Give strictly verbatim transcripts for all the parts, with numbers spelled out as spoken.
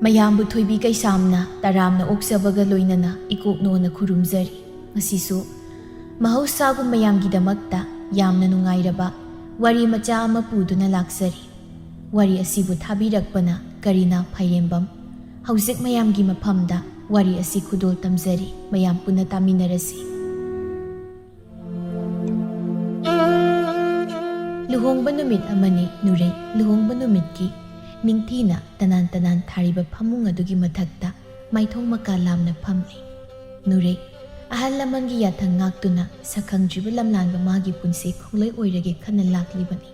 ꯑꯌꯥꯝꯕ ꯊꯣꯏꯕꯤ ꯀꯩꯁꯥꯝꯅ ꯇꯔꯥꯝꯅ ꯑꯣꯛꯆꯕꯒ ꯂꯣꯏꯅꯅ ꯏꯀꯣꯛꯅꯣꯅ ꯈꯨꯔꯨꯝꯖꯔꯤ꯫ ꯉꯁꯤꯁꯨ ꯃꯍꯧꯁꯥꯒꯨꯝ ꯃꯌꯥꯝꯒꯤꯗꯃꯛꯇ ꯌꯥꯝꯅ ꯅꯨꯡꯉꯥꯏꯔꯕ ꯋꯥꯔꯤ ꯃꯆꯥ ꯑꯃ ꯄꯨꯗꯨꯅ ꯂꯥꯛꯆꯔꯤ꯫ ꯋꯥꯔꯤ ꯑꯁꯤꯕꯨ ꯊꯥꯕꯤꯔꯛꯄꯅ ꯀꯔꯤꯅꯥ ꯐꯥꯏꯔꯦꯝꯕꯝ꯫ ꯍꯧꯖꯤꯛ ꯃꯌꯥꯝꯒꯤ ꯃꯐꯝꯗ ꯋꯥꯔꯤ ꯑꯁꯤ ꯈꯨꯗꯣꯜ ꯇꯝꯖꯔꯤ꯫ ꯃꯌꯥꯝ ꯄꯨꯟꯅ ꯇꯥꯃꯤꯟꯅꯔꯁꯤ꯫ ꯂꯨꯍꯣꯡꯕ ꯅꯨꯃꯤꯠ ꯑꯃꯅꯤ ꯅꯨꯔꯩ꯫ ꯂꯨꯍꯣꯡꯕ ꯅꯨꯃꯤꯠꯀꯤ ꯅꯤꯡꯊꯤꯅ ꯇꯅꯥꯟ ꯇꯅꯥꯟ ꯊꯥꯔꯤꯕ ꯐꯃꯨꯡ ꯑꯗꯨꯒꯤ ꯃꯊꯛꯇ ꯃꯥꯏꯊꯣꯡ ꯃꯀꯥ ꯂꯥꯝꯅ ꯐꯝꯂꯤ ꯅꯨꯔꯩ꯫ ꯑꯍꯜ ꯂꯃꯟꯒꯤ ꯌꯥꯊꯪ ꯉꯥꯛꯇꯨꯅ ꯁꯛꯈꯪꯗ꯭ꯔꯤꯕ ꯂꯝꯂꯥꯟꯕ ꯃꯥꯒꯤ ꯄꯨꯟꯁꯤ ꯈꯣꯡꯂꯣꯏ ꯑꯣꯏꯔꯒꯦ ꯈꯟꯅ ꯂꯥꯛꯂꯤꯕꯅꯤ꯫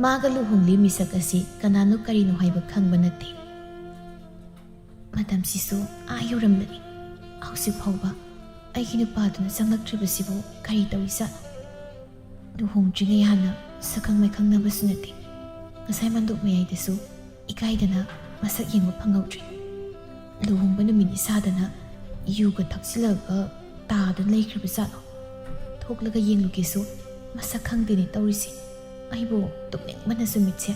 ꯃꯥꯒ ꯂꯨꯍꯣꯡꯂꯤ ꯃꯤꯁꯛ ꯑꯁꯤ ꯀꯅꯥꯅꯣ ꯀꯔꯤꯅꯣ ꯍꯥꯏꯕ ꯈꯪꯕ ꯅꯠꯇꯦ꯫ ꯃꯇꯝꯁꯤꯁꯨ ꯑꯥ ꯌꯧꯔꯝꯂꯅꯤ꯫ ꯍꯧꯖꯤꯛ ꯐꯥꯎꯕ ꯑꯩꯒꯤ ꯅꯨꯄꯥꯗꯨꯅ ꯆꯪꯂꯛꯇ꯭ꯔꯤꯕꯁꯤꯕꯨ ꯀꯔꯤ ꯇꯧꯔꯤꯖꯥꯠꯅꯣ? ꯂꯨꯍꯣꯡꯗ꯭ꯔꯤꯉꯩ ꯍꯥꯟꯅ ꯁꯛꯈꯪ ꯃꯥꯏꯈꯪꯅꯕꯁꯨ ꯅꯠꯇꯦ꯫ ꯉꯁꯥꯏ ꯃꯥꯟꯗꯣꯞ ꯃꯌꯥꯏꯗꯁꯨ ꯏꯀꯥꯏꯗꯅ ꯃꯁꯛ ꯌꯦꯡꯕ ꯐꯪꯍꯧꯗ꯭ꯔꯦ꯫ ꯂꯨꯍꯣꯡꯕ ꯅꯨꯃꯤꯠ ꯏꯁꯥꯗꯅ ꯌꯨꯒ ꯊꯛꯆꯤꯜꯂꯒ ꯇꯥꯗꯨꯅ ꯂꯩꯈ꯭ꯔꯕ ꯖꯥꯠꯂꯣ? ꯊꯣꯛꯂꯒ ꯌꯦꯡꯂꯨꯒꯦꯁꯨ ꯃꯁꯛ ꯈꯪꯗꯦꯅꯦ ꯇꯧꯔꯤꯁꯦ꯫ ꯑꯩꯕꯨ ꯇꯨꯝꯅꯤꯡꯕꯅꯁꯨ ꯃꯤꯠꯁꯦ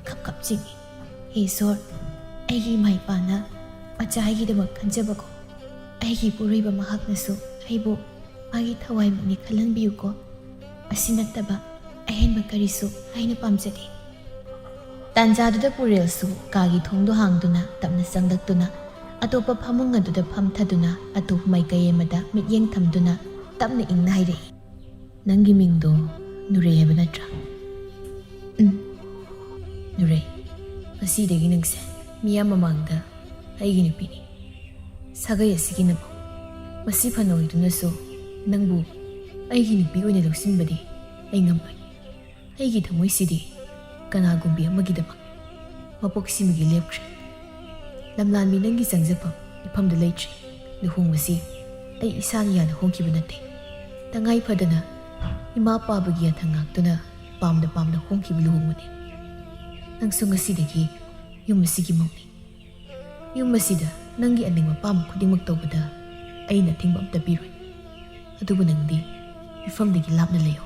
ꯈꯞ ꯈꯞ ꯆꯤꯡꯏ꯫ ꯍꯦ ꯏꯁꯣꯔ, ꯑꯩꯒꯤ ꯏꯃꯥ ꯏꯄꯥꯅ ꯃꯆꯥ ꯑꯩꯒꯤꯗꯃꯛ ꯈꯟꯖꯕꯀꯣ꯫ ꯑꯩꯒꯤ ꯏꯄꯨꯔꯣꯏꯕ ꯃꯍꯥꯛꯅꯁꯨ ꯑꯩꯕꯨ ꯃꯥꯒꯤ ꯊꯋꯥꯏꯃꯛꯅꯤ ꯈꯜꯍꯟꯕꯤꯌꯨꯀꯣ꯫ ꯑꯁꯤ ꯅꯠꯇꯕ ꯑꯍꯦꯟꯕ ꯀꯔꯤꯁꯨ ꯑꯩꯅ ꯄꯥꯝꯖꯗꯦ꯫ ꯇꯥꯟꯖꯥꯗꯨꯗ ꯄꯨꯔꯦꯜꯁꯨ ꯀꯥꯒꯤ ꯊꯣꯡꯗꯣ ꯍꯥꯡꯗꯨꯅ ꯇꯞꯅ ꯆꯪꯂꯛꯇꯨꯅ ꯑꯇꯣꯞꯄ ꯐꯃꯨꯡ ꯑꯗꯨꯗ ꯐꯝꯊꯗꯨꯅ ꯑꯇꯣꯞꯄ ꯃꯥꯏꯀꯩ ꯑꯃꯗ ꯃꯤꯠꯌꯦꯡ ꯊꯝꯗꯨꯅ ꯇꯞꯅ ꯏꯪꯅ ꯍꯥꯏꯔꯛꯏ, "ꯅꯪꯒꯤ ꯃꯤꯡꯗꯣ ꯅꯨꯔꯩ ꯍꯥꯏꯕ ꯅꯠꯇ꯭ꯔꯥ?" "ꯎꯝ, ꯅꯨꯔꯩ, ꯉꯁꯤꯗꯒꯤ ꯅꯪꯁꯦ ꯃꯤꯌꯥꯝ ꯃꯃꯥꯡꯗ ꯑꯩꯒꯤ ꯅꯨꯄꯤꯅꯤ꯫ ꯁꯥꯒꯩ ꯑꯁꯤꯒꯤ ꯅꯃꯧ꯫ ꯃꯁꯤ ꯐꯅ ꯑꯣꯏꯗꯨꯅꯁꯨ ꯅꯪꯕꯨ ꯑꯩꯒꯤ ꯅꯨꯄꯤ ꯑꯣꯏꯅ ꯂꯧꯁꯤꯟꯕꯗꯤ ꯑꯩ ꯉꯝꯂꯣꯏ꯫ ꯑꯩꯒꯤ ꯊꯃꯣꯏꯁꯤꯗꯤ ꯀꯅꯥꯒꯨꯝꯕꯤ ꯑꯃꯒꯤꯗꯃꯛ ꯃꯄꯣꯛ ꯁꯤꯃꯒꯤ ꯂꯦꯞꯈ꯭ꯔꯦ꯫ ꯂꯝꯂꯥꯟꯕꯤ ꯅꯪꯒꯤ ꯆꯪꯖꯐꯝ ꯏꯐꯝꯗ ꯂꯩꯇ꯭ꯔꯦ꯫ ꯂꯨꯍꯣꯡꯕꯁꯤ ꯑꯩ ꯏꯁꯥꯅ ꯌꯥꯅ ꯍꯣꯡꯈꯤꯕ ꯅꯠꯇꯦ꯫ ꯇꯉꯥꯏ ꯐꯗꯅ ꯏꯃꯥ ꯄꯥꯕꯒꯤ ꯌꯥꯊꯪ ꯉꯥꯛꯇꯨꯅ ꯄꯥꯝꯅ ꯄꯥꯝꯅ ꯍꯣꯡꯈꯤꯕ ꯂꯨꯍꯣꯡꯕꯅꯤ꯫ ꯅꯪꯁꯨ ꯉꯁꯤꯗꯒꯤ ꯌꯨꯝ ꯑꯁꯤꯒꯤ ꯃꯧꯅꯤ꯫ ꯌꯨꯝ ꯑꯁꯤꯗ ꯅꯪꯒꯤ ꯑꯅꯤꯡꯕ ꯑꯄꯥꯝꯕ ꯈꯨꯗꯤꯡꯃꯛ ꯇꯧꯕꯗ ꯑꯩꯅ ꯑꯊꯤꯡꯕ ꯑꯝꯇ ꯄꯤꯔꯣꯏ꯫ ꯑꯗꯨꯕꯨ ꯅꯪꯗꯤ ꯃꯤꯐꯝꯗꯒꯤ ꯂꯥꯞꯅ ꯂꯩꯌꯨ꯫"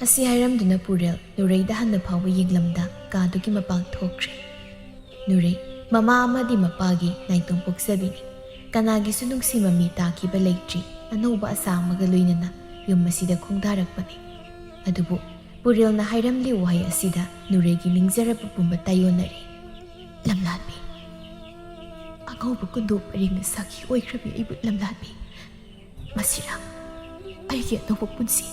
ꯑꯁꯤ ꯍꯥꯏꯔꯝꯗꯨꯅ ꯄꯨꯔꯦꯜ ꯅꯨꯔꯩꯗ ꯍꯟꯅ ꯐꯥꯎꯕ ꯌꯦꯡꯂꯝꯗ ꯀꯥꯗꯨꯒꯤ ꯃꯄꯥꯟ ꯊꯣꯛꯈ꯭ꯔꯦ꯫ ꯅꯨꯔꯩ ꯃꯃꯥ ꯑꯃꯗꯤ ꯃꯄꯥꯒꯤ ꯅꯥꯏꯇꯣꯝ ꯄꯣꯛꯆꯕꯤꯅꯤ꯫ ꯀꯅꯥꯒꯤꯁꯨ ꯅꯨꯡꯁꯤ ꯃꯃꯤ ꯇꯥꯈꯤꯕ ꯂꯩꯇ꯭ꯔꯤ꯫ ꯑꯅꯧꯕ ꯑꯁꯥ ꯑꯃꯒ ꯂꯣꯏꯅꯅ ꯌꯨꯝ ꯑꯁꯤꯗ ꯈꯣꯡꯗꯥꯔꯛꯄꯅꯤ꯫ ꯑꯗꯨꯕꯨ ꯄꯨꯔꯦꯜꯅ ꯍꯥꯏꯔꯝꯂꯤ ꯋꯥꯍꯩ ꯑꯁꯤꯗ ꯅꯨꯔꯩꯒꯤ ꯅꯤꯡꯖꯔꯕ ꯄꯨꯝꯕ ꯇꯥꯏꯌꯣꯟꯅꯔꯦ꯫ "ꯂꯝꯂꯥꯟꯕꯤ, ꯑꯉꯧꯕ ꯀꯨꯟꯗꯣ ꯄꯔꯦꯡꯅ ꯁꯥꯈꯤ ꯑꯣꯏꯈ꯭ꯔꯕꯤ ꯑꯩꯕꯨ ꯂꯝꯂꯥꯟꯕꯤ꯫ ꯃꯁꯤꯔꯥ ꯑꯩꯒꯤ ꯑꯅꯧꯕ ꯄꯨꯟꯁꯤ?"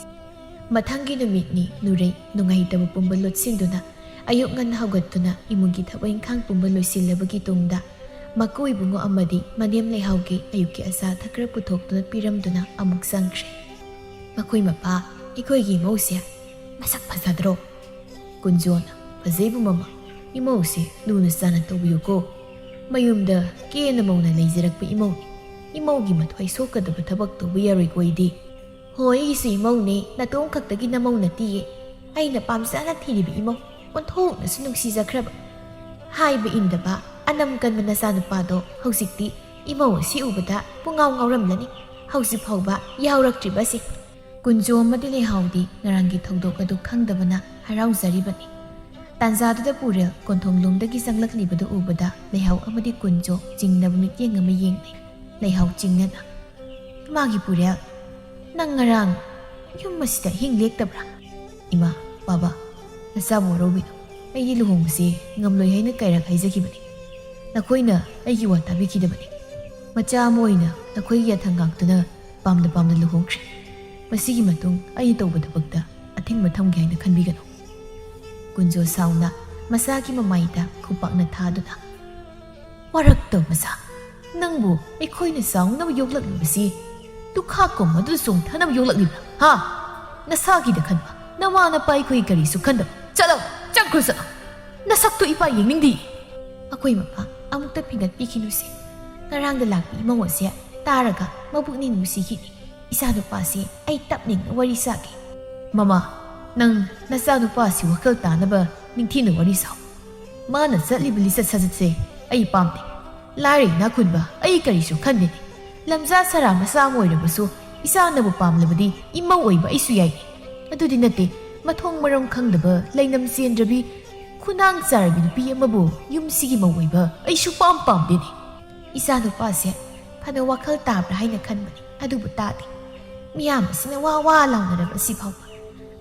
ꯃꯊꯪꯒꯤ ꯅꯨꯃꯤꯠꯅꯤ꯫ ꯅꯨꯔꯩ ꯅꯨꯡꯉꯥꯏꯇꯕ ꯄꯨꯝꯕ ꯂꯣꯠꯁꯤꯟꯗꯨꯅ ꯑꯌꯨꯛ ꯉꯟꯅ ꯍꯧꯒꯠꯇꯨꯅ ꯏꯃꯨꯡꯒꯤ ꯊꯕꯛ ꯏꯪꯈꯥꯡ ꯄꯨꯝꯕ ꯂꯣꯏꯁꯤꯜꯂꯕꯒꯤ ꯇꯨꯡꯗ ꯃꯀꯨ ꯏꯕꯨꯡꯉꯣ ꯑꯃꯗꯤ ꯃꯅꯦꯝ ꯂꯩꯍꯥꯎꯒꯤ ꯑꯌꯨꯛꯀꯤ ꯑꯆꯥ ꯑꯊꯛ ꯈꯔ ꯄꯨꯊꯣꯛꯇꯨꯅ ꯄꯤꯔꯝꯗꯨꯅ ꯑꯃꯨꯛ ꯆꯪꯈ꯭ꯔꯦ꯫ ꯃꯈꯣꯏ ꯃꯄꯥ, "ꯑꯩꯈꯣꯏꯒꯤ ꯏꯃꯧꯁꯦ ꯃꯁꯛ ꯐꯖꯗ꯭ꯔꯣ?" ꯀꯨꯟꯖꯣꯅ, "ꯐꯖꯩꯕꯨ ꯃꯃꯥ, ꯏꯃꯧꯁꯦ ꯂꯨꯅ ꯆꯥꯅ ꯇꯧꯕꯤꯌꯨꯀꯣ꯫ ꯃꯌꯨꯝꯗ ꯀꯦꯅ ꯃꯧꯅ ꯂꯩꯖꯔꯛꯄ ꯏꯃꯧꯅꯤ꯫ ꯏꯃꯧꯒꯤ ꯃꯊ꯭ꯋꯥꯏ ꯁꯣꯛꯀꯗꯕ ꯊꯕꯛ ꯇꯧꯕ ꯌꯥꯔꯣꯏꯀꯣ ꯑꯩꯗꯤ꯫ ꯍꯣ, ꯑꯩꯒꯤꯁꯨ ꯏꯃꯧꯅꯦ, ꯅꯇꯣꯝ ꯈꯛꯇꯒꯤ ꯅꯃꯧ ꯅꯠꯇꯤꯌꯦ꯫ ꯑꯩꯅ ꯄꯥꯝꯖꯅ ꯊꯤꯔꯤꯕ ꯏꯃꯧ, ꯑꯣꯟꯊꯣꯛꯅꯁꯨ ꯅꯨꯡꯁꯤꯖꯈ꯭ꯔꯕ꯫ ꯍꯥꯏꯕ ꯏꯟꯗꯕ, ꯑꯅꯝ ꯀꯟꯕ ꯅꯆꯥꯅꯨꯄꯥꯗꯣ ꯍꯧꯖꯤꯛꯇꯤ ꯏꯃꯧ ꯑꯁꯤ ꯎꯕꯗ ꯄꯨꯡꯉꯥꯎ ꯉꯥꯎꯔꯝꯂꯅꯤ꯫ ꯍꯧꯖꯤꯛ ꯐꯥꯎꯕ ꯌꯥꯎꯔꯛꯇ꯭ꯔꯤꯕ ꯑꯁꯤ꯫" ꯀꯨꯟꯖꯣ ꯑꯃꯗꯤ ꯂꯩꯍꯥꯎꯗꯤ ꯉꯔꯥꯡꯒꯤ ꯊꯧꯗꯣꯛ ꯑꯗꯨ ꯈꯪꯗꯕꯅ ꯍꯔꯥꯎꯖꯔꯤꯕꯅꯤ꯫ ꯇꯥꯟꯖꯥꯗꯨꯗ ꯄꯨꯔꯦꯜ ꯀꯣꯟꯊꯣꯡꯂꯣꯝꯗꯒꯤ ꯆꯪꯂꯛꯂꯤꯕꯗꯨ ꯎꯕꯗ ꯂꯩꯍꯥꯎ ꯑꯃꯗꯤ ꯀꯨꯟꯖꯣ ꯆꯤꯡꯅꯕ ꯃꯤꯠꯌꯦꯡ ꯑꯃ ꯌꯦꯡꯅꯩ꯫ ꯂꯩꯍꯥꯎ ꯆꯤꯡꯅꯅ, "ꯏꯃꯥꯒꯤ ꯄꯨꯔꯦꯜ, ꯅꯪ ꯉꯔꯥꯡ ꯌꯨꯝ ꯑꯁꯤꯗ ꯑꯍꯤꯡ ꯂꯦꯛꯇꯕ꯭ꯔꯥ?" "ꯏꯃꯥ, ꯕꯥꯕꯥ, ꯅꯆꯥꯕꯨ ꯋꯥꯔꯧꯕꯤꯅꯨ꯫ ꯑꯩꯒꯤ ꯂꯨꯍꯣꯡꯕꯁꯤ ꯉꯝꯂꯣꯏ ꯍꯥꯏꯅ ꯀꯩꯔꯛ ꯍꯥꯏꯖꯈꯤꯕꯅꯤ꯫ ꯅꯈꯣꯏꯅ ꯑꯩꯒꯤ ꯋꯥ ꯇꯥꯕꯤꯈꯤꯗꯕꯅꯤ꯫ ꯃꯆꯥ ꯑꯃ ꯑꯣꯏꯅ ꯅꯈꯣꯏꯒꯤ ꯌꯥꯊꯪ ꯉꯥꯛꯇꯨꯅ ꯄꯥꯝꯅ ꯄꯥꯝꯅ ꯂꯨꯍꯣꯡꯈ꯭ꯔꯦ꯫ ꯃꯁꯤꯒꯤ ꯃꯇꯨꯡ ꯑꯩꯅ ꯇꯧꯕ ꯊꯕꯛꯇ ꯑꯊꯤꯡꯕ ꯊꯝꯒꯦ ꯍꯥꯏꯅ ꯈꯟꯕꯤꯒꯅꯨ꯫" ꯀꯨꯟꯖꯣ ꯁꯥꯎꯅ ꯃꯁꯥꯒꯤ ꯃꯃꯥꯏꯗ ꯈꯨꯄꯥꯛꯅ ꯊꯥꯗꯨꯅ, "ꯋꯥꯔꯛꯇꯕ ꯃꯆꯥ, ꯅꯪꯕꯨ ꯑꯩꯈꯣꯏꯅ ꯆꯥꯎꯅꯕ ꯌꯣꯛꯂꯛꯂꯤꯕꯁꯤ ꯇꯨꯈꯥ ꯀꯣꯝ ꯑꯗꯨ ꯆꯣꯡꯊꯅꯕ ꯌꯣꯛꯂꯛꯂꯤꯕ꯭ꯔꯥ? ꯍꯥ? ꯅꯁꯥꯒꯤꯗ ꯈꯟꯕ, ꯅꯃꯥ ꯅꯄꯥ ꯑꯩꯈꯣꯏ ꯀꯔꯤꯁꯨ ꯈꯟꯗꯕ꯫ ꯆꯠꯂꯣ, ꯆꯠꯈ꯭ꯔꯣ, ꯆꯠꯂꯣ꯫ ꯅꯁꯛꯇꯨ ꯏꯄꯥ ꯌꯦꯡꯅꯤꯡꯗꯦ꯫" ꯑꯩꯈꯣꯏ ꯃꯄꯥ ꯑꯃꯨꯛꯇ ꯐꯤꯡꯒꯠꯄꯤꯈꯤꯅꯨꯁꯦ꯫ ꯉꯔꯥꯡꯗ ꯂꯥꯛꯄ ꯏꯃꯧ ꯑꯁꯦ ꯇꯥꯔꯒ ꯃꯕꯨꯛꯅꯤꯡ ꯅꯨꯡꯁꯤꯈꯤꯅꯤ꯫ ꯏꯆꯥꯅꯨꯄꯥꯁꯤ ꯑꯩ ꯇꯞꯅꯤꯡꯅ ꯋꯥꯔꯤ ꯁꯥꯒꯦ꯫ "ꯃꯃꯥ, ꯅꯪ ꯅꯆꯥꯅꯨꯄꯥꯁꯤ ꯋꯥꯈꯜ ꯇꯥꯅꯕ ꯅꯤꯡꯊꯤꯅ ꯋꯥꯔꯤ ꯁꯥꯎ꯫ ꯃꯥꯅ ꯆꯠꯂꯤꯕ ꯂꯤꯆꯠ ꯁꯥꯖꯠꯁꯦ ꯑꯩ ꯄꯥꯝꯗꯦ꯫ ꯂꯥꯏꯔ ꯏꯅꯥꯛ ꯈꯨꯟꯕ ꯑꯩ ꯀꯔꯤꯁꯨ ꯈꯟꯗꯦꯅꯦ꯫ ꯂꯝꯖꯥ ꯁꯔꯥ ꯃꯆꯥ ꯑꯃ ꯑꯣꯏꯔꯕꯁꯨ ꯏꯆꯥꯅꯕꯨ ꯄꯥꯝꯂꯕꯗꯤ ꯏꯃꯧ ꯑꯣꯏꯕ ꯑꯩꯁꯨ ꯌꯥꯏꯅꯦ꯫ ꯑꯗꯨꯗꯤ ꯅꯠꯇꯦ, ꯃꯊꯣꯡ ꯃꯔꯝ ꯈꯪꯗꯕ ꯂꯩꯅꯝ ꯆꯦꯟꯗ꯭ꯔꯕꯤ ꯈꯨꯅꯥꯡ ꯆꯥꯔꯕꯤ ꯅꯨꯄꯤ ꯑꯃꯕꯨ ꯌꯨꯝꯁꯤꯒꯤ ꯃꯧ ꯑꯣꯏꯕ ꯑꯩ ꯁꯨꯄꯥꯝ ꯄꯥꯝꯗꯦꯅꯦ꯫ ꯏꯆꯥ ꯅꯨꯄꯥꯁꯦ ꯐꯅ ꯋꯥꯈꯜ ꯇꯥꯕ꯭ꯔꯥ ꯍꯥꯏꯅ ꯈꯟꯕꯅꯤ, ꯑꯗꯨꯕꯨ ꯇꯥꯗꯦ꯫ ꯃꯤꯌꯥꯝ ꯑꯁꯤꯅ ꯋꯥ ꯋꯥ ꯂꯥꯎꯅꯔꯕ ꯑꯁꯤ ꯐꯥꯎꯕ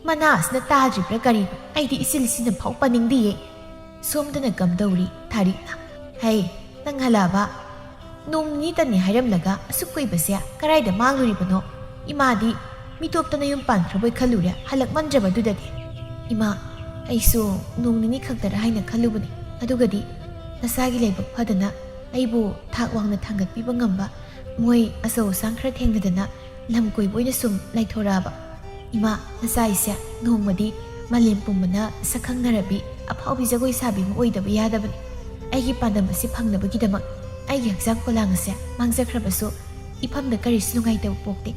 ꯃꯅꯥ ꯑꯁꯤꯅ ꯇꯥꯗ꯭ꯔꯤꯕ꯭ꯔꯥ ꯀꯔꯤꯅꯣ? ꯑꯩꯗꯤ ꯏꯆꯤꯜ ꯏꯆꯤꯟꯅ ꯐꯥꯎ ꯄꯥꯅꯤꯡꯗꯤꯌꯦ꯫ ꯁꯣꯝꯗꯅ ꯀꯝꯗꯧꯔꯤ ꯊꯥꯔꯤꯛꯅ? ꯍꯩ, ꯅꯪ ꯍꯜꯂꯛꯑꯕ? ꯅꯣꯡ ꯅꯤꯅꯤꯇꯅꯤ ꯍꯥꯏꯔꯝꯂꯒ ꯑꯁꯨꯛ ꯀꯨꯏꯕꯁꯦ ꯀꯔꯥꯏꯗ ꯃꯥꯡꯂꯨꯔꯤꯕꯅꯣ? ꯏꯃꯥꯗꯤ ꯃꯤꯇꯣꯞꯇꯅ ꯌꯨꯝ ꯄꯥꯟꯈ꯭ꯔꯕꯣꯏ ꯈꯜꯂꯨꯔꯦ, ꯍꯜꯂꯛꯃꯟꯗ꯭ꯔꯕꯗꯨꯗꯗꯤ꯫ ꯏꯃꯥ, ꯑꯩꯁꯨ ꯅꯣꯡ ꯅꯤꯅꯤ ꯈꯛꯇꯔ ꯍꯥꯏꯅ ꯈꯜꯂꯨꯕꯅꯤ꯫ ꯑꯗꯨꯒꯗꯤ ꯅꯁꯥꯒꯤ ꯂꯥꯏꯕꯛ ꯐꯗꯅ ꯑꯩꯕꯨ ꯊꯥꯛ ꯋꯥꯡꯅ ꯊꯥꯡꯒꯠꯄꯤꯕ ꯉꯝꯕ ꯃꯣꯏ ꯑꯆꯧ ꯑꯁꯥꯡ ꯈꯔ ꯊꯦꯡꯅꯗꯅ ꯂꯝ ꯀꯣꯏꯕ ꯑꯣꯏꯅ ꯁꯨꯝ ꯂꯩꯊꯣꯔꯛꯑꯕ꯫ ꯏꯃꯥ, ꯅꯆꯥ ꯑꯩꯁꯦ ꯅꯣꯡꯃꯗꯤ ꯃꯥꯂꯦꯝ ꯄꯨꯝꯕꯅ ꯁꯛ ꯈꯪꯅꯔꯕꯤ ꯑꯐꯥꯎꯕꯤ ꯖꯒꯣꯏ ꯁꯥꯕꯤ ꯑꯃ ꯑꯣꯏꯗꯕ ꯌꯥꯗꯕꯅꯤ꯫ ꯑꯩꯒꯤ ꯄꯥꯟꯗꯝ ꯑꯁꯤ ꯐꯪꯅꯕꯒꯤꯗꯃꯛ ꯑꯩꯒꯤ ꯍꯛꯆꯥꯡ ꯄꯣꯂꯥꯡ ꯑꯁꯦ ꯃꯥꯡꯖꯈ꯭ꯔꯕꯁꯨ ꯏꯐꯝꯗ ꯀꯔꯤꯁꯨ ꯅꯨꯡꯉꯥꯏꯇꯕ ꯄꯣꯛꯇꯦ꯫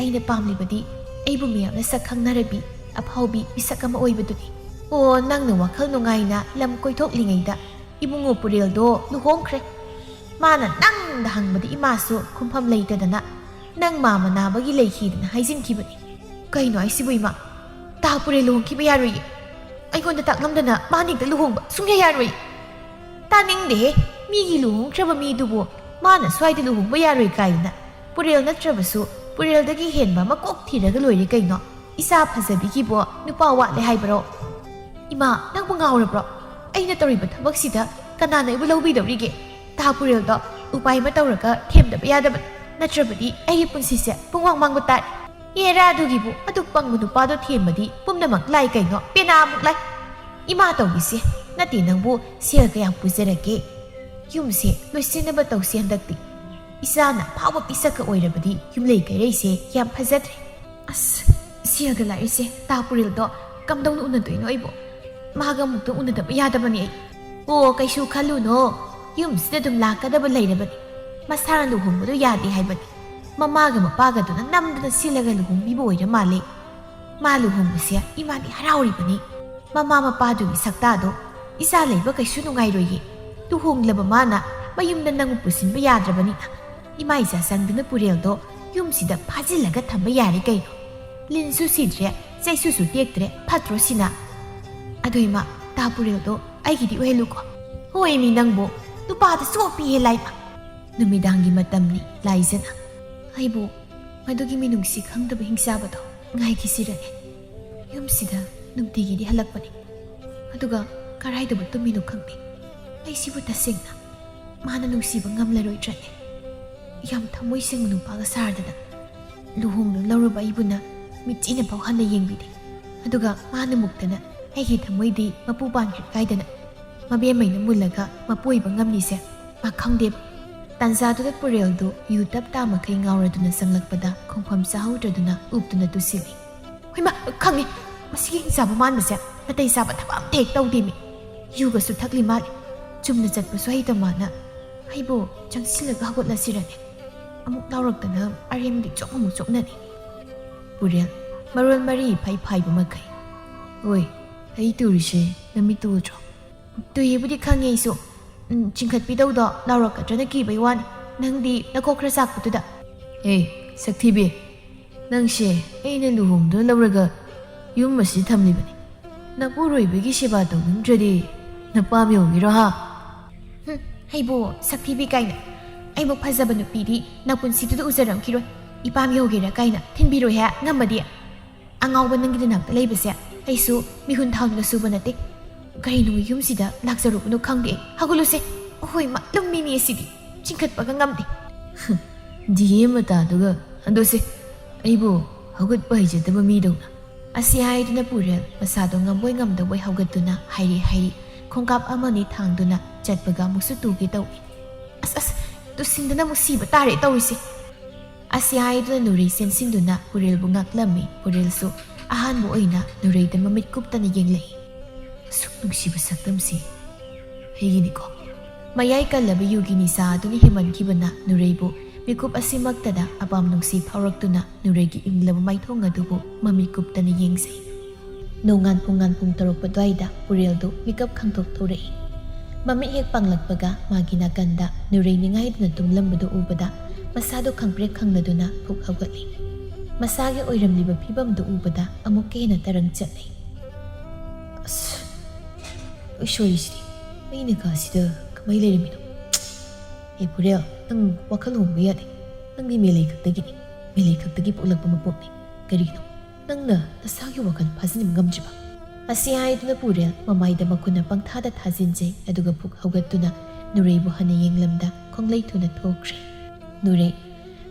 ꯑꯩꯅ ꯄꯥꯝꯂꯤꯕꯗꯤ ꯑꯩꯕꯨ ꯃꯤꯌꯥꯝꯅ ꯁꯛ ꯈꯪꯅꯔꯕꯤ ꯑꯐꯥꯎꯕꯤ ꯃꯤꯁꯛ ꯑꯃ ꯑꯣꯏꯕꯗꯨꯅꯤ꯫ ꯑꯣ, ꯅꯪꯅ ꯋꯥꯈꯜ ꯅꯨꯡꯉꯥꯏꯅ ꯂꯝ ꯀꯣꯏꯊꯣꯛꯂꯤꯉꯩꯗ ꯏꯕꯨꯡꯉꯣ ꯄꯨꯔꯦꯜꯗꯣ ꯂꯨꯍꯣꯡꯈ꯭ꯔꯦ꯫ ꯃꯥꯅ ꯅꯪꯗ ꯍꯪꯕꯗ ꯏꯃꯥꯁꯨ ꯈꯨꯝꯐꯝ ꯂꯩꯇꯗꯅ ꯅꯪ ꯃꯥ ꯃꯅꯥꯕꯒꯤ ꯂꯩꯈꯤꯗꯅ ꯍꯥꯏꯖꯤꯟꯈꯤꯕꯅꯤ꯫ ꯀꯩꯅꯣ ꯍꯥꯏꯁꯤꯕꯨ ꯏꯃꯥ? ꯇꯥ ꯄꯨꯔꯦꯜ ꯂꯨꯍꯣꯡꯈꯤꯕ ꯌꯥꯔꯣꯏꯌꯦ꯫ ꯑꯩꯉꯣꯟꯗ ꯇꯥꯛꯂꯝꯗꯅ ꯃꯥꯅ ꯍꯦꯛꯇ ꯂꯨꯍꯣꯡꯕ ꯁꯨꯡꯌꯥ ꯌꯥꯔꯣꯏꯌꯦ꯫ ꯇꯥꯅꯤꯡꯗꯦꯍꯦ, ꯃꯤꯒꯤ ꯂꯨꯍꯣꯡꯈ꯭ꯔꯕ ꯃꯤꯗꯨꯕꯨ ꯃꯥꯅ ꯁ꯭ꯋꯥꯏꯗ ꯂꯨꯍꯣꯡꯕ ꯌꯥꯔꯣꯏ ꯀꯥꯏꯗꯅ꯫ ꯄꯨꯔꯦꯜ ꯅꯠꯇ꯭ꯔꯕꯁꯨ ꯄꯨꯔꯦꯜꯗꯒꯤ ꯍꯦꯟꯕ ꯑꯃ ꯀꯣꯛ ꯊꯤꯔꯒ ꯂꯣꯏꯔꯦ ꯀꯩꯅꯣ꯫ ꯏꯆꯥ ꯐꯖꯕꯤꯒꯤꯕꯣ ꯅꯨꯄꯥ ꯋꯥꯠꯂꯦ ꯍꯥꯏꯕ꯭ꯔꯣ? ꯏꯃꯥ, ꯅꯪꯕꯨ ꯉꯥꯎꯔꯕ꯭ꯔꯣ? ꯑꯩꯅ ꯇꯧꯔꯤꯕ ꯊꯕꯛꯁꯤꯗ ꯀꯅꯥꯅ ꯑꯩꯕꯨ ꯂꯧꯕꯤꯗꯧꯔꯤꯒꯦ? ꯇꯥ ꯄꯨꯔꯦꯜꯗꯣ ꯎꯄꯥꯏ ꯑꯃ ꯇꯧꯔꯒ ꯊꯦꯝꯗꯕ ꯌꯥꯗꯕꯅꯤ, ꯅꯠꯇ꯭ꯔꯕꯗꯤ ꯑꯩꯒꯤ ꯄꯨꯟꯁꯤꯁꯦ ꯄꯨꯡꯃꯥꯡ ꯃꯥꯡꯕ ꯇꯥꯔꯦ꯫ ꯑꯦꯔꯥ, ꯑꯗꯨꯒꯤꯕꯨ ꯑꯗꯨ ꯄꯪꯕ ꯅꯨꯄꯥꯗꯣ ꯊꯦꯝꯕꯗꯤ ꯄꯨꯝꯅꯃꯛ ꯂꯥꯏ ꯀꯩꯅꯣ, ꯄꯦꯅꯥꯃꯨꯛ ꯂꯥꯏ꯫ ꯏꯃꯥ ꯇꯧꯔꯤꯁꯦ, ꯅꯠꯇꯦ ꯅꯪꯕꯨ ꯁꯦꯜ ꯀꯌꯥꯝ ꯄꯨꯖꯔꯒꯦ? ꯌꯨꯝꯁꯦ ꯂꯣꯏꯁꯤꯟꯅꯕ ꯇꯧꯁꯦ ꯍꯟꯗꯛꯇꯤ꯫ ꯏꯆꯥꯅ ꯑꯐꯥꯎꯕ ꯃꯤꯁꯛꯀ ꯑꯣꯏꯔꯕꯗꯤ ꯌꯨꯝꯂꯩ ꯀꯩꯔꯩꯁꯦ ꯌꯥꯝ ꯐꯖꯗ꯭ꯔꯦ꯫ ꯑꯁ, ꯁꯦꯜꯒ ꯂꯥꯛꯏꯁꯦ, ꯇꯥ ꯄꯨꯔꯦꯜꯗꯣ ꯀꯝꯗꯧꯅ ꯎꯅꯗꯣꯏꯅꯣ ꯑꯩꯕꯣ? ꯃꯥꯒ ꯑꯃꯨꯛꯇ ꯎꯅꯗꯕ ꯌꯥꯗꯕꯅꯤ ꯑꯩ꯫ ꯑꯣ, ꯀꯩꯁꯨ ꯈꯜꯂꯨꯅꯣ, ꯌꯨꯝꯁꯤꯗ ꯑꯗꯨꯝ ꯂꯥꯛꯀꯗꯕ ꯂꯩꯔꯕꯅꯤ꯫ ꯃꯁꯥꯅ ꯂꯨꯍꯣꯡꯕꯗꯣ ꯌꯥꯗꯦ ꯍꯥꯏꯕꯅꯤ꯫ ꯃꯃꯥꯒ ꯃꯄꯥꯒꯗꯨꯅ ꯅꯝꯗꯅ ꯁꯤꯜꯂꯒ ꯂꯨꯍꯣꯡꯕꯤꯕ ꯑꯣꯏꯔ ꯃꯥꯜꯂꯦ꯫ ꯃꯥ ꯂꯨꯍꯣꯡꯕꯁꯦ ꯏꯃꯥꯗꯤ ꯍꯔꯥꯎꯔꯤꯕꯅꯤ꯫ ꯃꯃꯥ ꯃꯄꯥꯗꯨꯒꯤ ꯁꯛꯇꯥꯗꯣ ꯏꯆꯥ ꯂꯩꯕ ꯀꯩꯁꯨ ꯅꯨꯡꯉꯥꯏꯔꯣꯏꯌꯦ꯫ ꯂꯨꯍꯣꯡꯂꯕ ꯃꯥꯅ ꯃꯌꯨꯝꯗ ꯅꯪ ꯄꯨꯁꯤꯟꯕ ꯌꯥꯗ꯭ꯔꯕꯅꯤꯅ ꯏꯃꯥ ꯏꯆꯥ ꯆꯪꯗꯅ ꯄꯨꯔꯦꯜꯗꯣ ꯌꯨꯝꯁꯤꯗ ꯐꯥꯖꯤꯜꯂꯒ ꯊꯝꯕ ꯌꯥꯔꯦ ꯀꯩꯅꯣ꯫ ꯂꯤꯟꯁꯨ ꯁꯤꯗ꯭ꯔꯦ, ꯆꯩꯁꯨꯁꯨ ꯇꯦꯛꯇ꯭ꯔꯦ, ꯐꯠꯇ꯭ꯔꯣ ꯁꯤꯅ? ꯑꯗꯣ ꯏꯃꯥ, ꯇꯥ ꯄꯨꯔꯦꯜꯗꯣ ꯑꯩꯒꯤꯗꯤ ꯑꯣꯏꯍꯜꯂꯨꯀꯣ꯫ ꯍꯣꯏ ꯃꯤ, ꯅꯪꯕꯨ ꯅꯨꯄꯥꯗ ꯆꯣꯞꯄꯤꯍꯦ ꯂꯥꯏꯃ꯫ ꯅꯨꯃꯤꯗꯥꯡꯒꯤ ꯃꯇꯝꯅꯤ ꯂꯥꯏꯖꯅ꯫ ꯑꯩꯕꯨ ꯃꯗꯨꯒꯤ ꯃꯤꯅꯨꯡꯁꯤ ꯈꯪꯗꯕ ꯍꯤꯡꯆꯥꯕꯗꯣ ꯉꯥꯏꯈꯤꯁꯤꯔꯅꯦ꯫ ꯌꯨꯝꯁꯤꯗ ꯅꯨꯡꯇꯤꯒꯤꯗꯤ ꯍꯜꯂꯛꯄꯅꯤ꯫ ꯑꯗꯨꯒ ꯀꯔꯥꯏꯗꯕꯨ ꯇꯨꯝꯃꯤꯅꯣ ꯈꯪꯗꯦ꯫ ꯑꯩꯁꯤꯕꯨ ꯇꯁꯦꯡꯅ ꯃꯥꯅ ꯅꯨꯡꯁꯤꯕ ꯉꯝꯂꯔꯣꯏꯗ꯭ꯔꯅꯦ? ꯌꯥꯝ ꯊꯃꯣꯏ ꯁꯦꯡꯕ ꯅꯨꯄꯥꯒ ꯁꯥꯔꯗꯅ ꯂꯨꯍꯣꯡꯗꯨꯅ ꯂꯧꯔꯕ ꯑꯩꯕꯨꯅ ꯃꯤꯠꯆꯤꯅꯐꯥꯎ ꯍꯟꯅ ꯌꯦꯡꯕꯤꯗꯦ꯫ ꯑꯗꯨꯒ ꯃꯥꯅ ꯃꯨꯛꯇꯅ ꯑꯩꯒꯤ ꯊꯃꯣꯏꯗꯤ ꯃꯄꯨ ꯄꯥꯟꯈ꯭ꯔꯦ ꯀꯥꯏꯗꯅ ꯃꯕꯦꯝꯃꯩꯅ ꯃꯨꯜꯂꯒ ꯃꯄꯨ ꯑꯣꯏꯕ ꯉꯝꯂꯤꯁꯦ ꯃꯥ ꯈꯪꯗꯦꯕ꯫ ꯇꯥꯟꯖꯥꯗꯨꯗ ꯄꯨꯔꯦꯜꯗꯨ ꯌꯨ ꯇꯞ ꯇꯥ ꯃꯈꯩ ꯉꯥꯎꯔꯗꯨꯅ ꯆꯪꯂꯛꯄꯗ ꯈꯣꯡꯐꯝ ꯆꯥꯍꯧꯗ꯭ꯔꯗꯨꯅ ꯎꯞꯇꯨꯅ ꯇꯨꯁꯤꯜꯂꯤ꯫ ꯍꯣꯏꯃ, ꯈꯪꯉꯦ꯫ ꯃꯁꯤꯒꯤ ꯍꯤꯡꯆꯥꯕ ꯃꯥꯟꯕꯁꯦ ꯅꯥꯇꯩ ꯆꯥꯕ ꯊꯕꯛ ꯑꯝꯇ ꯍꯦꯛ ꯇꯧꯗꯦꯃꯤ꯫ ꯌꯨꯒꯁꯨ ꯊꯛꯂꯤ ꯃꯥꯜꯂꯤ꯫ ꯆꯨꯝꯅ ꯆꯠꯄꯁꯨ ꯍꯩꯇ ꯃꯥꯅ ꯑꯩꯕꯨ ꯆꯪꯁꯤꯜꯂꯒ ꯍꯧꯒꯠꯂꯁꯤꯔꯅꯦ? ꯑꯃꯨꯛ ꯂꯥꯎꯔꯛꯇꯅ ꯑꯔꯦꯝꯕꯗꯤ ꯆꯣꯛ ꯑꯃꯨꯛ ꯆꯣꯛꯅꯅꯤ꯫ ꯄꯨꯔꯦꯜ, ꯃꯔꯣꯜ ꯃꯔꯤ ꯏꯐꯥꯏ ꯐꯥꯏꯕ ꯃꯈꯩ꯫ ꯍꯣꯏ, ꯑꯩ ꯇꯨꯔꯤꯁꯦ ꯅꯃꯤꯠꯇꯨ ꯎꯗ꯭ꯔꯣ? ꯇꯨꯏꯕꯨꯗꯤ ꯈꯪꯉꯦ ꯑꯩꯁꯨ꯫ ꯎꯝ, ꯆꯤꯡꯈꯠꯄꯤꯗꯧꯗꯣ ꯂꯥꯎꯔꯛꯀꯗ꯭ꯔꯅ ꯀꯤꯕꯩ ꯋꯥꯅꯤ꯫ ꯅꯪꯗꯤ ꯅꯀꯣꯛ ꯈꯔ ꯆꯥꯛꯄꯗꯨꯗ꯫ ꯑꯦ, ꯁꯛꯊꯤꯕꯤ, ꯅꯪꯁꯦ ꯑꯩꯅ ꯂꯨꯍꯣꯡꯗꯨꯅ ꯂꯧꯔꯒ ꯌꯨꯝ ꯑꯁꯤ ꯊꯝꯂꯤꯕꯅꯤ꯫ ꯅꯄꯨꯔꯣꯏꯕꯒꯤ ꯁꯦꯕꯥ ꯇꯧꯅꯤꯡꯗ꯭ꯔꯗꯤ ꯅꯄꯥꯝ ꯌꯧꯒꯤꯔꯣ ꯍꯥ? ꯍꯨꯝ, ꯑꯩꯕꯨ ꯁꯛꯊꯤꯕꯤ ꯀꯥꯏꯅ꯫ ꯑꯩꯃꯨꯛ ꯐꯖꯕ ꯅꯨꯄꯤꯗꯤ ꯅꯄꯨꯟꯁꯤꯗꯨꯗ ꯎꯖꯔꯝꯈꯤꯔꯣꯏ꯫ ꯏꯄꯥꯝ ꯌꯧꯒꯦꯔꯥ ꯀꯥꯏꯅ ꯊꯤꯟꯕꯤꯔꯣꯏ ꯍꯦ ꯉꯝꯃꯗꯤ꯫ ꯑꯉꯥꯎꯕ ꯅꯪꯒꯤ ꯅꯅꯥꯛꯇ ꯂꯩꯕꯁꯦ ꯑꯩꯁꯨ ꯃꯤꯍꯨꯟ ꯊꯥꯎꯅꯒ ꯁꯨꯕ ꯅꯠꯇꯦ꯫ ꯀꯔꯤꯅꯣ ꯌꯨꯝꯁꯤꯗ ꯂꯥꯛꯆꯔꯨꯕꯅꯣ ꯈꯪꯗꯦ꯫ ꯍꯧꯒꯠꯂꯨꯁꯦ꯫ ꯍꯣꯏ, ꯃꯥ ꯂꯨꯝꯃꯤꯅꯦ ꯁꯤꯗꯤ꯫ ꯆꯤꯡꯈꯠꯄꯒ ꯉꯝꯗꯦ꯫ ꯗꯤꯌꯦ ꯃꯇꯥꯗꯨꯒ꯫ ꯑꯗꯣꯁꯦ, ꯑꯩꯕꯨ ꯍꯧꯒꯠꯄ ꯍꯩꯖꯗꯕ ꯃꯤꯗꯧꯅ꯫ ꯑꯁꯤ ꯍꯥꯏꯗꯨꯅ ꯄꯨꯔꯦꯜ ꯃꯁꯥꯗꯣ ꯉꯝꯕꯣꯏ ꯉꯝꯗꯕꯣꯏ ꯍꯧꯒꯠꯇꯨꯅ ꯍꯥꯏꯔꯤ ꯍꯥꯏꯔꯤ ꯈꯣꯡꯀꯥꯞ ꯑꯃꯅꯤ ꯊꯥꯡꯗꯨꯅ ꯆꯠꯄꯒ ꯑꯃꯨꯛꯁꯨ ꯇꯨꯒꯦ ꯇꯧꯏ꯫ ꯑꯁ, ꯑꯁ, ꯇꯨꯁꯤꯟꯗꯅ ꯑꯃꯨꯛ ꯁꯤꯕ ꯇꯥꯔꯦ ꯇꯧꯔꯤꯁꯦ꯫ ꯑꯁꯤ ꯍꯥꯏꯗꯨꯅ ꯅꯨꯔꯩ ꯆꯦꯟꯁꯤꯟꯗꯨꯅ ꯄꯨꯔꯦꯜꯕꯨ ꯉꯥꯛꯂꯝꯃꯤ꯫ ꯄꯨꯔꯦꯜꯁꯨ ꯑꯍꯥꯟꯕ ꯑꯣꯏꯅ ꯅꯨꯔꯩꯗ ꯃꯃꯤꯠ ꯀꯨꯞꯇꯅ ꯌꯦꯡꯂꯛꯏ꯫ ꯑꯁꯨꯛ ꯅꯨꯡꯁꯤꯕ ꯁꯛꯇꯝꯁꯤ ꯑꯩꯒꯤꯅꯤꯀꯣ꯫ ꯃꯌꯥꯏ ꯀꯜꯂꯕ ꯌꯨꯒꯤ ꯅꯤꯁꯥ ꯑꯗꯨꯅ ꯍꯦꯟꯃꯟꯈꯤꯕꯅ ꯅꯨꯔꯩꯕꯨ ꯃꯤꯀꯨꯞ ꯑꯁꯤꯃꯛꯇꯗ ꯑꯄꯥꯝ ꯅꯨꯡꯁꯤ ꯐꯥꯎꯔꯛꯇꯨꯅ ꯅꯨꯔꯩꯒꯤ ꯏꯪꯂꯕ ꯃꯥꯏꯊꯣꯡ ꯑꯗꯨꯕꯨ ꯃꯃꯤꯠ ꯀꯨꯞꯇꯅ ꯌꯦꯡꯖꯩ꯫ ꯅꯣꯡꯉꯥꯟ ꯄꯨꯡ ꯉꯥꯟ ꯄꯨꯡ ꯇꯔꯨꯛ ꯑꯗꯨꯋꯥꯏꯗ ꯄꯨꯔꯦꯜꯗꯨ ꯃꯤꯀꯞ ꯈꯪꯊꯣꯛ ꯊꯣꯔꯛꯏ꯫ ꯃꯃꯤꯠ ꯍꯦꯛ ꯄꯥꯡꯂꯛꯄꯒ ꯃꯥꯒꯤ ꯅꯥꯀꯟꯗ ꯅꯨꯔꯩ ꯅꯤꯡꯉꯥꯏꯗꯨꯅ ꯇꯨꯝꯂꯝꯕꯗꯨ ꯎꯕꯗ ꯃꯁꯥꯗꯨ ꯈꯪꯄ꯭ꯔꯦꯛ ꯈꯪꯂꯗꯨꯅ ꯐꯨꯛ ꯍꯧꯒꯠꯂꯤ꯫ ꯃꯁꯥꯒꯤ ꯑꯣꯏꯔꯝꯂꯤꯕ ꯐꯤꯕꯝꯗꯨ ꯎꯕꯗ ꯑꯃꯨꯛꯀ ꯍꯦꯟꯅ ꯇꯔꯪ ꯆꯠꯂꯤ꯫ ꯑꯁ, ꯁꯣꯏꯔꯤꯁꯤꯗꯤ ꯑꯩꯅ ꯀꯥꯁꯤꯗ ꯀꯃꯥꯏ ꯂꯩꯔꯝꯃꯤꯅꯣ? ꯑꯦ ꯄꯨꯔꯦꯜ, ꯅꯪ ꯋꯥꯈꯜ ꯍꯣꯡꯕ ꯌꯥꯗꯦ꯫ ꯅꯪꯗꯤ ꯃꯦꯂꯩ ꯈꯛꯇꯒꯤꯅꯤ, ꯃꯦꯂꯩ ꯈꯛꯇꯒꯤ ꯄꯣꯛꯂꯛꯄ ꯃꯄꯣꯛꯅꯤ꯫ ꯀꯔꯤꯒꯤꯅꯣ ꯅꯪꯅ ꯅꯁꯥꯒꯤ ꯋꯥꯈꯜ ꯐꯥꯖꯤꯟꯕ ꯉꯝꯗ꯭ꯔꯤꯕ? ꯑꯁꯤ ꯍꯥꯏꯗꯨꯅ ꯄꯨꯔꯦꯜ ꯃꯃꯥꯏꯗ ꯃꯈꯨꯠꯅ ꯄꯪꯊꯥꯗ ꯊꯥꯖꯤꯟꯖꯩ, ꯑꯗꯨꯒ ꯐꯨꯛ ꯍꯧꯒꯠꯇꯨꯅ ꯅꯨꯔꯩꯕꯨ ꯍꯟꯅ ꯌꯦꯡꯂꯝꯗ ꯈꯣꯡꯂꯩ ꯊꯨꯅ ꯊꯣꯛꯈ꯭ꯔꯦ꯫ ꯅꯨꯔꯩ,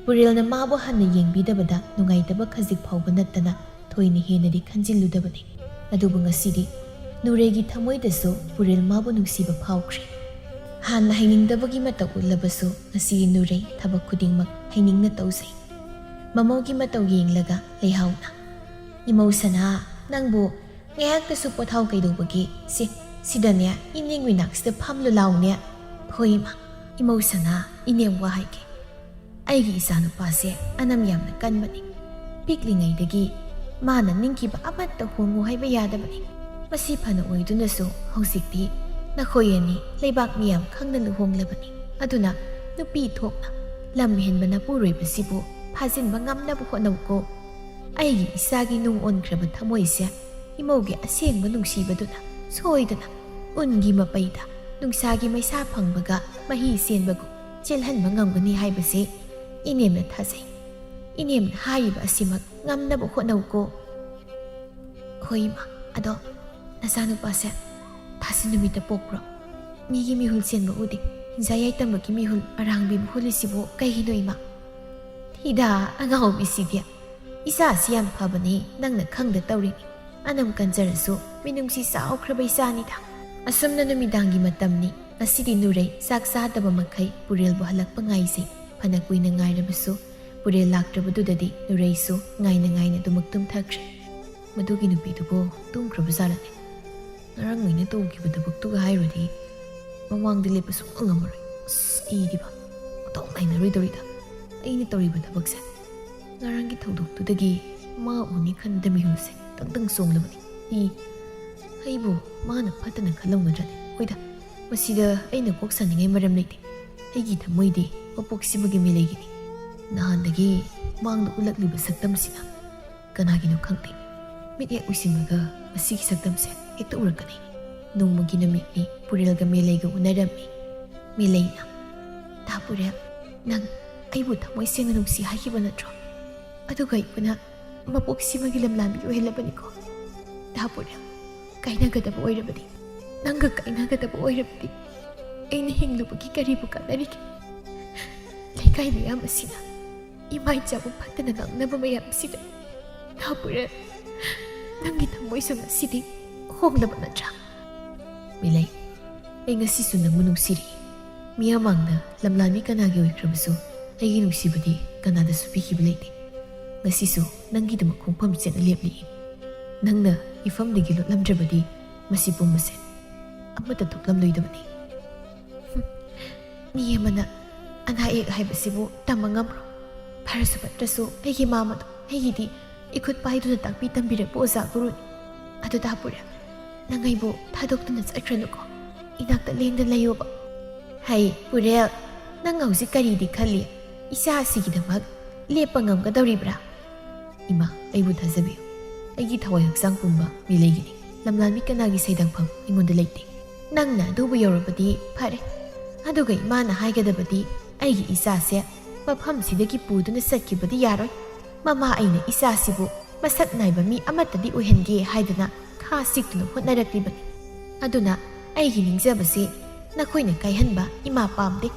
ꯄꯨꯔꯦꯜꯅ ꯃꯥꯕꯨ ꯍꯟꯅ ꯌꯦꯡꯕꯤꯗꯕꯗ ꯅꯨꯡꯉꯥꯏꯇꯕ ꯈꯖꯤꯛ ꯐꯥꯎꯕ ꯅꯠꯇꯅ ꯊꯣꯏꯅ ꯍꯦꯟꯅꯗꯤ ꯈꯟꯖꯤꯜꯂꯨꯗꯕꯅꯤ꯫ ꯑꯗꯨꯕꯨ ꯉꯁꯤꯗꯤ ꯅꯨꯔꯩꯒꯤ ꯊꯃꯣꯏꯗꯁꯨ ꯄꯨꯔꯦꯜ ꯃꯥꯕꯨ ꯅꯨꯡꯁꯤꯕ ꯐꯥꯎꯈ꯭ꯔꯦ꯫ ꯍꯥꯟꯅ ꯍꯩꯅꯤꯡꯗꯕꯒꯤ ꯃꯇꯧ ꯎꯠꯂꯕꯁꯨ ꯉꯁꯤꯗꯤ ꯅꯨꯔꯩ ꯊꯕꯛ ꯈꯨꯗꯤꯡꯃꯛ ꯍꯩꯅꯤꯡꯅ ꯇꯧꯖꯩ꯫ ꯃꯃꯧꯒꯤ ꯃꯇꯧ ꯌꯦꯡꯂꯒ ꯂꯩꯍꯥꯎꯅ, "ꯏꯃꯧ ꯁꯅꯥ, ꯅꯪꯕꯨ ꯉꯥꯏꯍꯥꯛꯇꯁꯨ ꯄꯣꯊꯥꯎ ꯀꯩꯗꯧꯕꯒꯤ? ꯁꯤ, ꯁꯤꯗꯅꯦ, ꯏꯅꯦꯒꯤ ꯃꯅꯥꯛꯁꯤꯗ ꯐꯝꯂꯨ ꯂꯥꯎꯅꯦ꯫" "ꯍꯣꯏ ꯏꯃꯥ꯫" "ꯏꯃꯧ ꯁꯅꯥ, ꯏꯅꯦꯝ ꯋꯥ ꯍꯥꯏꯒꯦ꯫ ꯑꯩꯒꯤ ꯏꯆꯥꯅꯨꯄꯥꯁꯦ ꯑꯅꯝ ꯌꯥꯝꯅ ꯀꯟꯕꯅꯤ꯫ ꯄꯤꯛꯂꯤꯉꯩꯗꯒꯤ ꯃꯥꯅ ꯅꯤꯡꯈꯤꯕ ꯑꯃꯠꯇ ꯍꯣꯡꯉꯨ ꯍꯥꯏꯕ ꯌꯥꯗꯕꯅꯤ꯫ ꯃꯁꯤ ꯐꯅ ꯑꯣꯏꯗꯨꯅꯁꯨ ꯍꯧꯖꯤꯛꯇꯤ ꯅꯈꯣꯏ ꯑꯅꯤ ꯂꯩꯕꯥꯛ ꯃꯤꯌꯥꯝ ꯈꯪꯅ ꯂꯨꯍꯣꯡꯂꯕꯅꯤ꯫ ꯑꯗꯨꯅ ꯅꯨꯄꯤ ꯊꯣꯛꯅ ꯂꯝ ꯍꯦꯟꯕ ꯅꯄꯨꯔꯣꯏꯕꯁꯤꯕꯨ ꯐꯥꯖꯤꯟꯕ ꯉꯝꯅꯕ ꯍꯣꯠꯅꯧꯀꯣ꯫ ꯑꯩꯒꯤ ꯏꯆꯥꯒꯤ ꯅꯨꯡ ꯑꯣꯟꯈ꯭ꯔꯕ ꯊꯃꯣꯏꯁꯦ ꯏꯃꯧꯒꯤ ꯑꯁꯦꯡꯕ ꯅꯨꯡꯁꯤꯕꯗꯨꯅ ꯁꯣꯏꯗꯅ ꯎꯟꯒꯤ ꯃꯄꯩꯗ ꯅꯨꯡꯁꯥꯒꯤ ꯃꯩꯁꯥ ꯐꯪꯕꯒ ꯃꯍꯤ ꯆꯦꯟꯕꯒꯨꯝ ꯆꯦꯜꯍꯟꯕ ꯉꯝꯒꯅꯤ ꯍꯥꯏꯕꯁꯦ ꯏꯅꯦꯝꯅ ꯊꯥꯖꯩ꯫ ꯏꯅꯦꯝꯅ ꯍꯥꯏꯔꯤꯕ ꯑꯁꯤꯃꯛ ꯉꯝꯅꯕ ꯍꯣꯠꯅꯧꯀꯣ꯫" "ꯍꯣꯏ ꯏꯃꯥ, ꯑꯗꯣ ꯅꯆꯥꯅꯨꯄꯥꯁꯦ ꯊꯥꯁꯤ ꯅꯨꯃꯤꯠꯇ ꯄꯣꯛꯄ꯭ꯔꯣ? ꯃꯤꯒꯤ ꯃꯤꯍꯨꯜ ꯆꯦꯟꯕ ꯎꯗꯦ, ꯍꯤꯡꯖꯥ ꯌꯥꯏꯇꯝꯕꯒꯤ ꯃꯤꯍꯨꯜ ꯑꯔꯥꯡꯕꯤꯕꯨ ꯍꯨꯜꯂꯤꯁꯤꯕꯨ ꯀꯩꯒꯤꯅꯣ ꯏꯃꯥ?" "ꯊꯤꯗ ꯑꯉꯥꯎꯕꯤꯁꯤꯗꯤ, ꯏꯆꯥꯁꯤ ꯌꯥꯝ ꯐꯕꯅꯤ, ꯅꯪꯅ ꯈꯪꯗ ꯇꯧꯔꯤꯅꯤ꯫ ꯑꯅꯝ ꯀꯟꯖꯔꯁꯨ ꯃꯤꯅꯨꯡꯁꯤ ꯆꯥꯎꯈ꯭ꯔꯕ ꯏꯆꯥꯅꯤꯗ꯫" ꯑꯁꯨꯝꯅ ꯅꯨꯃꯤꯗꯥꯡꯒꯤ ꯃꯇꯝꯅꯤ꯫ ꯉꯁꯤꯗꯤ ꯅꯨꯔꯩ ꯆꯥꯛ ꯆꯥꯗꯕ ꯃꯈꯩ ꯄꯨꯔꯦꯜꯕꯨ ꯍꯜꯂꯛꯄ ꯉꯥꯏꯖꯩ꯫ ꯐꯅ ꯀꯨꯏꯅ ꯉꯥꯏꯔꯕꯁꯨ ꯄꯨꯔꯦꯜ ꯂꯥꯛꯇ꯭ꯔꯕꯗꯨꯗꯗꯤ ꯅꯨꯔꯩꯁꯨ ꯉꯥꯏꯅ ꯉꯥꯏꯅ ꯑꯗꯨꯃꯛ ꯇꯨꯝꯊꯈ꯭ꯔꯦ꯫ "ꯃꯗꯨꯒꯤ ꯅꯨꯄꯤꯗꯨꯕꯨ ꯇꯨꯝꯈ꯭ꯔꯕ ꯖꯥꯠꯂꯅꯦ? ꯉꯔꯥꯡ ꯑꯩꯅ ꯇꯧꯈꯤꯕ ꯊꯕꯛꯇꯨꯒ ꯍꯥꯏꯔꯨꯔꯗꯤ ꯃꯃꯥꯡꯗ ꯂꯦꯞꯄ ꯁꯨꯡꯉꯝ ꯉꯝꯃꯔꯣꯏ꯫ ꯑꯁ, ꯏꯗꯤꯕ꯫ ꯃꯇꯧ ꯅꯥꯏꯅꯔꯣꯏꯗꯧꯔꯤꯗ ꯑꯩꯅ ꯇꯧꯔꯤꯕ ꯊꯕꯛꯁꯦ꯫ ꯉꯔꯥꯡꯒꯤ ꯊꯧꯗꯣꯛꯇꯨꯗꯒꯤ ꯃꯥ ꯎꯅꯤ ꯈꯟꯕꯗ ꯃꯤꯍꯨꯜꯁꯦ ꯇꯪ ꯇꯪ ꯆꯣꯡꯂꯕꯅꯤ꯫ ꯏ, ꯑꯩꯕꯨ ꯃꯥꯅ ꯐꯠꯇꯅ ꯈꯜꯂꯝꯒꯗ꯭ꯔꯅꯦ? ꯍꯣꯏꯗ, ꯃꯁꯤꯗ ꯑꯩꯅ ꯀꯣꯛ ꯁꯥꯅꯤꯡꯉꯥꯏ ꯃꯔꯝ ꯂꯩꯇꯦ꯫ ꯑꯩꯒꯤ ꯊꯃꯣꯏꯗꯤ ꯃꯄꯣꯛꯁꯤꯃꯒꯤ ꯃꯤꯂꯩꯒꯤꯅꯤ꯫ ꯅꯍꯥꯟꯗꯒꯤ ꯃꯥꯡꯗ ꯎꯠꯂꯛꯂꯤꯕ ꯁꯛꯇꯝꯁꯤꯅ ꯀꯅꯥꯒꯤꯅꯣ ꯈꯪꯗꯦ꯫ ꯃꯤꯠ ꯍꯦꯛ ꯎꯏꯁꯤꯟꯕꯒ ꯃꯁꯤꯒꯤ ꯁꯛꯇꯝꯁꯦ ꯍꯦꯛꯇ ꯎꯔꯛꯀꯅꯤ꯫ ꯅꯣꯡꯃꯒꯤ ꯅꯨꯃꯤꯠꯅꯤ, ꯄꯨꯔꯦꯜꯒ ꯃꯦꯂꯩꯒ ꯎꯅꯔꯝꯃꯤ꯫ ꯃꯦꯂꯩꯅ, "ꯇꯥ ꯄꯨꯔꯦꯜ, ꯅꯪ ꯑꯩꯕꯨ ꯊꯃꯣꯏ ꯁꯦꯡꯅ ꯅꯨꯡꯁꯤ ꯍꯥꯏꯈꯤꯕ ꯅꯠꯇ꯭ꯔꯣ? ꯑꯗꯨꯒ ꯏꯕꯨꯅ ꯃꯄꯣꯛꯁꯤꯃꯒꯤ ꯂꯝꯂꯥꯟꯕꯤ ꯑꯣꯏꯍꯜꯂꯕꯅꯤꯀꯣ꯫ ꯇꯥ ꯄꯨꯔꯦꯜ, ꯀꯥꯏꯅꯒꯗꯕ ꯑꯣꯏꯔꯕꯗꯤ, ꯅꯪꯒ ꯀꯥꯏꯅꯒꯗꯕ ꯑꯣꯏꯔꯕꯗꯤ ꯑꯩꯅ ꯍꯤꯡꯂꯨꯕꯒꯤ ꯀꯔꯤꯕꯨ ꯀꯥꯟꯅꯔꯤꯒꯦ? ꯂꯩꯀꯥꯏ ꯃꯌꯥꯝ ꯑꯁꯤꯅ ꯏꯃꯥ ꯏꯆꯥꯕꯨ ꯐꯠꯇꯅ ꯉꯥꯡꯅꯕ ꯃꯌꯥꯝꯁꯤꯗ, ꯇꯥ ꯄꯨꯔꯦꯜ, ꯅꯪꯒꯤ ꯊꯃꯣꯏꯁꯨ ꯉꯁꯤꯗꯤ ꯍꯣꯡꯂꯕ ꯅꯠꯇ꯭ꯔꯥ?" ꯃꯦꯂꯩ, ꯑꯩ ꯉꯁꯤꯁꯨ ꯅꯪꯕꯨ ꯅꯨꯡꯁꯤꯔꯤ꯫ ꯃꯤꯌꯥꯝ ꯃꯥꯡꯗ ꯂꯝꯂꯥꯟꯕꯤ ꯀꯅꯥꯒꯤ ꯑꯣꯏꯈ꯭ꯔꯕꯁꯨ, ꯑꯩꯒꯤ ꯅꯨꯡꯁꯤꯕꯗꯤ ꯀꯅꯥꯗꯁꯨ ꯄꯤꯈꯤꯕ ꯂꯩꯇꯦ꯫ ꯉꯁꯤꯁꯨ ꯅꯪꯒꯤꯗꯃꯛ ꯈꯣꯡꯐꯝ ꯆꯦꯠꯅ ꯂꯦꯞꯂꯤ꯫ ꯅꯪꯅ ꯏꯐꯝꯗꯒꯤ ꯂꯣꯠꯂꯝꯗ꯭ꯔꯕꯗꯤ ꯃꯁꯤ ꯄꯨꯝꯕꯁꯦ ꯑꯃꯠꯇ ꯊꯣꯛꯂꯝꯂꯣꯏꯗꯕꯅꯤ꯫ ꯃꯤ ꯑꯃꯅ ꯑꯅꯥ ꯑꯌꯦꯛ ꯍꯥꯏꯕꯁꯤꯕꯨ ꯇꯝꯕ ꯉꯝꯕ꯭ꯔꯣ? ꯐꯔꯁꯨ ꯐꯠꯇ꯭ꯔꯁꯨ ꯑꯩꯒꯤ ꯃꯥꯃꯗꯣ ꯑꯩꯒꯤꯗꯤ ꯏꯈꯨꯠ ꯄꯥꯏꯗꯨꯅ ꯇꯥꯛꯄꯤ ꯇꯝꯕꯤꯔꯛꯄ ꯑꯣꯖꯥ ꯒꯨꯔꯨꯅꯤ꯫ ꯑꯗꯨ ꯇꯥ ꯄꯨꯔꯦꯜ, ꯅꯪ ꯑꯩꯕꯨ ꯊꯥꯗꯣꯛꯇꯨꯅ ꯆꯠꯈ꯭ꯔꯅꯨꯀꯣ꯫ ꯏꯅꯥꯛꯇ ꯂꯦꯡꯗꯅ ꯂꯩꯌꯣꯕ꯫ ꯍꯩ ꯄꯨꯔꯦꯜ, ꯅꯪ ꯍꯧꯖꯤꯛ ꯀꯔꯤꯗꯤ ꯈꯜꯂꯤ? ꯏꯆꯥ ꯑꯁꯤꯒꯤꯗꯃꯛ ꯂꯦꯞꯄ ꯉꯝꯒꯗꯧꯔꯤꯕ꯭ꯔꯥ? ꯏꯃꯥ, ꯑꯩꯕꯨ ꯊꯥꯖꯕꯤꯌꯨ꯫ ꯑꯩꯒꯤ ꯊꯋꯥꯏ ꯍꯛꯆꯥꯡ ꯄꯨꯝꯕ ꯃꯦꯂꯩꯒꯤꯅꯤ꯫ ꯂꯝꯂꯥꯟꯕꯤ ꯀꯅꯥꯒꯤ ꯁꯩꯗꯥꯡꯐꯝ ꯑꯩꯉꯣꯟꯗ ꯂꯩꯇꯦ꯫ ꯅꯪꯅ ꯑꯗꯨꯕꯨ ꯌꯧꯔꯕꯗꯤ ꯐꯔꯦ꯫ ꯑꯗꯨꯒ ꯏꯃꯥꯅ ꯍꯥꯏꯒꯗꯕꯗꯤ, ꯑꯩꯒꯤ ꯏꯆꯥꯁꯦ ꯃꯐꯝꯁꯤꯗꯒꯤ ꯄꯨꯗꯨꯅ ꯆꯠꯈꯤꯕꯗꯤ ꯌꯥꯔꯣꯏ꯫ ꯃꯃꯥ ꯑꯩꯅ ꯏꯆꯥꯁꯤꯕꯨ ꯃꯁꯛ ꯅꯥꯏꯕ ꯃꯤ ꯑꯃꯠꯇꯗꯤ ꯑꯣꯏꯍꯟꯒꯦ ꯍꯥꯏꯗꯅ ꯈꯥ ꯁꯤꯛꯇꯨꯅ ꯍꯣꯠꯅꯔꯛꯂꯤꯕꯅꯤ꯫ ꯑꯗꯨꯅ ꯑꯩꯒꯤ ꯅꯤꯡꯖꯕꯁꯤ ꯅꯈꯣꯏꯅ ꯀꯥꯏꯍꯟꯕ ꯏꯃꯥ ꯄꯥꯝꯗꯦ꯫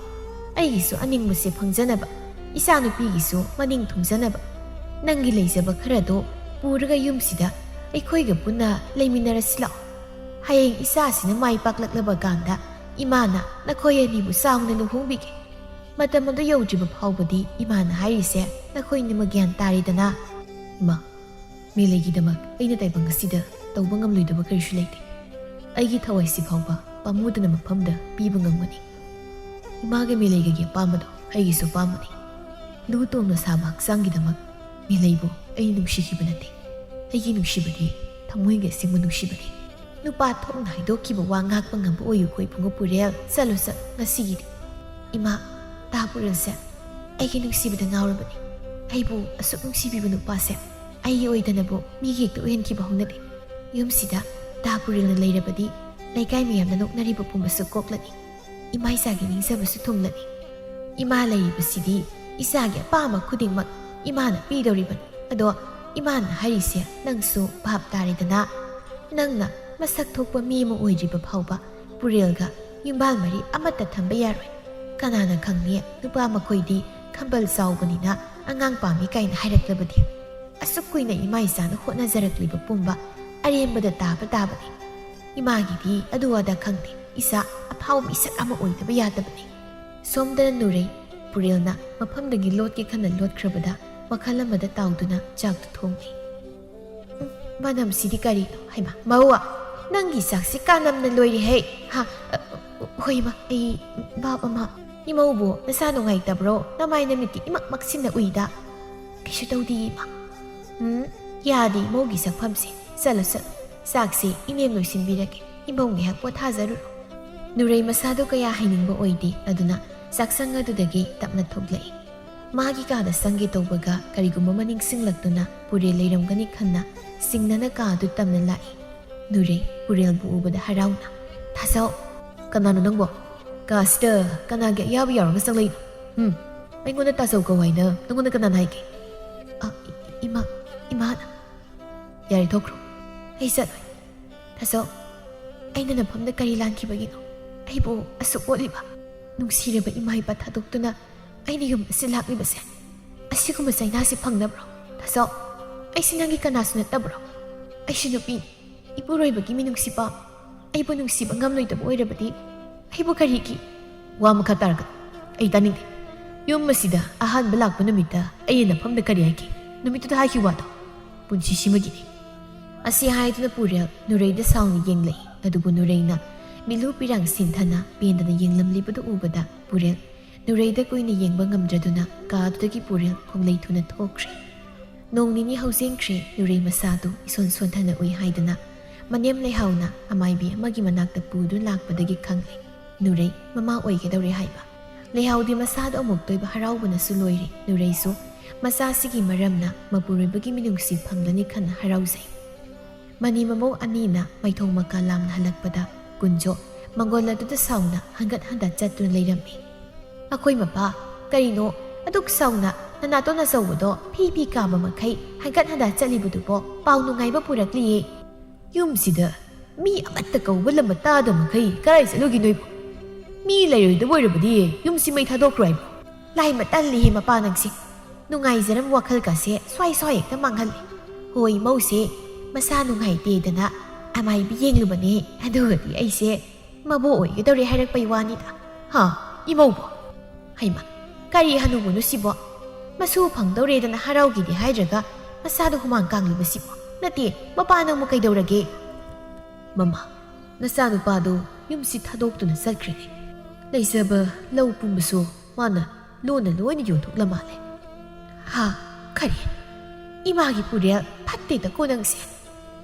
ꯑꯩꯒꯤꯁꯨ ꯑꯅꯤꯡꯕꯁꯦ ꯐꯪꯖꯅꯕ, ꯏꯆꯥꯅꯨꯄꯤꯒꯤꯁꯨ ꯃꯅꯤꯡ ꯊꯨꯡꯖꯅꯕ, ꯅꯪꯒꯤ ꯂꯩꯖꯕ ꯈꯔꯗꯣ ꯄꯨꯔꯒ ꯌꯨꯝꯁꯤꯗ ꯑꯩꯈꯣꯏꯒ ꯄꯨꯟꯅ ꯂꯩꯃꯤꯟꯅꯔꯁꯤ ꯂꯥꯛꯑꯣ꯫ ꯍꯌꯦꯡ ꯏꯆꯥꯁꯤꯅ ꯃꯥꯏ ꯄꯥꯛꯂꯛꯂꯕ ꯀꯥꯟꯗ ꯏꯃꯥꯅ ꯅꯈꯣꯏ ꯑꯅꯤꯕꯨ ꯆꯥꯎꯅ ꯂꯨꯍꯣꯡꯕꯤꯒꯦ꯫ ꯃꯇꯝ ꯑꯗꯨ ꯌꯧꯗ꯭ꯔꯤꯕ ꯐꯥꯎꯕꯗꯤ ꯏꯃꯥꯅ ꯍꯥꯏꯔꯤꯁꯦ ꯅꯈꯣꯏꯅꯤꯃꯛ ꯒ꯭ꯌꯥꯟ ꯇꯥꯔꯦꯗꯅ?" ꯏꯃꯥ, ꯃꯦꯂꯩꯒꯤꯗꯃꯛ ꯑꯩꯅ ꯇꯥꯏꯕꯪ ꯑꯁꯤꯗ ꯇꯧꯕ ꯉꯝꯂꯣꯏꯗꯕ ꯀꯔꯤꯁꯨ ꯂꯩꯇꯦ꯫ ꯑꯩꯒꯤ ꯊꯋꯥꯏꯁꯤ ꯐꯥꯎꯕ ꯄꯥꯝꯃꯨꯗꯅ ꯃꯐꯝꯗ ꯄꯤꯕ ꯉꯝꯒꯅꯤ꯫ ꯏꯃꯥꯒ ꯃꯦꯂꯩꯒꯒꯤ ꯑꯄꯥꯝꯕꯗꯣ ꯑꯩꯒꯤꯁꯨ ꯑꯄꯥꯝꯕꯅꯤ꯫ ꯂꯨ ꯇꯣꯡꯅ ꯁꯥꯕ ꯍꯛꯆꯥꯡꯒꯤꯗꯃꯛ ꯃꯦꯂꯩꯕꯨ ꯑꯩꯅ ꯅꯨꯡꯁꯤꯈꯤꯕ ꯅꯠꯇꯦ꯫ ꯑꯩꯒꯤ ꯅꯨꯡꯁꯤꯕꯗꯤ ꯊꯃꯣꯏꯒꯤ ꯑꯁꯦꯡꯕ ꯅꯨꯡꯁꯤꯕꯅꯤ꯫ ꯅꯨꯄꯥ ꯊꯣꯛꯅ ꯍꯥꯏꯗꯣꯛꯈꯤꯕ ꯋꯥ ꯉꯥꯛꯄ ꯉꯝꯕ ꯑꯣꯏꯌꯨꯀꯣ ꯏꯕꯨꯡꯉꯣ ꯄꯨꯔꯦꯜ꯫ ꯆꯠꯂꯣ, ꯆꯠꯂꯣ ꯉꯁꯤꯒꯤꯗꯤ꯫ ꯏꯃꯥ, ꯇꯥ ꯄꯨꯔꯦꯜꯁꯦ ꯑꯩꯒꯤ ꯅꯨꯡꯁꯤꯕꯗ ꯉꯥꯎꯔꯕꯅꯤ꯫ ꯑꯩꯕꯨ ꯑꯁꯨꯛ ꯅꯨꯡꯁꯤꯕꯤꯕ ꯅꯨꯄꯥꯁꯦ ꯑꯩꯒꯤ ꯑꯣꯏꯗꯅꯕꯨ ꯃꯤꯒꯤ ꯍꯦꯛꯇ ꯑꯣꯏꯍꯟꯈꯤꯕ ꯍꯧꯅꯗꯦ꯫ ꯌꯨꯝꯁꯤꯗ ꯇꯥ ꯄꯨꯔꯦꯜꯅ ꯂꯩꯔꯕꯗꯤ ꯂꯩꯀꯥꯏ ꯃꯌꯥꯝꯅ ꯅꯣꯛꯅꯔꯤꯕ ꯄꯨꯝꯕꯁꯨ ꯀꯣꯛꯂꯅꯤ꯫ ꯏꯃꯥ ꯏꯆꯥꯒꯤ ꯅꯤꯡꯖꯕꯁꯨ ꯊꯨꯡꯂꯅꯤ꯫ ꯏꯃꯥ ꯂꯩꯔꯤꯕꯁꯤꯗꯤ ꯏꯆꯥꯒꯤ ꯑꯄꯥꯝꯕ ꯈꯨꯗꯤꯡꯃꯛ ꯏꯃꯥꯅ ꯄꯤꯗꯧꯔꯤꯕꯅꯤ꯫ ꯑꯗꯣ ꯏꯃꯥꯅ ꯍꯥꯏꯔꯤꯁꯦ ꯅꯪꯁꯨ ꯚꯥꯞ ꯇꯥꯔꯦꯗꯅ꯫ ꯅꯪꯅ ꯃꯁꯛ ꯊꯣꯛꯄ ꯃꯤ ꯑꯃ ꯑꯣꯏꯗ꯭ꯔꯤꯕ ꯐꯥꯎꯕ ꯄꯨꯔꯦꯜꯒ ꯌꯨꯝꯕꯥꯜ ꯃꯔꯤ ꯑꯃꯠꯇ ꯊꯝꯕ ꯌꯥꯔꯣꯏ꯫ ꯀꯅꯥꯅ ꯈꯪꯅꯤ ꯅꯨꯄꯥ ꯃꯈꯣꯏꯗꯤ ꯈꯝꯕꯜ ꯆꯥꯎꯕꯅꯤꯅ ꯑꯉꯥꯡ ꯄꯥꯝꯃꯤ ꯀꯥꯏꯅ ꯍꯥꯏꯔꯛꯂꯕꯗꯤ꯫ ꯑꯁꯨꯛ ꯀꯨꯏꯅ ꯏꯃꯥ ꯏꯆꯥꯅ ꯍꯣꯠꯅꯖꯔꯛꯂꯤꯕ ꯄꯨꯝꯕ ꯑꯔꯦꯝꯕꯗ ꯇꯥꯕ ꯇꯥꯕꯅꯤ꯫ ꯏꯃꯥꯒꯤꯗꯤ ꯑꯗꯨ ꯑꯗꯥ ꯈꯪꯗꯦ, ꯏꯆꯥ ꯑꯐꯥꯎꯕ ꯃꯤꯁꯛ ꯑꯃ ꯑꯣꯏꯗꯕ ꯌꯥꯗꯕꯅꯤ꯫ ꯁꯣꯝꯗꯅ ꯅꯨꯔꯩ ꯄꯨꯔꯦꯜꯅ ꯃꯐꯝꯗꯒꯤ ꯂꯣꯠꯀꯦ ꯈꯟꯅ ꯂꯣꯠꯈ꯭ꯔꯕꯗ ꯋꯥꯈꯜ ꯑꯃꯗ ꯇꯥꯎꯗꯨꯅ ꯆꯥꯛꯇꯨ ꯊꯣꯡꯂꯤ꯫ "ꯎꯝ, ꯃꯅꯝꯁꯤꯗꯤ ꯀꯔꯤꯅꯣ? ꯍꯩꯃꯥ, ꯃꯧ, ꯅꯪꯒꯤ ꯆꯥꯛꯁꯤ ꯀꯥꯅꯝꯅ ꯂꯣꯏꯔꯦꯍꯦ!" "ꯍꯥ? ꯑ, ꯍꯣꯏ, ꯏꯃꯥ, ꯑꯩ ꯚꯥꯞ ꯑꯃ꯫" "ꯏꯃꯧꯕꯨ ꯅꯁꯥ ꯅꯨꯡꯉꯥꯏꯇꯕ꯭ꯔꯣ? ꯅꯃꯥꯏ ꯅꯃꯤꯠꯇꯤ ꯏꯃꯛ ꯃꯛꯁꯤꯟꯅ ꯎꯏꯗ꯫" "ꯀꯩꯁꯨ ꯇꯧꯗꯦ, ꯏꯃꯥ꯫" "ꯎꯝ, ꯌꯥꯗꯦ ꯏꯃꯧꯒꯤ ꯆꯥꯛꯐꯝꯁꯦ꯫ ꯆꯠꯂꯣ, ꯆꯠꯂꯣ꯫ ꯆꯥꯛꯁꯦ ꯏꯅꯦꯝ ꯂꯣꯏꯁꯤꯟꯕꯤꯔꯒꯦ꯫ ꯏꯃꯧ ꯉꯥꯏꯍꯥꯛ ꯄꯣꯊꯥꯖꯔꯨꯔꯣ꯫" ꯅꯨꯔꯩ ꯃꯁꯥꯗꯣ ꯀꯌꯥ ꯍꯩꯅꯤꯡꯕ ꯑꯣꯏꯗꯦ, ꯑꯗꯨꯅ ꯆꯥꯛꯁꯪ ꯑꯗꯨꯗꯒꯤ ꯇꯞꯅ ꯊꯣꯛꯂꯛꯏ꯫ ꯃꯥꯒꯤ ꯀꯥꯗ ꯆꯪꯒꯦ ꯇꯧꯕꯒ ꯀꯔꯤꯒꯨꯝꯕ ꯑꯃ ꯅꯤꯡꯁꯤꯡꯂꯛꯇꯨꯅ ꯄꯨꯔꯦꯜ ꯂꯩꯔꯝꯒꯅꯤ ꯈꯟꯅ ꯆꯤꯡꯅꯅ ꯀꯥ ꯑꯗꯨ ꯇꯝꯅ ꯂꯥꯛꯏ꯫ ꯅꯨꯔꯩ ꯄꯨꯔꯦꯜꯕꯨ ꯎꯕꯗ ꯍꯔꯥꯎꯅ, "ꯊꯥꯖꯧ꯫" "ꯀꯅꯥꯅꯣ ꯅꯪꯕꯣ? ꯀꯥꯁꯤꯗ ꯀꯅꯥꯒꯤ ꯑꯌꯥꯕ ꯌꯥꯎꯔꯒ ꯆꯪꯂꯛꯏꯅꯣ? ꯎꯝ? ꯑꯩꯉꯣꯟꯗ ꯇꯥꯖꯧ ꯀꯧ ꯍꯥꯏꯅ ꯅꯪꯉꯣꯟꯗ ꯀꯅꯥꯅ ꯍꯥꯏꯒꯦ?" "ꯑ, ꯏ-, ꯏꯃꯥ, ꯏꯃꯥꯅ꯫" "ꯌꯥꯔꯦ, ꯊꯣꯛꯈ꯭ꯔꯣ꯫ ꯑꯩ ꯆꯠꯂꯣꯏ꯫" "ꯊꯥꯖꯧ, ꯑꯩꯅ ꯅꯐꯝꯗ ꯀꯔꯤ ꯂꯥꯟꯈꯤꯕꯒꯤꯅꯣ ꯑꯩꯕꯨ ꯑꯁꯨꯛ ꯑꯣꯠꯂꯤꯕ? ꯅꯨꯡꯁꯤꯔꯕ ꯏꯃꯥ ꯏꯄꯥ ꯊꯥꯗꯣꯛꯇꯨꯅ ꯑꯩꯅ ꯌꯨꯝ ꯑꯁꯤ ꯂꯥꯛꯂꯤꯕꯁꯦ ꯑꯁꯤꯒꯨꯝꯕ ꯆꯩꯅꯥꯁꯤ ꯐꯪꯅꯕ꯭ꯔꯣ? ꯊꯥꯖꯧ, ꯑꯩꯁꯤ ꯅꯪꯒꯤ ꯀꯅꯥꯁꯨ ꯅꯠꯇꯕ꯭ꯔꯣ? ꯑꯩꯁꯨ ꯅꯨꯄꯤꯅꯤ, ꯏꯄꯨꯔꯣꯏꯕꯒꯤ ꯃꯤꯅꯨꯡꯁꯤ ꯄꯥꯝꯃꯤ꯫ ꯑꯩꯕꯨ ꯅꯨꯡꯁꯤꯕ ꯉꯝꯂꯣꯏꯗꯕ ꯑꯣꯏꯔꯕꯗꯤ ꯑꯩꯕꯨ ꯀꯔꯤꯒꯤ?" "ꯋꯥ ꯃꯈꯥ ꯇꯥꯔꯒ ꯑꯩ ꯇꯥꯅꯤꯡꯗꯦ꯫ ꯌꯨꯝ ꯑꯁꯤꯗ ꯑꯍꯥꯟꯕ ꯂꯥꯛꯄ ꯅꯨꯃꯤꯠꯇ ꯑꯩꯅ ꯅꯐꯝꯗ ꯀꯔꯤ ꯍꯥꯏꯈꯤ? ꯅꯨꯃꯤꯠꯇꯨꯗ ꯍꯥꯏꯈꯤ ꯋꯥꯗꯣ ꯄꯨꯟꯁꯤꯁꯤꯃꯒꯤꯅꯤ꯫" ꯑꯁꯤ ꯍꯥꯏꯗꯨꯅ ꯄꯨꯔꯦꯜ ꯅꯨꯔꯩꯗ ꯁꯥꯎꯅ ꯌꯦꯡꯂꯛꯏ꯫ ꯑꯗꯨꯕꯨ ꯅꯨꯔꯩꯅ ꯃꯤꯠꯂꯨ ꯄꯤꯔꯥꯡ ꯁꯤꯟꯊꯅ ꯄꯦꯟꯗꯅ ꯌꯦꯡꯂꯝꯂꯤꯕꯗꯨ ꯎꯕꯗ ꯄꯨꯔꯦꯜ ꯅꯨꯔꯩꯗ ꯀꯨꯏꯅ ꯌꯦꯡꯕ ꯉꯝꯗ꯭ꯔꯗꯨꯅ ꯀꯥ ꯑꯗꯨꯗꯒꯤ ꯄꯨꯔꯦꯜ ꯈꯣꯡꯂꯩ ꯊꯨꯅ ꯊꯣꯛꯈ꯭ꯔꯦ꯫ ꯅꯣꯡ ꯅꯤꯅꯤ ꯍꯧꯖꯤꯟꯈ꯭ꯔꯦ꯫ ꯅꯨꯔꯩ ꯃꯁꯥꯗꯨ ꯏꯁꯣꯟ ꯁꯣꯟꯊꯅ ꯎꯏ ꯍꯥꯏꯗꯨꯅ ꯃꯅꯦꯝ ꯂꯩꯍꯥꯎꯅ ꯑꯃꯥꯏꯕꯤ ꯑꯃꯒꯤ ꯃꯅꯥꯛꯇ ꯄꯨꯗꯨꯅ ꯂꯥꯛꯄꯗꯒꯤ ꯈꯪꯂꯦ ꯅꯨꯔꯩ ꯃꯃꯥ ꯑꯣꯏꯒꯗꯧꯔꯦ ꯍꯥꯏꯕ꯫ ꯂꯩꯍꯥꯎꯗꯤ ꯃꯁꯥꯗ ꯑꯃꯨꯛꯇꯣꯏꯕ ꯍꯔꯥꯎꯕꯅꯁꯨ ꯂꯣꯏꯔꯦ꯫ ꯅꯨꯔꯩꯁꯨ ꯃꯆꯥꯁꯤꯒꯤ ꯃꯔꯝꯅ ꯃꯄꯨꯔꯣꯏꯕꯒꯤ ꯃꯤꯅꯨꯡꯁꯤ ꯐꯪꯂꯅꯤ ꯈꯟꯅ ꯍꯔꯥꯎꯖꯩ꯫ ꯃꯅꯤ ꯃꯃꯧ ꯑꯅꯤꯅ ꯃꯩꯊꯣꯡ ꯃꯀꯥ ꯂꯥꯝꯅ ꯍꯜꯂꯛꯄꯗ ꯀꯨꯟꯖꯣ ꯃꯪꯒꯣꯜ ꯑꯗꯨꯗ ꯁꯥꯎꯅ ꯍꯟꯒꯠ ꯍꯟꯗ ꯆꯠꯇꯨꯅ ꯂꯩꯔꯝꯃꯤ꯫ "ꯑꯩꯈꯣꯏ ꯃꯄꯥ, ꯀꯔꯤꯅꯣ ꯑꯗꯨꯛ ꯁꯥꯎꯅ ꯅꯅꯥꯇꯣꯟ ꯑꯆꯧꯕꯗꯣ ꯐꯤ ꯐꯤ ꯀꯥꯝꯕ ꯃꯈꯩ ꯍꯟꯒꯠ ꯍꯟꯗ ꯆꯠꯂꯤꯕꯗꯨꯕꯣ? ꯄꯥꯎ ꯅꯨꯡꯉꯥꯏꯕ ꯄꯨꯔꯛꯂꯤꯌꯦ꯫ ꯌꯨꯝꯁꯤꯗ ꯃꯤ ꯑꯃꯠꯇ ꯀꯧꯕ ꯂꯝꯕ ꯇꯥꯗꯕ ꯃꯈꯩ ꯀꯗꯥꯏ ꯆꯠꯂꯨꯒꯦ ꯅꯣꯏꯕꯣ? ꯃꯤ ꯂꯩꯔꯣꯏꯗꯕ ꯑꯣꯏꯔꯕꯗꯤ ꯌꯨꯝꯁꯤ ꯃꯩ ꯊꯥꯗꯣꯛꯈ꯭ꯔꯣ ꯍꯥꯏꯕ꯭ꯔꯣ? ꯂꯥꯏ ꯃꯇꯜꯂꯤꯍꯦ ꯃꯄꯥ ꯅꯪꯁꯦ꯫ ꯅꯨꯡꯉꯥꯏꯖꯔꯝ ꯋꯥꯈꯜꯒꯁꯦ ꯁ꯭ꯋꯥꯏ ꯁ꯭ꯋꯥꯏ ꯍꯦꯛꯇ ꯃꯥꯡꯍꯜꯂꯤ꯫ ꯍꯣꯏ, ꯏꯃꯧꯁꯦ ꯃꯁꯥ ꯅꯨꯡꯉꯥꯏꯇꯦꯗꯅ ꯑꯃꯥꯏꯕꯤ ꯌꯦꯡꯂꯨꯕꯅꯦ꯫ ꯑꯗꯨꯒꯗꯤ ꯑꯩꯁꯦ ꯃꯕꯣꯛ ꯑꯣꯏꯒꯗꯧꯔꯦ ꯍꯥꯏꯔꯛꯄꯩ ꯋꯥꯅꯤꯗ꯫ ꯍꯥ, ꯏꯃꯧꯕꯣ? ꯍꯩꯃꯥ, ꯀꯔꯤ ꯍꯅꯨꯕꯅꯣ ꯁꯤꯕꯣ? ꯃꯁꯨ ꯐꯪꯗꯧꯔꯦꯗꯅ ꯍꯔꯥꯎꯒꯦꯗꯤ ꯍꯥꯏꯗ꯭ꯔꯒ ꯃꯁꯥꯗ ꯍꯨꯃꯥꯡ ꯀꯥꯡꯂꯤꯕꯁꯤꯕꯣ? ꯅꯠꯇꯦ, ꯃꯄꯥ ꯅꯪꯕꯨ ꯀꯩꯗꯧꯔꯒꯦ?" "ꯃꯃꯥ, ꯅꯆꯥꯅꯨꯄꯥꯗꯣ ꯌꯨꯝꯁꯤ ꯊꯥꯗꯣꯛꯇꯨꯅ ꯆꯠꯈ꯭ꯔꯦꯅꯦ꯫ ꯂꯩꯖꯕ ꯂꯧ ꯄꯨꯝꯕꯁꯨ ꯃꯥꯅ ꯂꯣꯟꯅ ꯂꯣꯏꯅ ꯌꯣꯟꯊꯣꯛꯂ ꯃꯥꯜꯂꯦ꯫" "ꯍꯥ? ꯀꯔꯤ? ꯏꯃꯥꯒꯤ ꯄꯨꯔꯦꯜ ꯐꯠꯇꯦꯗꯀꯣ ꯅꯪꯁꯦ꯫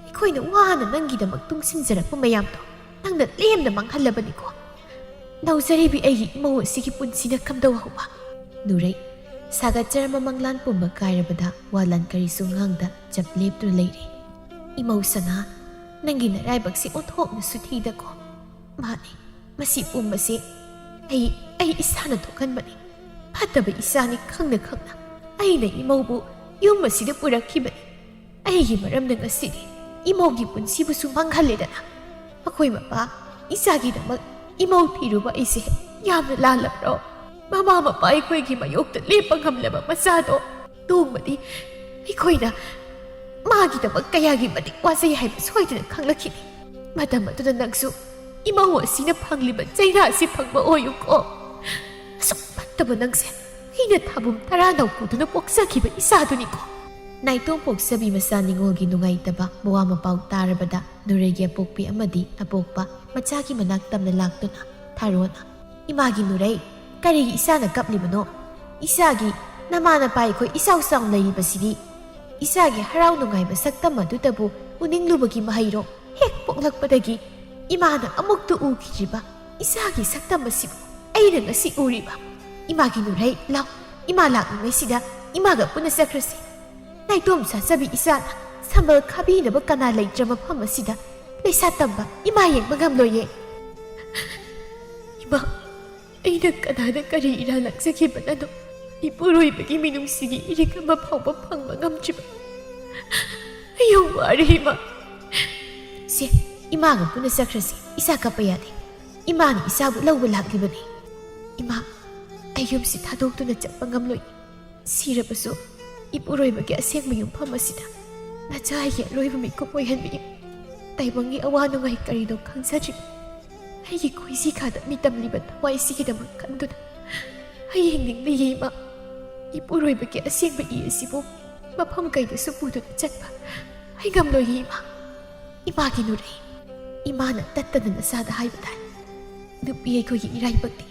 ꯑꯩꯈꯣꯏꯅ ꯋꯥꯅ ꯅꯪꯒꯤꯗꯃꯛ ꯇꯨꯡꯁꯤꯟꯖꯔꯛꯄ ꯃꯌꯥꯝꯗꯣ ꯅꯪꯅ ꯂꯦꯝꯅ ꯃꯥꯡꯍꯜꯂꯕꯅꯤꯀꯣ꯫ ꯅꯧꯖꯔꯤꯕꯤ ꯑꯩꯒꯤ ꯏꯃꯧ ꯑꯁꯤꯒꯤ ꯄꯨꯟꯁꯤꯅ ꯀꯝꯗꯧꯍꯧꯕ?" ꯅꯨꯔꯩ ꯁꯥꯒꯠꯆꯔꯝꯕ ꯃꯪꯂꯥꯟ ꯄꯨꯝꯕ ꯀꯥꯏꯔꯕꯗ ꯋꯥꯂꯟ ꯀꯔꯤꯁꯨ ꯉꯥꯡꯗ ꯆꯞ ꯂꯦꯞꯇꯨꯅ ꯂꯩꯔꯦ꯫ "ꯏꯃꯧ ꯁꯅꯥ, ꯅꯪꯒꯤ ꯅꯔꯥꯏꯕꯛꯁꯤ ꯑꯣꯟꯊꯣꯛꯅꯁꯨ ꯊꯤꯗꯀꯣ꯫ ꯃꯥꯅꯤ, ꯃꯁꯤ ꯄꯨꯝꯕꯁꯦ ꯑꯩ, ꯑꯩ ꯏꯁꯥꯅ ꯊꯣꯛꯍꯟꯕꯅꯤ꯫ ꯐꯠꯇꯕ ꯏꯆꯥꯅꯤ ꯈꯪꯅ ꯈꯪꯅ ꯑꯩꯅ ꯏꯃꯧꯕꯨ ꯌꯨꯝ ꯑꯁꯤꯗ ꯄꯨꯔꯛꯈꯤꯕꯅꯤ꯫ ꯑꯩꯒꯤ ꯃꯔꯝꯅ ꯉꯁꯤꯗꯤ ꯏꯃꯧꯒꯤ ꯄꯨꯟꯁꯤꯕꯨꯁꯨ ꯃꯥꯡꯍꯜꯂꯦꯗꯅ꯫ ꯑꯩꯈꯣꯏ ꯃꯄꯥ, ꯏꯆꯥꯒꯤꯗꯃꯛ ꯏꯃꯧ ꯊꯤꯔꯨꯕ ꯑꯩꯁꯦ ꯌꯥꯝꯅ ꯂꯥꯜꯂꯕ꯭ꯔꯣ? ꯃꯃꯥ ꯃꯄꯥ ꯑꯩꯈꯣꯏꯒꯤ ꯃꯥꯌꯣꯛꯇ ꯂꯦꯞꯄ ꯉꯝꯂꯕ ꯃꯆꯥꯗꯣ ꯇꯣꯡꯕꯗꯤ ꯑꯩꯈꯣꯏꯅ ꯃꯥꯒꯤꯗꯃꯛ ꯀꯌꯥꯒꯤ ꯃꯇꯤꯛ ꯋꯥꯖꯩ ꯍꯥꯏꯕ ꯁꯣꯏꯗꯅ ꯈꯪꯂꯛꯈꯤꯅꯤ꯫ ꯃꯇꯝ ꯑꯗꯨꯗ ꯅꯪꯁꯨ ꯏꯃꯧ ꯑꯁꯤꯅ ꯐꯪꯂꯤꯕ ꯆꯩꯔꯥ ꯑꯁꯤ ꯐꯪꯕ ꯑꯣꯏꯌꯨꯀꯣ꯫ ꯑꯁꯨꯛ ꯐꯠꯇꯕ ꯅꯪꯁꯦ ꯑꯩꯅ ꯊꯥꯕꯨꯝ ꯇꯔꯥ ꯅꯧꯀꯨꯗꯨꯅ ꯄꯣꯛꯆꯈꯤꯕ ꯏꯆꯥꯗꯨꯅꯤꯀꯣ꯫" ꯅꯥꯏꯇꯣꯝ ꯄꯣꯛꯆꯕꯤ ꯃꯆꯥ ꯅꯤꯉꯣꯜꯒꯤ ꯅꯨꯡꯉꯥꯏꯇꯕ ꯃꯋꯥ ꯃꯄꯥꯎ ꯇꯥꯔꯕꯗ ꯅꯨꯔꯩꯒꯤ ꯑꯄꯣꯛꯄꯤ ꯑꯃꯗꯤ ꯑꯄꯣꯛꯄ ꯃꯆꯥꯒꯤ ꯃꯅꯥꯛ ꯇꯝꯅ ꯂꯥꯛꯇꯨꯅ ꯊꯥꯔꯣꯅ, "ꯏꯃꯥꯒꯤ ꯅꯨꯔꯩ, ꯀꯔꯤꯒꯤ ꯏꯆꯥꯅ ꯀꯞꯂꯤꯕꯅꯣ? ꯏꯆꯥꯒꯤ ꯅꯃꯥ ꯅꯄꯥ ꯑꯩꯈꯣꯏ ꯏꯆꯥꯎ ꯆꯥꯎꯅ ꯂꯩꯔꯤꯕꯁꯤꯗꯤ ꯏꯆꯥꯒꯤ ꯍꯔꯥꯎ ꯅꯨꯡꯉꯥꯏꯕ ꯁꯛꯇꯝ ꯑꯗꯨꯇꯕꯨ ꯎꯅꯤꯡꯂꯨꯕꯒꯤ ꯃꯍꯩꯔꯣ? ꯍꯦꯛ ꯄꯣꯛꯂꯛꯄꯗꯒꯤ ꯏꯃꯥꯅ ꯑꯃꯨꯛꯇ ꯎꯈꯤꯗ꯭ꯔꯤꯕ ꯏꯆꯥꯒꯤ ꯁꯛꯇꯝ ꯑꯁꯤꯕꯨ ꯑꯩꯅ ꯉꯁꯤ ꯎꯔꯤꯕ꯫ ꯏꯃꯥꯒꯤ ꯅꯨꯔꯩ, ꯂꯥꯎ, ꯏꯃꯥ ꯂꯥꯛꯂꯤꯉꯩꯁꯤꯗ ꯏꯃꯥꯒ ꯄꯨꯟꯅ ꯆꯠꯈ꯭ꯔꯁꯤ꯫ ꯅꯥꯏꯇꯣꯝ ꯆꯥꯖꯕꯤ ꯏꯆꯥꯅ ꯁꯝꯕꯜ ꯈꯥꯕꯤꯅꯕ ꯀꯅꯥ ꯂꯩꯇ꯭ꯔ ꯃꯐꯝ ꯑꯁꯤꯗ ꯄꯩꯁꯥ ꯇꯝꯕ ꯏꯃꯥ ꯌꯦꯡꯕ ꯉꯝꯂꯣꯏꯌꯦ꯫ ꯏꯃꯥ, ꯑꯩꯅ ꯀꯅꯥꯗ ꯀꯔꯤ ꯏꯔꯥꯜ ꯂꯥꯛꯆꯈꯤꯕꯅꯅꯣ? ꯏꯄꯨꯔꯣꯏꯕꯒꯤ ꯃꯤꯅꯨꯡꯁꯤꯒꯤ ꯏꯔꯤꯛ ꯑꯃ ꯐꯥꯎꯕ ꯐꯪꯕ ꯉꯝꯗ꯭ꯔꯤꯕ꯫ ꯑꯩ ꯌꯥꯝ ꯋꯥꯔꯦ, ꯏꯃꯥ꯫ ꯁꯦ, ꯏꯃꯥꯒ ꯄꯨꯟꯅ ꯆꯠꯈ꯭ꯔꯁꯤ꯫ ꯏꯁꯥ ꯀꯞꯄ ꯌꯥꯗꯦ꯫ ꯏꯃꯥꯅ ꯏꯁꯥꯕꯨ ꯂꯧꯕ ꯂꯥꯛꯂꯤꯕꯅꯤ꯫ ꯏꯃꯥ, ꯑꯩ ꯌꯨꯝꯁꯤ ꯊꯥꯗꯣꯛꯇꯨꯅ ꯆꯠꯄ ꯉꯝꯂꯣꯏ꯫ ꯁꯤꯔꯕꯁꯨ ꯏꯄꯨꯔꯣꯏꯕꯒꯤ ꯑꯁꯦꯡꯕ ꯌꯨꯝꯐꯝ ꯑꯁꯤꯗ ꯅꯆꯥ ꯑꯩꯒꯤ ꯑꯔꯣꯏꯕ ꯃꯤꯀꯨꯞ ꯑꯣꯏꯍꯟꯕꯤꯌꯨ꯫ ꯇꯥꯏꯕꯪꯒꯤ ꯑꯋꯥ ꯅꯨꯡꯉꯥꯏ ꯀꯔꯤꯅꯣ ꯈꯪꯖꯗ꯭ꯔꯤ꯫ ꯑꯩꯒꯤ ꯈꯣꯏꯖꯤ ꯈꯥꯗ ꯃꯤꯇꯝꯂꯤꯕ ꯊꯋꯥꯏꯁꯤꯒꯤꯗꯃꯛ ꯈꯟꯗꯨꯅ ꯑꯩ ꯍꯤꯡꯅꯤꯡꯂꯤꯌꯦ, ꯏꯃꯥ꯫ ꯏꯄꯨꯔꯣꯏꯕꯒꯤ ꯑꯁꯦꯡꯕ ꯏ ꯑꯁꯤꯕꯨ ꯃꯐꯝ ꯀꯩꯗꯁꯨ ꯄꯨꯗꯨꯅ ꯆꯠꯄ ꯑꯩ ꯉꯝꯂꯣꯏꯌꯦ, ꯏꯃꯥ꯫ ꯏꯃꯥꯒꯤ ꯅꯨꯔꯩ, ꯏꯃꯥꯅ ꯇꯠꯇꯅ ꯅꯆꯥꯗ ꯍꯥꯏꯕ ꯇꯥꯏ꯫ ꯅꯨꯄꯤ ꯑꯩꯈꯣꯏꯒꯤ ꯏꯔꯥꯏꯕꯛꯇꯤ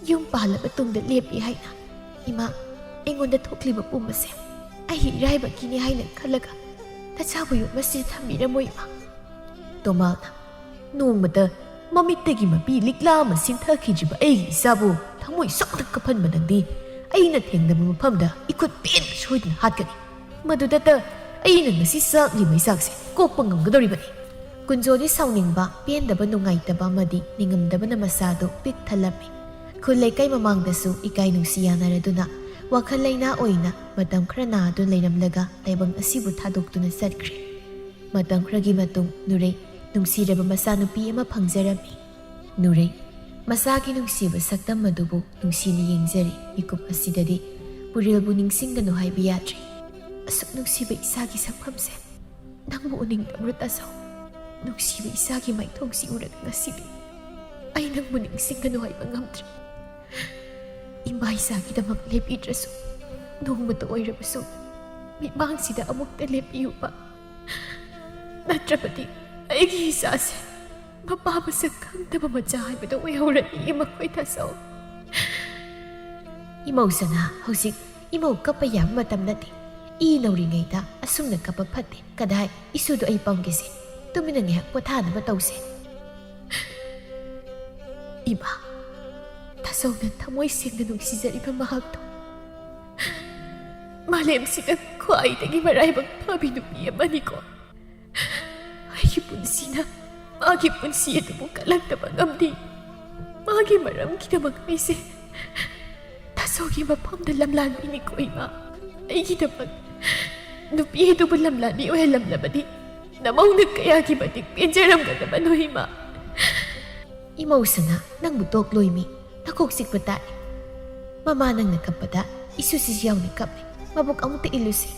ꯌꯨꯝ ꯄꯥꯜꯂꯕ ꯇꯨꯡꯗ ꯂꯦꯞꯄꯤ ꯍꯥꯏꯅ꯫ ꯏꯃꯥ, ꯑꯩꯉꯣꯟꯗ ꯊꯣꯛꯂꯤꯕ ꯄꯨꯝꯕꯁꯦ ꯑꯩꯒꯤ ꯏꯔꯥꯏꯕꯛꯀꯤꯅꯤ ꯍꯥꯏꯅ ꯈꯜꯂꯒ ꯅꯆꯥꯕꯨ ꯌꯨꯝ ꯑꯁꯤꯗ ꯊꯝꯕꯤꯔꯝꯃꯣ, ꯏꯃꯥ꯫ ꯇꯣꯃꯥꯜꯅ, ꯅꯣꯡꯃꯇ ꯃꯃꯤꯠꯇꯒꯤ ꯃꯄꯤ ꯂꯤꯛꯂꯥ ꯑꯃ ꯁꯤꯟꯊꯈꯤꯗ꯭ꯔꯤꯕ ꯑꯩꯒꯤ ꯏꯆꯥꯕꯨ ꯊꯃꯣꯏ ꯁꯣꯛꯅ ꯀꯞꯍꯟꯕ ꯅꯪꯗꯤ ꯑꯩꯅ ꯊꯦꯡꯅꯕ ꯃꯐꯝꯗ ꯏꯈꯨꯠ ꯄꯦꯟꯅ ꯁꯣꯏꯗꯅ ꯍꯥꯠꯀꯅꯤ꯫ ꯃꯗꯨꯗꯇ ꯑꯩꯅ ꯉꯁꯤ ꯆꯥꯛꯂꯤ ꯃꯩꯆꯥꯛꯁꯦ ꯀꯣꯛꯄ ꯉꯝꯒꯗꯧꯔꯤꯕꯅꯤ꯫ ꯀꯨꯟꯖꯣꯗꯤ ꯁꯥꯎꯅꯤꯡꯕ, ꯄꯦꯟꯗꯕ, ꯅꯨꯡꯉꯥꯏꯇꯕ ꯑꯃꯗꯤ ꯅꯤꯡꯉꯝꯗꯕꯅ ꯃꯁꯥꯗꯨ ꯄꯤꯛ ꯊꯜꯂꯝꯃꯤ꯫ ꯈꯨꯜ ꯂꯩꯀꯥꯏ ꯃꯃꯥꯡꯗꯁꯨ ꯏꯀꯥꯏ ꯅꯨꯡꯁꯤ ꯌꯥꯅꯔꯗꯨꯅ ꯋꯥꯈꯜ ꯂꯩꯅꯥ ꯑꯣꯏꯅ ꯃꯇꯝ ꯈꯔ ꯅꯥꯗꯨꯅ ꯂꯩꯔꯝꯂꯒ ꯇꯥꯏꯕꯪ ꯑꯁꯤꯕꯨ ꯊꯥꯗꯣꯛꯇꯨꯅ ꯆꯠꯈ꯭ꯔꯦ꯫ ꯃꯇꯝ ꯈꯔꯒꯤ ꯃꯇꯨꯡ ꯅꯨꯔꯩ ꯅꯨꯡꯁꯤꯔꯕ ꯃꯆꯥꯅꯨꯄꯤ ꯑꯃ ꯐꯪꯖꯔꯝꯃꯤ꯫ ꯅꯨꯔꯩ ꯃꯆꯥꯒꯤ ꯅꯨꯡꯁꯤꯕ ꯁꯛꯇꯝ ꯑꯗꯨꯕꯨ ꯅꯨꯡꯁꯤꯅ ꯌꯦꯡꯖꯔꯤ꯫ ꯃꯤꯀꯨꯞ ꯑꯁꯤꯗꯗꯤ ꯄꯨꯔꯦꯜꯕꯨ ꯅꯤꯡꯁꯤꯡꯒꯅꯨ ꯍꯥꯏꯕ ꯌꯥꯗ꯭ꯔꯦ꯫ ꯑꯁꯨꯛ ꯅꯨꯡꯁꯤꯕ ꯏꯆꯥꯒꯤ ꯁꯛꯐꯝꯁꯦ ꯅꯪꯕꯨ ꯎꯅꯤꯡꯗꯕ꯭ꯔꯣ, ꯇꯥꯆꯧ? ꯅꯨꯡꯁꯤꯕ ꯏꯆꯥꯒꯤ ꯃꯥꯏꯊꯣꯡꯁꯤ ꯎꯔꯒ ꯉꯁꯤꯗꯤ ꯑꯩ ꯅꯪꯕꯨ ꯅꯤꯡꯁꯤꯡꯒꯅꯨ ꯍꯥꯏꯕ ꯉꯝꯗ꯭ꯔꯦ꯫ ꯏꯃꯥ ꯏꯆꯥꯒꯤꯗꯃꯛ ꯂꯦꯞꯄꯤꯗ꯭ꯔꯁꯨ ꯅꯣꯡꯃꯇ ꯑꯣꯏꯔꯕꯁꯨ ꯃꯤꯠꯃꯥꯡꯁꯤꯗ ꯑꯃꯨꯛꯇ ꯂꯦꯞꯄꯤꯌꯨꯕ꯫ ꯅꯠꯇ꯭ꯔꯕꯗꯤ ꯑꯩꯒꯤ ꯏꯆꯥꯁꯦ ꯃꯄꯥ ꯃꯁꯛ ꯈꯪꯗꯕ ꯃꯆꯥ ꯍꯥꯏꯕꯗꯣ ꯑꯣꯏꯍꯧꯔꯅꯤ, ꯃꯈꯣꯏ ꯇꯥꯆꯧ꯫ ꯏꯃꯧ ꯁꯅꯥ, ꯍꯧꯖꯤꯛ ꯏꯃꯧ ꯀꯞꯄ ꯌꯥꯕ ꯃꯇꯝ ꯅꯠꯇꯦ꯫ ꯏ ꯅꯧꯔꯤꯉꯩꯗ ꯑꯁꯨꯝꯅ ꯀꯞꯄ ꯐꯠꯇꯦ꯫ ꯀꯗꯥꯏ, ꯏꯁꯨꯗꯣ ꯑꯩ ꯄꯝꯒꯦꯁꯦ꯫ ꯇꯨꯃꯤꯟꯅ ꯉꯥꯏꯍꯥꯛ ꯄꯣꯊꯥꯅꯕ ꯇꯧꯁꯦ꯫ ꯏꯃꯥ, ꯇꯥꯆꯧꯅ ꯊꯃꯣꯏ ꯁꯦꯡꯅ ꯅꯨꯡꯁꯤꯖꯔꯤꯕ ꯃꯍꯥꯛꯇꯣ ꯃꯥꯂꯦꯝꯁꯤꯗ ꯈ꯭ꯋꯥꯏꯗꯒꯤ ꯃꯔꯥꯏꯕꯛ ꯐꯕꯤ ꯅꯨꯄꯤ ꯑꯃꯅꯤꯀꯣ꯫ ꯑꯩꯒꯤ ꯄꯨꯟꯁꯤ ꯁꯤꯅ ꯃꯥꯒꯤ ꯄꯨꯟꯁꯤ ꯑꯗꯨꯕꯨ ꯀꯜꯂꯛꯇꯕ ꯉꯝꯗꯦ꯫ ꯃꯥꯒꯤ ꯃꯔꯝꯒꯤꯗꯃꯛ ꯑꯩꯁꯦ ꯊꯥꯖꯧꯒꯤ ꯃꯐꯝꯗ ꯂꯝꯂꯥꯟꯕꯤꯅꯤꯀꯣ ꯏꯃꯥ꯫ ꯑꯩꯒꯤꯗꯃꯛ ꯅꯨꯄꯤ ꯑꯗꯨꯕꯨ ꯂꯝꯂꯥꯟꯕꯤ ꯑꯣꯏꯍꯜꯂꯝꯂꯕꯗꯤ ꯅꯃꯧꯅ ꯀꯌꯥꯒꯤ ꯃꯇꯤꯛ ꯄꯦꯟꯖꯔꯝꯒꯗꯕꯅꯣ ꯏꯃꯥ꯫ ꯏꯃꯧ ꯁꯅꯥ, ꯅꯪꯕꯨ ꯇꯣꯛꯂꯣꯏꯃꯤ, ꯅꯀꯣꯛ ꯆꯤꯛꯄ ꯇꯥꯔꯦ꯫ ꯃꯃꯥ ꯅꯪꯅ ꯀꯞꯄꯗ ꯏꯁꯨꯁꯤꯁꯨ ꯌꯥꯎꯅ ꯀꯞꯂꯦ꯫ ꯃꯕꯨꯛ ꯑꯃꯨꯛꯇ ꯏꯜꯂꯨꯁꯤ꯫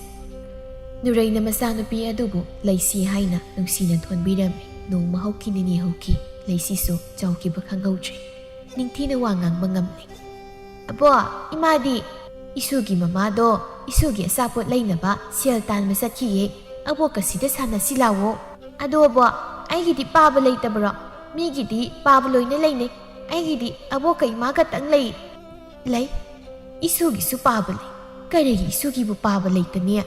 ꯅꯨꯔꯩꯅ ꯃꯆꯥꯅꯨꯄꯤ ꯑꯗꯨꯕꯨ ꯂꯩꯁꯤ ꯍꯥꯏꯅ ꯅꯨꯡꯁꯤꯅ ꯊꯣꯟꯕꯤꯔꯝꯃꯤ꯫ ꯅꯣꯡꯃ ꯍꯧꯈꯤ, ꯅꯤꯅꯤ ꯍꯧꯈꯤ, ꯂꯩꯁꯤꯁꯨ ꯆꯥꯎꯈꯤꯕ ꯈꯪꯍꯧꯗ꯭ꯔꯦ꯫ ꯅꯤꯡꯊꯤꯅ ꯋꯥ ꯉꯥꯡꯕ ꯉꯝꯂꯦ꯫ "ꯑꯕꯣ, ꯏꯃꯥꯗꯤ?" "ꯏꯁꯨꯒꯤ ꯃꯃꯥꯗꯣ ꯏꯁꯨꯒꯤ ꯑꯆꯥꯄꯣꯠ ꯂꯩꯅꯕ ꯁꯦꯜ ꯇꯥꯟꯕ ꯆꯠꯈꯤꯌꯦ꯫ ꯑꯕꯣꯛꯀ ꯁꯤꯗ ꯁꯥꯟꯅꯁꯤ ꯂꯥꯛꯑꯣ꯫" "ꯑꯗꯣ ꯑꯕꯣ, ꯑꯩꯒꯤꯗꯤ ꯄꯥꯕ ꯂꯩꯇꯕ꯭ꯔꯣ? ꯃꯤꯒꯤꯗꯤ ꯄꯥꯕ ꯂꯣꯏꯅ ꯂꯩꯅꯩ꯫ ꯑꯩꯒꯤꯗꯤ ꯑꯕꯣꯛꯀ ꯏꯃꯥ ꯈꯛꯇꯪ ꯂꯩ꯫" "ꯂꯩ꯫ ꯏꯁꯨꯒꯤꯁꯨ ꯄꯥꯕ ꯂꯩ꯫ ꯀꯔꯤꯒꯤ ꯏꯁꯨꯒꯤꯕꯨ ꯄꯥꯕ ꯂꯩꯇꯅꯤ?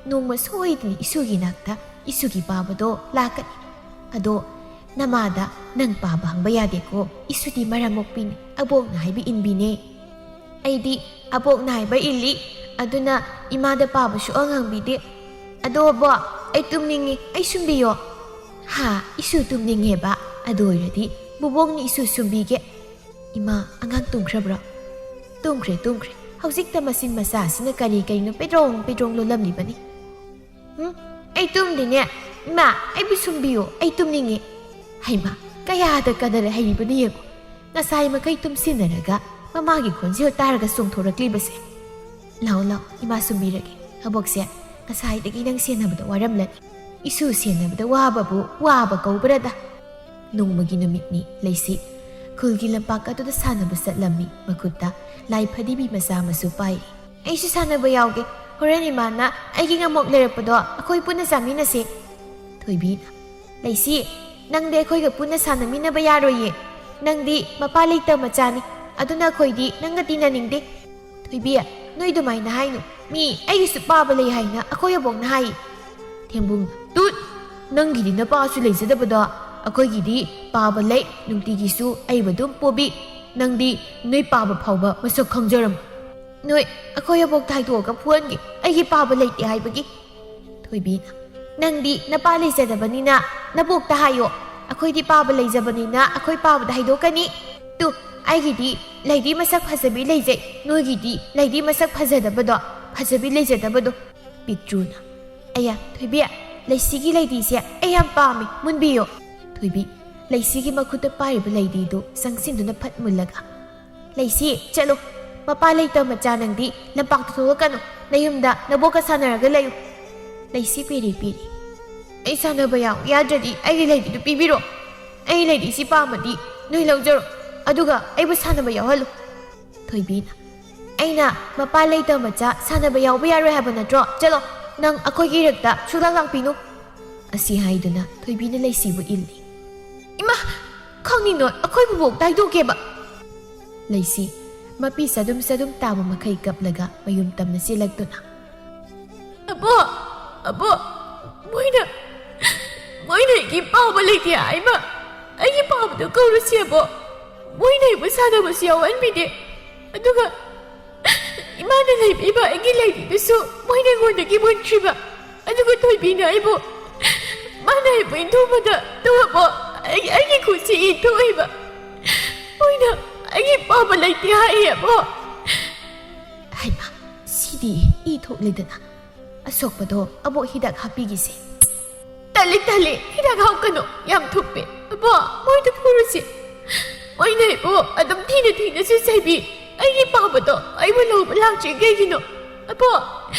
ꯅꯣꯡꯃ ꯁꯣꯏꯗꯅ ꯏꯁꯨꯒꯤ ꯅꯥꯛꯇ ꯏꯁꯨꯒꯤ ꯄꯥꯕꯗꯣ ꯂꯥꯛꯀꯅꯤ꯫ ꯑꯗꯣ ꯅꯃꯥꯗ ꯅꯪ ꯄꯥꯕ ꯍꯪꯕ ꯌꯥꯗꯦꯀꯣ꯫ ꯏꯁꯨꯗꯤ ꯃꯔꯝ ꯃꯣꯛꯄꯤꯅꯤ, ꯑꯕꯣꯛꯅ ꯍꯥꯏꯕ ꯏꯟꯕꯤꯅꯦ꯫" "ꯑꯩꯗꯤ ꯑꯕꯣꯛꯅ ꯍꯥꯏꯕ ꯏꯜꯂꯤ, ꯑꯗꯨꯅ ꯏꯃꯥꯗ ꯄꯥꯕ ꯁꯨꯛꯍꯪ ꯍꯪꯕꯤꯗꯦ꯫ ꯑꯗꯣ ꯑꯕꯣꯛ, ꯑꯩ ꯇꯨꯝꯅꯤꯡꯉꯤ, ꯑꯩ ꯁꯨꯝꯕꯤꯌꯣ꯫" "ꯍꯥ, ꯏꯁꯨ ꯇꯨꯝꯅꯤꯡꯉꯦꯕ? ꯑꯗꯨ ꯑꯣꯏꯔꯗꯤ ꯕꯨꯕꯣꯛꯅ ꯏꯁꯨ ꯁꯨꯝꯕꯤꯒꯦ꯫" "ꯏꯃꯥ, ꯑꯉꯥꯡ ꯇꯨꯝꯈ꯭ꯔꯕ꯭ꯔꯣ?" "ꯇꯨꯝꯈ꯭ꯔꯦ, ꯇꯨꯝꯈ꯭ꯔꯦ꯫ ꯍꯧꯖꯤꯛꯇ ꯃꯆꯤꯟ ꯃꯆꯥꯁꯤꯅ ꯀꯔꯤ ꯀꯔꯤꯅꯣ ꯄꯦꯗ꯭ꯔꯣꯡ ꯄꯦꯗ꯭ꯔꯣꯡ ꯂꯣꯜꯂꯝꯂꯤꯕꯅꯤ꯫" "ꯎꯝ, ꯑꯩ ꯇꯨꯝꯗꯦꯅꯦ꯫ ꯏꯃꯥ, ꯑꯩꯕꯨ ꯁꯨꯝꯕꯤꯌꯨ, ꯑꯩ ꯇꯨꯝꯅꯤꯡꯉꯦ꯫" ꯍꯩꯃꯥ, ꯀꯌꯥꯗ ꯀꯗꯔ ꯍꯩꯔꯤꯕꯅꯤ ꯌꯦꯡꯉꯨ꯫ ꯉꯁꯥꯏ ꯃꯈꯩ ꯇꯨꯝꯁꯤꯟꯅꯔꯒ ꯃꯃꯥꯒꯤ ꯈꯣꯟꯖꯦꯜ ꯇꯥꯔꯒ ꯆꯣꯡꯊꯣꯔꯛꯂꯤꯕꯁꯦ꯫ "ꯂꯥꯛꯑꯣ, ꯂꯥꯛꯑꯣ, ꯏꯃꯥ ꯁꯨꯝꯕꯤꯔꯒꯦ꯫ ꯑꯕꯣꯛꯁꯦ ꯉꯁꯥꯏꯗꯒꯤ ꯅꯪ ꯁꯦꯟꯅꯕꯗ ꯋꯥꯔꯝꯂꯅꯤ꯫" "ꯏꯁꯨ ꯁꯦꯟꯅꯕꯗ ꯋꯥꯕꯕꯨ ꯋꯥꯕ ꯀꯧꯕ꯭ꯔꯗ?" ꯅꯣꯡꯃꯒꯤ ꯅꯨꯃꯤꯠꯅꯤ꯫ ꯂꯩꯁꯤ ꯈꯨꯜꯒꯤ ꯂꯝꯄꯥꯛ ꯑꯗꯨꯗ ꯁꯥꯟꯅꯕ ꯆꯠꯂꯝꯃꯤ꯫ ꯃꯈꯨꯠꯇ ꯂꯥꯏ ꯐꯗꯤꯕꯤ ꯃꯆꯥ ꯑꯃꯁꯨ ꯄꯥꯏꯔꯤ꯫ "ꯑꯩꯁꯨ ꯁꯥꯟꯅꯕ ꯌꯥꯎꯒꯦ꯫ ꯍꯣꯔꯦꯟ ꯏꯃꯥꯅ ꯑꯩꯒꯤ ꯉꯥꯃꯣꯛ ꯂꯩꯔꯛꯄꯗꯣ ꯑꯩꯈꯣꯏ ꯄꯨꯟꯅ ꯆꯥꯃꯤꯟꯅꯁꯦ꯫" ꯊꯣꯏꯕꯤꯅ, "ꯂꯩꯁꯤ, ꯅꯪꯗꯤ ꯑꯩꯈꯣꯏꯒ ꯄꯨꯟꯅ ꯁꯥꯟꯅꯃꯤꯟꯅꯕ ꯌꯥꯔꯣꯏꯌꯦ꯫ ꯅꯪꯗꯤ ꯃꯄꯥ ꯂꯩꯇꯕ ꯃꯆꯥꯅꯤ꯫ ꯑꯗꯨꯅ ꯑꯩꯈꯣꯏꯗꯤ ꯅꯪꯒ ꯇꯤꯟꯅꯅꯤꯡꯗꯦ꯫" "ꯊꯣꯏꯕꯤ, ꯅꯣꯏ ꯑꯗꯨꯃꯥꯏꯅ ꯍꯥꯏꯅꯨ꯫ ꯃꯤ ꯑꯩꯒꯤꯁꯨ ꯄꯥꯕ ꯂꯩ ꯍꯥꯏꯅ ꯑꯩꯈꯣꯏ ꯑꯕꯣꯛꯅ ꯍꯥꯏ꯫" ꯊꯦꯝꯕꯨꯡ, "ꯇꯨꯠ! ꯅꯪꯒꯤꯗꯤ ꯅꯄꯥꯁꯨ ꯂꯩꯖꯗꯕꯗꯣ꯫ ꯑꯩꯈꯣꯏꯒꯤꯗꯤ ꯄꯥꯕ ꯂꯩ, ꯅꯨꯡꯇꯤꯒꯤꯁꯨ ꯑꯩꯕꯨ ꯑꯗꯨꯝ ꯄꯣꯕꯤ꯫ ꯅꯪꯗꯤ ꯅꯣꯏ ꯄꯥꯕ ꯐꯥꯎꯕ ꯃꯁꯛ ꯈꯪꯖꯔꯝꯃꯣꯏ꯫" "ꯅꯣꯏ ꯑꯩꯈꯣꯏ ꯑꯕꯣꯛꯇ ꯍꯥꯏꯗꯣꯛꯑꯒ ꯐꯨꯍꯟꯒꯦ, ꯑꯩꯒꯤ ꯄꯥꯕ ꯂꯩꯇꯦ ꯍꯥꯏꯕꯒꯤ꯫" ꯊꯣꯏꯕꯤꯅ, ꯅꯪꯗꯤ ꯅꯄꯥ ꯂꯩꯖꯗꯕꯅꯤꯅ ꯅꯕꯣꯛꯇ ꯍꯥꯏꯌꯣ꯫ ꯑꯩꯈꯣꯏꯗꯤ ꯄꯥꯕ ꯂꯩꯖꯕꯅꯤꯅ ꯑꯩꯈꯣꯏ ꯄꯥꯕꯗ ꯍꯥꯏꯗꯣꯛꯀꯅꯤ꯫ ꯇꯨ, ꯑꯩꯒꯤꯗꯤ ꯂꯩꯗꯤ ꯃꯁꯛ ꯐꯖꯕꯤ ꯂꯩꯖꯩ, ꯅꯣꯏꯒꯤꯗꯤ ꯂꯩꯗꯤ ꯃꯁꯛ ꯐꯖꯗꯕꯗꯣ, ꯐꯖꯕꯤ ꯂꯩꯖꯗꯕꯗꯣ꯫ ꯄꯤꯇ꯭ꯔꯨꯅ, "ꯑꯌꯥ, ꯊꯣꯏꯕꯤ, ꯂꯩꯁꯤꯒꯤ ꯂꯩꯗꯤꯁꯦ ꯑꯩ ꯌꯥꯝ ꯄꯥꯝꯃꯤ, ꯃꯨꯟꯕꯤꯌꯣ꯫" ꯊꯣꯏꯕꯤ, ꯂꯩꯁꯤꯒꯤ ꯃꯈꯨꯠꯇ ꯄꯥꯏꯔꯤꯕ ꯂꯩꯗꯤꯗꯨ ꯆꯪꯁꯤꯟꯗꯨꯅ ꯐꯠ ꯃꯨꯜꯂꯒ, "ꯂꯩꯁꯤ, ꯆꯠꯂꯣ꯫ ꯃꯄꯥ ꯂꯩꯇꯕ ꯃꯆꯥ ꯅꯪꯗꯤ ꯂꯝꯄꯥꯛꯇ ꯊꯣꯛꯂꯛꯀꯅꯨ꯫ ꯅꯌꯨꯝꯗ ꯅꯕꯣꯛꯀ ꯁꯥꯟꯅꯔꯒ ꯂꯩꯌꯨ꯫" ꯂꯩꯁꯤ ꯄꯦꯔꯤ ꯄꯦꯔꯤ, "ꯑꯩ ꯁꯥꯟꯅꯕ ꯌꯥꯎ ꯌꯥꯗ꯭ꯔꯗꯤ ꯑꯩꯒꯤ ꯂꯩꯗꯤꯗꯨ ꯄꯤꯕꯤꯔꯣ꯫ ꯑꯩꯒꯤ ꯂꯩꯗꯤꯁꯤ ꯄꯥꯝꯃꯗꯤ ꯅꯣꯏ ꯂꯧꯖꯔꯣ꯫ ꯑꯗꯨꯒ ꯑꯩꯕꯨ ꯁꯥꯟꯅꯕ ꯌꯥꯎꯍꯜꯂꯨ꯫" ꯊꯣꯏꯕꯤꯅ, "ꯑꯩꯅ ꯃꯄꯥ ꯂꯩꯇꯕ ꯃꯆꯥ ꯁꯥꯟꯅꯕ ꯌꯥꯎꯕ ꯌꯥꯔꯣꯏ ꯍꯥꯏꯕ ꯅꯠꯇ꯭ꯔꯣ? ꯆꯠꯂꯣ, ꯅꯪ ꯑꯩꯈꯣꯏꯒꯤ ꯏꯔꯛꯇ ꯁꯨꯡꯂꯥꯛ ꯂꯥꯛꯄꯤꯅꯨ꯫" ꯑꯁꯤ ꯍꯥꯏꯗꯨꯅ ꯊꯣꯏꯕꯤꯅ ꯂꯩꯁꯤꯕꯨ ꯏꯜꯂꯤ꯫ "ꯏꯃꯥ, ꯈꯪꯅꯤꯡꯅꯣ ꯑꯩꯈꯣꯏ ꯕꯨꯕꯣꯛꯇ ꯍꯥꯏꯗꯣꯛꯀꯦꯕ꯫" ꯂꯩꯁꯤ ꯃꯄꯤ ꯆꯗꯨꯝ ꯆꯗꯨꯝ ꯇꯥꯕ ꯃꯈꯩ ꯀꯞꯂꯒ ꯃꯌꯨꯝ ꯇꯝꯅ ꯆꯦꯜꯂꯛꯇꯨꯅ, "ꯑꯕꯣ, ꯑꯕꯣ, ꯃꯣꯏꯅ, ꯃꯣꯏꯅ ꯑꯩꯒꯤ ꯄꯥꯕ ꯂꯩꯇꯦ ꯍꯥꯏꯕ꯫ ꯑꯩꯒꯤ ꯄꯥꯕꯗꯣ ꯀꯧꯔꯨꯁꯤ ꯑꯕꯣ꯫ ꯃꯣꯏꯅ ꯑꯩꯕꯨ ꯁꯥꯟꯅꯕꯁꯨ ꯌꯥꯎꯍꯟꯕꯤꯗꯦ꯫ ꯑꯗꯨꯒ ꯏꯃꯥꯅ ꯂꯩꯕꯤꯕ ꯑꯩꯒꯤ ꯂꯩꯗꯤꯗꯨꯁꯨ ꯃꯣꯏꯅ ꯑꯩꯉꯣꯟꯗꯒꯤ ꯃꯨꯟꯈ꯭ꯔꯤꯕ꯫ ꯑꯗꯨꯒ ꯊꯣꯏꯕꯤꯅ ꯑꯩꯕꯨ, ꯃꯥꯅ ꯑꯩꯕꯨ ꯏꯟꯊꯨꯕꯗ ꯇꯧꯔꯕꯣ ꯑꯩ, ꯑꯩꯒꯤ ꯈꯨꯠꯁꯤ ꯏ ꯊꯣꯛꯏꯕ꯫ ꯃꯣꯏꯅ ꯑꯩꯒꯤ ꯄꯥꯕ ꯂꯩꯇꯦ ꯍꯥꯏꯌꯦ ꯑꯕꯣ꯫" ꯍꯩꯃꯥ, ꯁꯤꯗꯤ ꯏ ꯊꯣꯛꯂꯦꯗꯅ꯫ "ꯑꯁꯣꯛꯄꯗꯣ ꯑꯕꯣꯛ ꯍꯤꯗꯥꯛ ꯍꯥꯞꯄꯤꯒꯤꯁꯦ꯫" "ꯇꯜꯂꯤ, ꯇꯜꯂꯤ, ꯍꯤꯗꯥꯛ ꯍꯥꯞꯀꯅꯨ, ꯌꯥꯝ ꯊꯨꯞꯄꯦ꯫ ꯑꯕꯣ, ꯃꯣꯏꯗ ꯐꯨꯔꯨꯁꯤ꯫ ꯃꯣꯏꯅ ꯑꯩꯕꯨ ꯑꯗꯨꯝ ꯊꯤꯅ ꯊꯤꯅꯁꯨ ꯆꯩꯕꯤ꯫ ꯑꯩꯒꯤ ꯄꯥꯕꯗꯣ ꯑꯩꯕꯨ ꯂꯧꯕ ꯂꯥꯛꯇ꯭ꯔꯤ ꯀꯩꯒꯤꯅꯣ? ꯑꯕꯣ,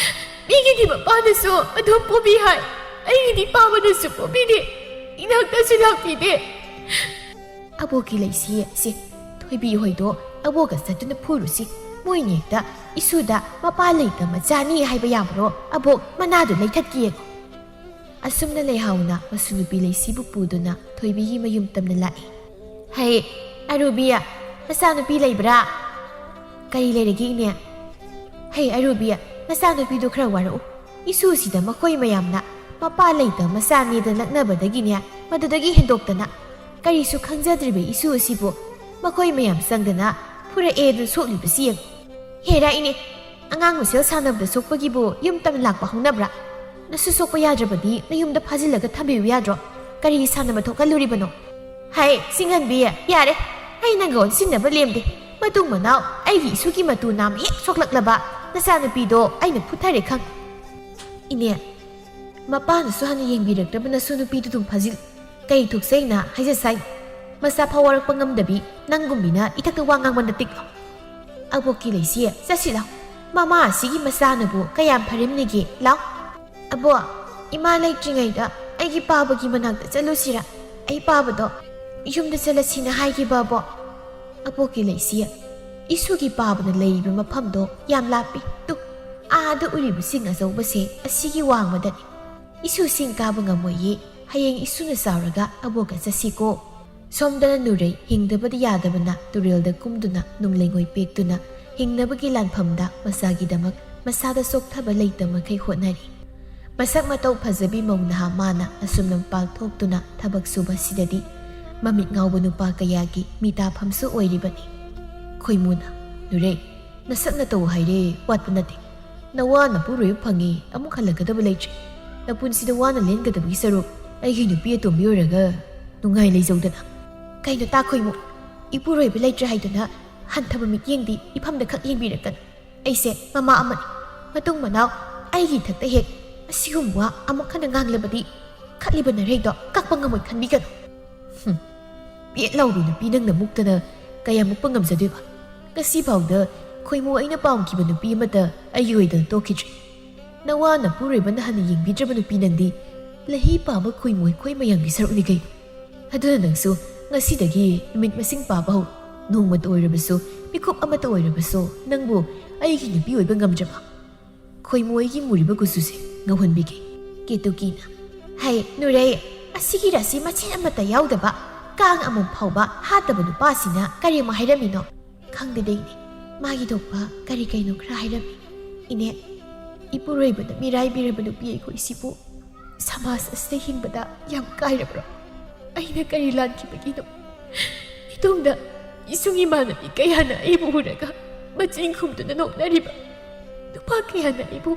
ꯃꯤꯒꯤꯗꯤ ꯃꯄꯥꯅꯁꯨ ꯑꯗꯨꯝ ꯄꯣꯕꯤ ꯍꯥꯏ, ꯑꯩꯒꯤꯗꯤ ꯄꯥꯕꯅꯁꯨ ꯄꯣꯕꯤꯗꯦ, ꯏꯅꯥꯛꯇꯁꯨ ꯂꯥꯛꯄꯤꯗꯦ꯫" ꯑꯕꯣꯛꯀꯤ ꯂꯩꯁꯤ ꯁꯦ, ꯊꯣꯏꯕꯤ ꯍꯣꯏꯗꯣ ꯑꯕꯣꯛꯀ ꯆꯠꯇꯨꯅ ꯐꯨꯔꯨꯁꯤ꯫ ꯃꯣꯏꯅ ꯍꯦꯛꯇ ꯏꯁꯨꯗ ꯃꯄꯥ ꯂꯩꯇ ꯃꯆꯥꯅꯤ ꯍꯥꯏꯕ ꯌꯥꯕ꯭ꯔꯣ? ꯑꯕꯣꯛ, ꯃꯅꯥꯗꯨ ꯂꯩꯊꯠꯀꯦ꯫ ꯑꯁꯨꯝꯅ ꯂꯩꯍꯥꯎꯅ ꯃꯁꯨ ꯅꯨꯄꯤ ꯂꯩꯁꯤꯕꯨ ꯄꯨꯗꯨꯅ ꯊꯣꯏꯕꯤꯒꯤ ꯃꯌꯨꯝ ꯇꯝꯅ ꯂꯥꯛꯏ꯫ "ꯍꯩ, ꯑꯔꯨꯕꯤ, ꯃꯆꯥꯅꯨꯄꯤ ꯂꯩꯕ꯭ꯔꯥ?" "ꯀꯔꯤ ꯂꯩꯔꯒꯦ, ꯏꯅꯦ?" "ꯍꯩ, ꯑꯔꯨꯕꯤ, ꯅꯆꯥꯅꯨꯄꯤꯗꯨ ꯈꯔ ꯋꯥꯔꯛꯎ꯫ ꯏꯁꯨꯁꯤꯗ ꯃꯈꯣꯏ ꯃꯌꯥꯝꯅ ꯃꯄꯥ ꯂꯩꯇ ꯃꯆꯥꯅꯦꯗ ꯂꯛꯅꯕꯗꯒꯤꯅꯦ, ꯃꯗꯨꯗꯒꯤ ꯍꯦꯟꯗꯣꯛꯇꯅ ꯀꯔꯤꯁꯨ ꯈꯪꯖꯗ꯭ꯔꯤꯕ ꯏꯁꯨ ꯑꯁꯤꯕꯨ ꯃꯈꯣꯏ ꯃꯌꯥꯝ ꯆꯪꯗꯅ ꯐꯨꯔꯛꯑꯦꯗꯨ ꯁꯣꯛꯂꯤꯕꯁꯤ ꯌꯦꯡꯉꯨ꯫ ꯍꯦꯔꯥ ꯏꯅꯦ, ꯑꯉꯥꯡ ꯃꯁꯦꯜ ꯁꯥꯟꯅꯕꯗ ꯁꯣꯛꯄꯒꯤꯕꯨ ꯌꯨꯝ ꯇꯝꯅ ꯂꯥꯛꯄ ꯍꯧꯅꯕ꯭ꯔꯥ?" ꯅꯁꯨ ꯁꯣꯛꯄ ꯌꯥꯗ꯭ꯔꯕꯗꯤ ꯅꯌꯨꯝꯗ ꯐꯥꯖꯤꯜꯂꯒ ꯊꯝꯕꯤꯌꯨ ꯌꯥꯗ꯭ꯔꯣ? ꯀꯔꯤ ꯁꯥꯟꯅꯕ ꯊꯣꯛꯍꯜꯂꯨꯔꯤꯕꯅꯣ? ꯍꯩ, ꯁꯤꯡꯍꯟꯕꯤ, ꯌꯥꯔꯦ꯫ ꯑꯩ ꯅꯪꯒ ꯑꯣꯟꯁꯤꯟꯅꯕ ꯂꯦꯝꯗꯦ꯫ ꯃꯇꯨꯡ ꯃꯅꯥꯎ ꯑꯩꯒꯤ ꯏꯁꯨꯒꯤ ꯃꯇꯨ ꯅꯥꯝ ꯍꯦꯛ ꯁꯣꯛꯂꯛꯂꯕ ꯅꯆꯥꯅꯨꯄꯤꯗꯣ ꯑꯩꯅ ꯐꯨꯊꯔꯦ ꯈꯪ꯫ ꯏꯅꯦ, ꯃꯄꯥꯅꯁꯨ ꯍꯥꯟꯅ ꯌꯦꯡꯕꯤꯔꯛꯇ꯭ꯔꯕ ꯅꯁꯨ ꯅꯨꯄꯤꯗꯨ ꯑꯗꯨꯝ ꯐꯥꯖꯤꯜ꯫ ꯀꯩ ꯊꯣꯛꯆꯩꯅ ꯍꯥꯏꯖꯁꯥꯏ? ꯃꯆꯥ ꯐꯥꯎ ꯋꯥꯔꯛꯄ ꯉꯝꯗꯕꯤ ꯅꯪꯒꯨꯝꯕꯤꯅ ꯏꯊꯛꯇ ꯋꯥ ꯉꯥꯡꯕ ꯅꯠꯇꯦꯀꯣ꯫ ꯑꯕꯣꯛꯀꯤ ꯂꯩꯁꯤ, ꯆꯠꯁꯤ ꯂꯥꯎ꯫ ꯃꯃꯥ ꯑꯁꯤꯒꯤ ꯃꯆꯥꯅꯕꯨ ꯀꯌꯥꯝ ꯐꯔꯤꯝꯅꯤꯒꯦ, ꯂꯥꯎ꯫ ꯑꯕꯣ, ꯏꯃꯥ ꯂꯩꯇ꯭ꯔꯤꯉꯩꯗ ꯑꯩꯒꯤ ꯄꯥꯕꯒꯤ ꯃꯅꯥꯛꯇ ꯆꯠꯂꯨꯁꯤꯔ? ꯑꯩ ꯄꯥꯕꯗꯣ ꯌꯨꯝꯗ ꯆꯠꯂꯁꯤꯅ ꯍꯥꯏꯈꯤꯕ, ꯑꯕꯣ꯫ ꯑꯕꯣꯛꯀꯤ ꯂꯩꯁꯤ, ꯏꯁꯨꯒꯤ ꯄꯥꯕꯅ ꯂꯩꯔꯤꯕ ꯃꯐꯝꯗꯣ ꯌꯥꯝ ꯂꯥꯞꯄꯤ꯫ ꯇꯨ, ꯑꯥꯗ ꯎꯔꯤꯕ ꯁꯤꯡ ꯑꯆꯧꯕꯁꯦ ꯑꯁꯤꯒꯤ ꯋꯥꯡꯃꯗꯅꯤ꯫ ꯏꯁꯨ ꯁꯤꯡ ꯀꯥꯕ ꯉꯝꯃꯣꯏꯌꯦ꯫ ꯍꯌꯦꯡ ꯏꯁꯨꯅ ꯆꯥꯎꯔꯒ ꯑꯕꯣꯛꯀ ꯆꯠꯁꯤꯀꯣ꯫ ꯁꯣꯝꯗꯅ ꯅꯨꯔꯩ ꯍꯤꯡꯗꯕꯗꯤ ꯌꯥꯗꯕꯅ ꯇꯨꯔꯦꯜꯗ ꯀꯨꯝꯗꯨꯅ ꯅꯨꯡꯂꯩꯉꯣꯏ ꯄꯦꯛꯇꯨꯅ ꯍꯤꯡꯅꯕꯒꯤ ꯂꯥꯟꯐꯝꯗ ꯃꯆꯥꯒꯤꯗꯃꯛ ꯃꯁꯥꯗ ꯆꯣꯛꯊꯕ ꯂꯩꯇ ꯃꯈꯩ ꯍꯣꯠꯅꯔꯤ꯫ ꯃꯁꯛ ꯃꯇꯧ ꯐꯖꯕꯤ ꯃꯧ ꯅꯍꯥ ꯃꯥꯅ ꯑꯁꯨꯝ ꯂꯝꯄꯥꯛ ꯊꯣꯛꯇꯨꯅ ꯊꯕꯛ ꯁꯨꯕꯁꯤꯗꯗꯤ ꯃꯃꯤꯠ ꯉꯥꯎꯕ ꯅꯨꯄꯥ ꯀꯌꯥꯒꯤ ꯃꯤꯇꯥꯐꯝꯁꯨ ꯑꯣꯏꯔꯤꯕꯅꯤ꯫ ꯈꯣꯏꯃꯨꯅ, "ꯅꯨꯔꯩ, ꯅꯁꯛ ꯅꯇꯧ ꯍꯥꯏꯔꯦ, ꯋꯥꯠꯄ ꯅꯠꯇꯦ꯫ ꯅꯋꯥ ꯅꯄꯨꯔꯣꯏꯕ ꯐꯪꯉꯤ, ꯑꯃꯨꯛ ꯍꯜꯂꯛꯀꯗꯕ ꯂꯩꯇ꯭ꯔꯦ꯫ ꯅꯄꯨꯟꯁꯤꯗ ꯋꯥꯅ ꯂꯦꯟꯒꯗꯕꯒꯤ ꯁꯔꯨꯛ ꯑꯩꯒꯤ ꯅꯨꯄꯤ ꯑꯇꯣꯝꯕꯤ ꯑꯣꯏꯔꯒ ꯅꯨꯡꯉꯥꯏ ꯂꯩꯖꯧꯗꯅ꯫" ꯀꯩꯅꯣ ꯇꯥ ꯈꯣꯏꯃꯨ? ꯏꯄꯨꯔꯣꯏꯕ ꯂꯩꯇ꯭ꯔꯦ ꯍꯥꯏꯗꯨꯅ ꯍꯟꯊꯕ ꯃꯤꯠꯌꯦꯡꯗꯤ ꯏꯐꯝꯗ ꯈꯛ ꯌꯦꯡꯕꯤꯔꯛꯀꯅꯨ꯫ ꯑꯩꯁꯦ ꯃꯃꯥ ꯑꯃꯅꯤ꯫ ꯃꯇꯨꯡ ꯃꯅꯥꯎ ꯑꯩꯒꯤ ꯏꯊꯛꯇ ꯍꯦꯛ ꯑꯁꯤꯒꯨꯝꯕ ꯋꯥ ꯑꯃꯨꯛ ꯍꯟꯅ ꯉꯥꯡꯂꯕꯗꯤ ꯈꯠꯂꯤꯕ ꯅꯔꯩꯗꯣ ꯀꯛꯄ ꯉꯝꯃꯣꯏ ꯈꯟꯕꯤꯒꯅꯨ꯫ ꯍꯨꯝ, ꯄꯦꯠ ꯂꯥꯎꯕꯤ ꯅꯨꯄꯤ ꯅꯪꯅ ꯃꯨꯛꯇꯅ ꯀꯌꯥ ꯃꯨꯛꯄ ꯉꯝꯖꯗꯣꯏꯕ? ꯉꯁꯤ ꯐꯥꯎꯗ ꯈꯣꯏꯃꯨ ꯑꯩꯅ ꯄꯥꯝꯈꯤꯕ ꯅꯨꯄꯤ ꯑꯃꯠꯇ ꯑꯩꯒꯤ ꯑꯣꯏꯗꯅ ꯇꯣꯛꯈꯤꯗ꯭ꯔꯤ꯫ ꯅꯋꯥ ꯅꯄꯨꯔꯣꯏꯕꯅ ꯍꯟꯅ ꯌꯦꯡꯕꯤꯗ꯭ꯔꯕ ꯅꯨꯄꯤ ꯅꯪꯗꯤ ꯂꯩꯍꯤ ꯄꯥꯝꯕ ꯈꯣꯏꯃꯨ ꯑꯩꯈꯣꯏ ꯃꯌꯥꯝꯒꯤ ꯁꯔꯨꯛꯅꯤ ꯀꯩꯅꯣ꯫ ꯑꯗꯨꯅ ꯅꯪꯁꯨ ꯉꯁꯤꯗꯒꯤ ꯅꯨꯃꯤꯠ ꯃꯁꯤꯡ ꯄꯥꯕ ꯍꯧ꯫ ꯅꯣꯡꯃꯇ ꯑꯣꯏꯔꯕꯁꯨ, ꯃꯤꯀꯨꯞ ꯑꯃꯠꯇ ꯑꯣꯏꯔꯕꯁꯨ ꯅꯪꯕꯨ ꯑꯩꯒꯤ ꯅꯨꯄꯤ ꯑꯣꯏꯕ ꯉꯝꯗ꯭ꯔꯕ? ꯈꯣꯏꯃꯨ ꯑꯩꯒꯤ ꯃꯨꯔꯤꯕ ꯀꯨꯆꯨꯁꯦ ꯉꯧꯍꯟꯕꯤꯒꯦ꯫ ꯀꯦꯇꯨꯀꯤꯅ, "ꯍꯩ, ꯅꯨꯔꯩ, ꯑꯁꯤꯒꯤ ꯔꯥꯁꯤ ꯃꯆꯦꯠ ꯑꯃꯠꯇ ꯌꯥꯎꯗꯕ, ꯀꯥꯡ ꯑꯃꯨꯛ ꯐꯥꯎꯕ ꯍꯥꯠꯇꯕ ꯅꯨꯄꯥꯁꯤꯅ ꯀꯔꯤ ꯑꯃꯨꯛ ꯍꯥꯏꯔꯝꯃꯤꯅꯣ?" "ꯈꯪꯗꯦ ꯗꯦ ꯏꯅꯦ, ꯃꯥꯒꯤ ꯊꯣꯛꯄ ꯀꯔꯤ ꯀꯩꯅꯣ ꯈꯔ ꯍꯥꯏꯔꯝꯃꯤ꯫ ꯏꯅꯦ, ꯏꯄꯨꯔꯣꯏꯕꯅ ꯃꯤꯔꯥꯏꯕꯤꯔꯕ ꯅꯨꯄꯤ ꯑꯩꯈꯣꯏꯁꯤꯕꯨ ꯁꯃꯥꯖ ꯑꯁꯤꯗ ꯍꯤꯡꯕꯗ ꯌꯥꯝ ꯀꯥꯏꯔꯕ꯭ꯔꯣ? ꯑꯩꯅ ꯀꯔꯤ ꯂꯥꯟꯈꯤꯕꯒꯤꯅꯣ? ꯏꯇꯨꯡꯗ ꯏꯁꯨꯡ ꯏꯃꯥꯟꯅꯕꯤ ꯀꯌꯥꯅ ꯑꯩꯕꯨ ꯎꯔꯒ ꯃꯆꯤꯟ ꯈꯨꯝꯗꯨꯅ ꯅꯣꯛꯅꯔꯤꯕ, ꯅꯨꯄꯥ ꯀꯌꯥꯅ ꯑꯩꯕꯨ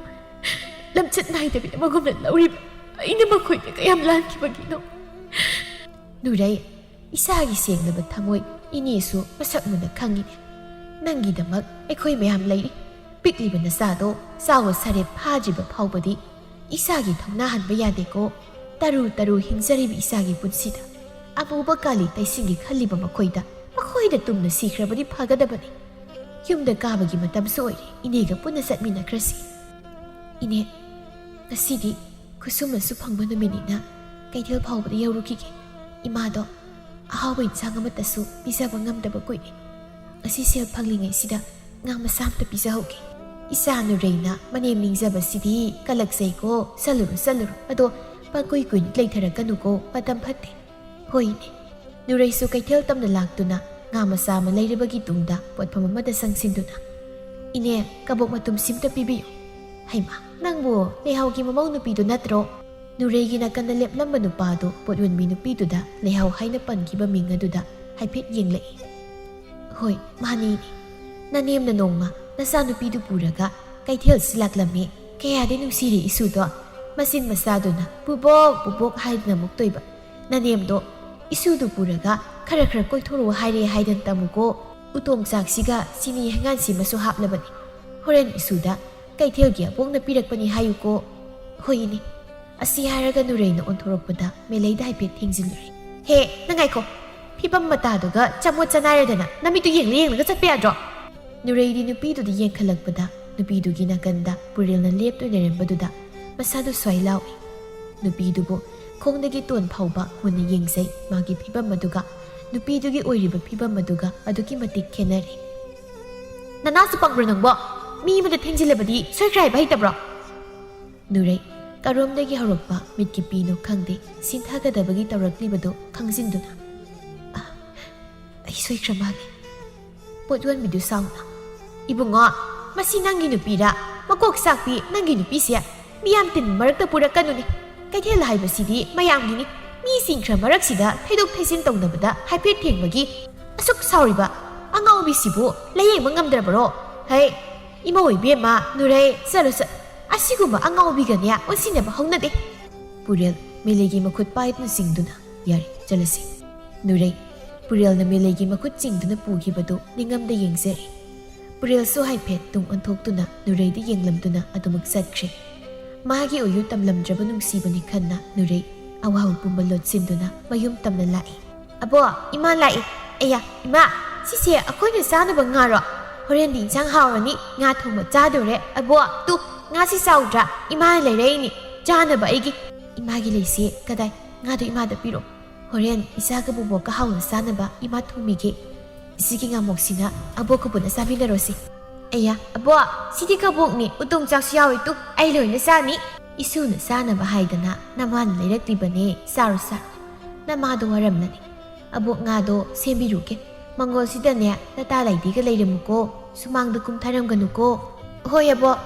ꯂꯝꯆꯠ ꯅꯥꯏꯗꯕꯤꯗ ꯃꯒꯨꯝꯅ ꯂꯧꯔꯤꯕ ꯑꯩꯅ ꯃꯈꯣꯏꯗ ꯀꯌꯥꯝ ꯂꯥꯟꯈꯤꯕꯒꯤꯅꯣ? ꯅꯨꯔꯩ, ꯏꯁꯥꯒꯤ ꯁꯦꯡꯂꯕ ꯊꯃꯣꯏ ꯏꯅꯦꯁꯨ ꯃꯁꯛ ꯃꯨꯟꯅ ꯈꯪꯏꯅꯦ꯫ ꯅꯪꯒꯤꯗꯃꯛ ꯑꯩꯈꯣꯏ ꯃꯌꯥꯝ ꯂꯩꯔꯤ꯫ ꯄꯤꯛꯂꯤꯕ ꯅꯆꯥꯗꯣ ꯆꯥꯎꯕ ꯁꯥꯔꯦꯞ ꯐꯥꯗ꯭ꯔꯤꯕ ꯐꯥꯎꯕꯗꯤ ꯏꯁꯥꯒꯤ ꯊꯧꯅꯥ ꯍꯟꯕ ꯌꯥꯗꯦꯀꯣ꯫ ꯇꯔꯨ ꯇꯔꯨ ꯍꯤꯡꯖꯔꯤꯕ ꯏꯁꯥꯒꯤ ꯄꯨꯟꯁꯤꯗ ꯑꯃꯨꯕ ꯀꯥꯂꯤ ꯇꯩꯁꯤꯟꯒꯦ ꯈꯜꯂꯤꯕ ꯃꯈꯣꯏꯗ, ꯃꯈꯣꯏꯗ ꯇꯨꯝꯅ ꯁꯤꯈ꯭ꯔꯕꯗꯤ ꯐꯒꯗꯕꯅꯤ꯫ ꯌꯨꯝꯗ ꯀꯥꯕꯒꯤ ꯃꯇꯝꯁꯨ ꯑꯣꯏꯔꯦ, ꯏꯅꯦꯒ ꯄꯨꯟꯅ ꯆꯠꯃꯤꯟꯅꯈ꯭ꯔꯁꯤ꯫ ꯏꯅꯦ, ꯉꯁꯤꯗꯤ ꯈꯨꯠꯁꯨꯃꯟꯁꯨ ꯐꯪꯕ ꯅꯨꯃꯤꯠꯅꯤꯅ ꯀꯩꯊꯦꯜ ꯐꯥꯎꯕꯗ ꯌꯧꯔꯨꯈꯤꯒꯦ꯫ ꯏꯃꯥꯗꯣ ꯑꯍꯥꯎꯕ ꯏꯟꯁꯥꯡ ꯑꯃꯠꯇꯁꯨ ꯄꯤꯖꯕ ꯉꯝꯗꯕ ꯀꯨꯏꯔꯦ꯫ ꯉꯁꯤ ꯁꯦꯜ ꯐꯪꯂꯤꯉꯩꯁꯤꯗ ꯉꯥ ꯃꯆꯥ ꯑꯝꯇ ꯄꯤꯖꯍꯧꯒꯦ꯫ ꯏꯆꯥ ꯅꯨꯔꯩꯅ ꯃꯅꯦꯝ ꯅꯤꯡꯖꯕꯁꯤꯗꯤ ꯀꯂꯛꯆꯩꯀꯣ꯫ ꯆꯠꯂꯨꯔꯣ, ꯆꯠꯂꯨꯔꯣ꯫ ꯑꯗꯣ ꯄꯪꯀꯨꯏ ꯀꯨꯏꯅ ꯂꯩꯊꯔꯛꯀꯅꯨꯀꯣ, ꯃꯇꯝ ꯐꯠꯇꯦ꯫ ꯍꯣꯏꯅꯦ꯫ ꯅꯨꯔꯩꯁꯨ ꯀꯩꯊꯦꯜ ꯇꯝꯅ ꯂꯥꯛꯇꯨꯅ ꯉꯥ ꯃꯆꯥ ꯑꯃ ꯂꯩꯔꯕꯒꯤ ꯇꯨꯡꯗ ꯄꯣꯠꯐꯝ ꯑꯃꯗ ꯆꯪꯁꯤꯟꯗꯨꯅ, "ꯏꯅꯦ, ꯀꯕꯣꯛ ꯃꯇꯨꯝ ꯁꯤꯝꯇ ꯄꯤꯕꯤꯌꯨ꯫" "ꯍꯩꯃꯥ, ꯅꯪꯕꯨ ꯂꯩꯍꯥꯎꯒꯤ ꯃꯃꯧ ꯅꯨꯄꯤꯗꯨ ꯅꯠꯇ꯭ꯔꯣ?" ꯅꯨꯔꯩꯒꯤ ꯅꯥꯀꯟꯗ ꯂꯦꯞꯂꯝꯕ ꯅꯨꯄꯥꯗꯨ ꯄꯣꯠ ꯌꯣꯟꯕꯤ ꯅꯨꯄꯤꯗꯨꯗ ꯂꯩꯍꯥꯎ ꯍꯥꯏꯅ ꯄꯟꯈꯤꯕ ꯃꯤꯡ ꯑꯗꯨꯗ ꯍꯥꯏꯐꯦꯠ ꯌꯦꯡꯂꯛꯏ꯫ "ꯍꯣꯏ, ꯃꯥꯅꯤꯅꯦ꯫ ꯅꯅꯦꯝꯅ ꯅꯣꯡꯃ ꯅꯆꯥꯅꯨꯄꯤꯗꯨ ꯄꯨꯔꯒ ꯀꯩꯊꯦꯜꯁꯤ ꯂꯥꯛꯂꯝꯃꯤ꯫ ꯀꯌꯥꯗꯤ ꯅꯨꯡꯁꯤꯔꯦ ꯏꯁꯨꯗꯣ꯫ ꯃꯆꯤꯟ ꯃꯆꯥꯗꯨꯅ 'ꯕꯨꯕꯣꯛ, ꯕꯨꯕꯣꯛ' ꯍꯥꯏꯗꯨꯅ ꯃꯨꯛꯇꯣꯏꯕ꯫ ꯅꯅꯦꯝꯗꯣ ꯏꯁꯨꯗꯨ ꯄꯨꯔꯒ ꯈꯔ ꯈꯔ ꯀꯣꯏꯊꯣꯔꯛꯑꯣ ꯍꯥꯏꯔꯦ ꯍꯥꯏꯗꯅ ꯇꯝꯃꯨꯀꯣ꯫ ꯎꯇꯣꯡ ꯆꯥꯛꯁꯤꯒ ꯆꯤꯅꯤ ꯍꯩꯉꯥꯟꯁꯤꯃꯁꯨ ꯍꯥꯞꯂꯕꯅꯤ꯫ ꯍꯣꯔꯦꯟ ꯏꯁꯨꯗ ꯀꯩꯊꯦꯜꯒꯤ ꯑꯕꯣꯛꯅ ꯄꯤꯔꯛꯄꯅꯤ ꯍꯥꯏꯌꯨꯀꯣ꯫" "ꯍꯣꯏ ꯏꯅꯦ꯫" ꯑꯁꯤ ꯍꯥꯏꯔꯒ ꯅꯨꯔꯩꯅ ꯑꯣꯟꯊꯣꯔꯛꯄꯗ ꯃꯦꯂꯩꯗ ꯍꯥꯏꯐꯦꯠ ꯊꯦꯡꯖꯤꯜꯂꯨꯔꯦ꯫ "ꯍꯦ, ꯅꯪ ꯉꯥꯏꯈꯣ꯫ ꯐꯤꯕꯝ ꯃꯇꯥꯗꯨꯒ ꯆꯃꯣꯠ ꯆꯅꯥꯏꯔꯗꯅ ꯅꯃꯤꯠꯇꯨ ꯌꯦꯡꯂ ꯌꯦꯡꯂꯒ ꯆꯠꯄ ꯌꯥꯗ꯭ꯔꯣ?" ꯅꯨꯔꯩꯗꯤ ꯅꯨꯄꯤꯗꯨꯗ ꯌꯦꯡꯈꯠꯂꯛꯄꯗ ꯅꯨꯄꯤꯗꯨꯒꯤ ꯅꯥꯀꯟꯗ ꯄꯨꯔꯦꯜꯅ ꯂꯦꯞꯇꯨꯅ ꯂꯩꯔꯝꯕꯗꯨꯗ ꯃꯁꯥꯗꯨ ꯁ꯭ꯋꯥꯏ ꯂꯥꯎꯏ꯫ ꯅꯨꯄꯤꯗꯨꯕꯨ ꯈꯣꯡꯗꯒꯤ ꯇꯣꯟ ꯐꯥꯎꯕ ꯃꯨꯟꯅ ꯌꯦꯡꯖꯩ꯫ ꯃꯥꯒꯤ ꯐꯤꯕꯝ ꯑꯗꯨꯒ ꯅꯨꯄꯤꯗꯨꯒꯤ ꯑꯣꯏꯔꯤꯕ ꯐꯤꯕꯝ ꯑꯗꯨꯒ ꯑꯗꯨꯛꯀꯤ ꯃꯇꯤꯛ ꯈꯦꯠꯅꯔꯦ꯫ "ꯅꯅꯥꯁꯨ ꯄꯪꯕ꯭ꯔꯣ ꯅꯪꯕꯣ? ꯃꯤ ꯑꯃꯗ ꯊꯦꯡꯖꯤꯜꯂꯕꯗꯤ ꯁꯣꯏꯈ꯭ꯔꯦ ꯍꯥꯏꯕ ꯍꯩꯇꯕ꯭ꯔꯣ?" ꯅꯨꯔꯩ, ꯀꯔꯣꯝꯗꯒꯤ ꯍꯧꯔꯛꯄ ꯃꯤꯠꯀꯤ ꯄꯤꯅꯣ ꯈꯪꯗꯦ, ꯁꯤꯟꯊꯒꯗꯕꯒꯤ ꯇꯧꯔꯛꯂꯤꯕꯗꯨ ꯈꯪꯖꯤꯟꯗꯨꯅ, "ꯑ, ꯑꯩ ꯁꯣꯏꯈ꯭ꯔ ꯃꯥꯜꯂꯦ꯫" ꯄꯣꯠ ꯌꯣꯟꯕꯤꯗꯨ ꯁꯥꯎꯅ, "ꯏꯕꯨꯡꯉꯣ, ꯃꯁꯤ ꯅꯪꯒꯤ ꯅꯨꯄꯤꯔꯥ? ꯃꯀꯣꯛ ꯆꯥꯛꯄꯤ, ꯅꯪꯒꯤ ꯅꯨꯄꯤꯁꯦ ꯃꯤꯌꯥꯝ ꯇꯤꯟ ꯃꯔꯛꯇ ꯄꯨꯔꯛꯀꯅꯨꯅꯦ꯫ ꯀꯩꯊꯦꯜ ꯍꯥꯏꯕꯁꯤꯗꯤ ꯃꯌꯥꯝꯒꯤꯅꯤ꯫ ꯃꯤ ꯆꯤꯟꯈ꯭ꯔ ꯃꯔꯛꯁꯤꯗ ꯊꯩꯗꯣꯛ ꯊꯩꯖꯤꯟ ꯇꯧꯅꯕꯗ ꯍꯥꯏꯐꯦꯠ ꯊꯦꯡꯕꯒꯤ ꯑꯁꯨꯛ ꯁꯥꯎꯔꯤꯕ ꯑꯉꯥꯎꯕꯤꯁꯤꯕꯨ ꯂꯥꯌꯦꯡꯕ ꯉꯝꯗ꯭ꯔꯕꯔꯣ? ꯍꯩ, ꯏꯃꯧ ꯏꯕꯦꯝꯃ, ꯅꯨꯔꯩ, ꯆꯠꯂꯨ ꯆꯠ-, ꯑ, "ꯑꯁꯤꯒꯨꯝꯕ ꯑꯉꯥꯎꯕꯤꯒꯅꯦ ꯑꯣꯟꯁꯤꯟꯅꯕ ꯍꯧꯅꯗꯦ꯫" ꯄꯨꯔꯦꯜ ꯃꯦꯂꯩꯒꯤ ꯃꯈꯨꯠ ꯄꯥꯏꯗꯨꯅ ꯆꯤꯡꯗꯨꯅ, "ꯌꯥꯔꯦ, ꯆꯠꯂꯁꯤ꯫" ꯅꯨꯔꯩ ꯄꯨꯔꯦꯜꯅ ꯃꯦꯂꯩꯒꯤ ꯃꯈꯨꯠ ꯆꯤꯡꯗꯨꯅ ꯄꯨꯈꯤꯕꯗꯨ ꯅꯤꯡꯉꯝꯗ ꯌꯦꯡꯖꯔꯦ꯫ ꯄꯨꯔꯦꯜꯁꯨ ꯍꯥꯏꯐꯦꯠ ꯇꯨꯡ ꯑꯣꯟꯊꯣꯛꯇꯨꯅ ꯅꯨꯔꯩꯗ ꯌꯦꯡꯂꯝꯗꯨꯅ ꯑꯗꯨꯃꯛ ꯆꯠꯈ꯭ꯔꯦ꯫ ꯃꯥꯒꯤ ꯑꯣꯏꯌꯨ ꯇꯝꯂꯝꯗ꯭ꯔꯕ ꯅꯨꯡꯁꯤꯕꯅꯤ ꯈꯟꯅ ꯅꯨꯔꯩ ꯑꯋꯥꯕ ꯄꯨꯝꯕ ꯂꯣꯠꯁꯤꯟꯗꯨꯅ ꯃꯌꯨꯝ ꯇꯝꯅ ꯂꯥꯛꯏ꯫ "ꯑꯕꯣ, ꯏꯃꯥ ꯂꯥꯛꯏ꯫" "ꯑꯌꯥ, ꯏꯃꯥ, ꯁꯤꯁꯦ ꯑꯩꯈꯣꯏꯅ ꯆꯥꯅꯕ ꯉꯥꯔꯣ? ꯍꯣꯔꯦꯟꯗꯤ ꯏꯟꯁꯥꯡ ꯍꯥꯎꯔꯅꯤ, ꯉꯥ ꯊꯣꯡꯕ ꯆꯥꯗꯣꯔꯦ꯫ ꯑꯕꯣ, ꯇꯨ, ꯉꯥꯁꯤ ꯆꯥꯎꯗ꯭ꯔꯥ? ꯏꯃꯥꯅ ꯂꯩꯔꯛꯏꯅꯤ, ꯆꯥꯅꯕ ꯑꯩꯒꯤ꯫" "ꯏꯃꯥꯒꯤ ꯂꯩꯁꯦ ꯀꯗꯥꯏ? ꯉꯥꯗꯣ ꯏꯃꯥꯗ ꯄꯤꯔꯣ꯫ ꯍꯣꯔꯦꯟ ꯏꯆꯥꯒ ꯕꯣꯕꯣꯛꯀ ꯍꯥꯎꯅ ꯆꯥꯅꯕ ꯏꯃꯥ ꯊꯣꯡꯕꯤꯒꯦ꯫ ꯏꯆꯦꯒꯤ ꯉꯥꯃꯣꯛꯁꯤꯅ ꯑꯕꯣꯛꯀ ꯄꯨꯟꯅ ꯆꯥꯃꯤꯟꯅꯔꯣꯁꯦ꯫" "ꯑꯌꯥ, ꯑꯕꯣ, ꯁꯤꯗꯤ ꯀꯕꯣꯛꯅꯤ, ꯎꯇꯣꯡ ꯆꯥꯛꯁꯨ ꯌꯥꯎꯏ꯫ ꯇꯨ, ꯑꯩ ꯂꯣꯏꯅ ꯆꯥꯅꯤ꯫" "ꯏꯁꯨꯅ ꯆꯥꯅꯕ ꯍꯥꯏꯗꯅ ꯅꯃꯥꯅ ꯂꯩꯔꯛꯂꯤꯕꯅꯦ, ꯆꯥꯔꯣ, ꯆꯥꯔꯣ꯫ ꯅꯃꯥꯗꯣ ꯋꯥꯔꯝꯂꯅꯤ꯫ ꯑꯕꯣꯛ, ꯉꯥꯗꯣ ꯁꯦꯝꯕꯤꯔꯨꯒꯦ꯫ ꯃꯪꯒꯣꯜꯁꯤꯗꯅꯦ ꯅꯇꯥ ꯂꯥꯏꯗꯤꯒ ꯂꯩꯔꯝꯃꯨꯀꯣ, ꯁꯨꯃꯥꯡꯗ ꯀꯨꯝꯊꯔꯝꯒꯅꯨꯀꯣ꯫" "ꯍꯣꯏ, ꯑꯕꯣꯛ꯫"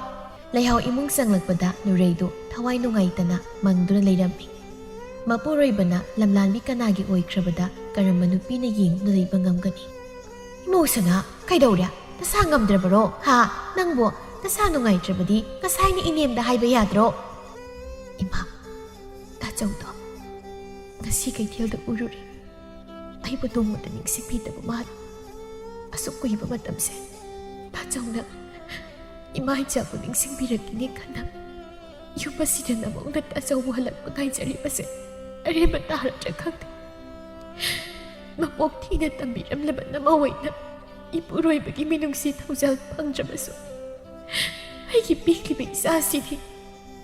ꯂꯩꯍꯥꯎ ꯏꯃꯨꯡ ꯆꯪꯂꯛꯄꯗ ꯅꯨꯔꯩꯗꯨ ꯊꯋꯥꯏ ꯅꯨꯡꯉꯥꯏꯇꯅ ꯃꯪꯗꯨꯅ ꯂꯩꯔꯝꯃꯤ꯫ ꯃꯄꯨꯔꯣꯏꯕꯅ ꯂꯝꯂꯥꯟꯕꯤ ꯀꯅꯥꯒꯤ ꯑꯣꯏꯈ꯭ꯔꯕꯗ ꯀꯔꯝꯕ ꯅꯨꯄꯤꯅ ꯌꯦꯡꯗꯨꯅ ꯂꯩꯕ ꯉꯝꯒꯅꯤ? "ꯏꯃꯧ ꯁꯅꯥ, ꯀꯩꯗꯧꯔꯦ? ꯅꯁꯥ ꯉꯝꯗ꯭ꯔꯕꯔꯣ? ꯍꯥ? ꯅꯪꯕꯨ ꯅꯁꯥ ꯅꯨꯡꯉꯥꯏꯇ꯭ꯔꯕꯗꯤ ꯉꯁꯥꯏꯅ ꯏꯅꯦꯝꯗ ꯍꯥꯏꯕ ꯌꯥꯗ꯭ꯔꯣ?" "ꯏꯃꯥ, ꯇꯥꯆꯧꯗꯣ ꯉꯁꯤ ꯀꯩꯊꯦꯜꯗ ꯎꯔꯨꯔꯦ꯫ ꯑꯩꯕꯨ ꯅꯣꯡꯃꯇ ꯅꯤꯡꯁꯤꯡꯕꯤꯗꯕ ꯃꯥꯜꯂꯤ꯫ ꯑꯁꯨꯛ ꯀꯨꯏꯕ ꯃꯇꯝꯁꯦ ꯇꯥꯆꯧꯅ ꯏꯃꯥ ꯏꯆꯥꯕꯨ ꯅꯤꯡꯁꯤꯡꯕꯤꯔꯛꯈꯤꯅꯤ ꯈꯟꯅ ꯌꯨꯝ ꯑꯁꯤꯗ ꯅꯃꯧꯅ ꯇꯥꯆꯧꯕꯨ ꯍꯜꯂꯛꯄ ꯉꯥꯏꯖꯔꯤꯕꯁꯦ ꯑꯔꯦꯝꯕ ꯇꯥꯔꯗ꯭ꯔꯥ ꯈꯪꯗꯦ꯫ ꯃꯄꯣꯛ ꯊꯤꯅ ꯇꯝꯕꯤꯔꯝꯂꯕ ꯅꯃꯧ ꯑꯣꯏꯅ ꯏꯄꯨꯔꯣꯏꯕꯒꯤ ꯃꯤꯅꯨꯡꯁꯤ ꯊꯧꯖꯥꯜ ꯐꯪꯗ꯭ꯔꯕꯁꯨ ꯑꯩꯒꯤ ꯄꯤꯛꯂꯤꯕ ꯏꯆꯥꯁꯤꯗꯤ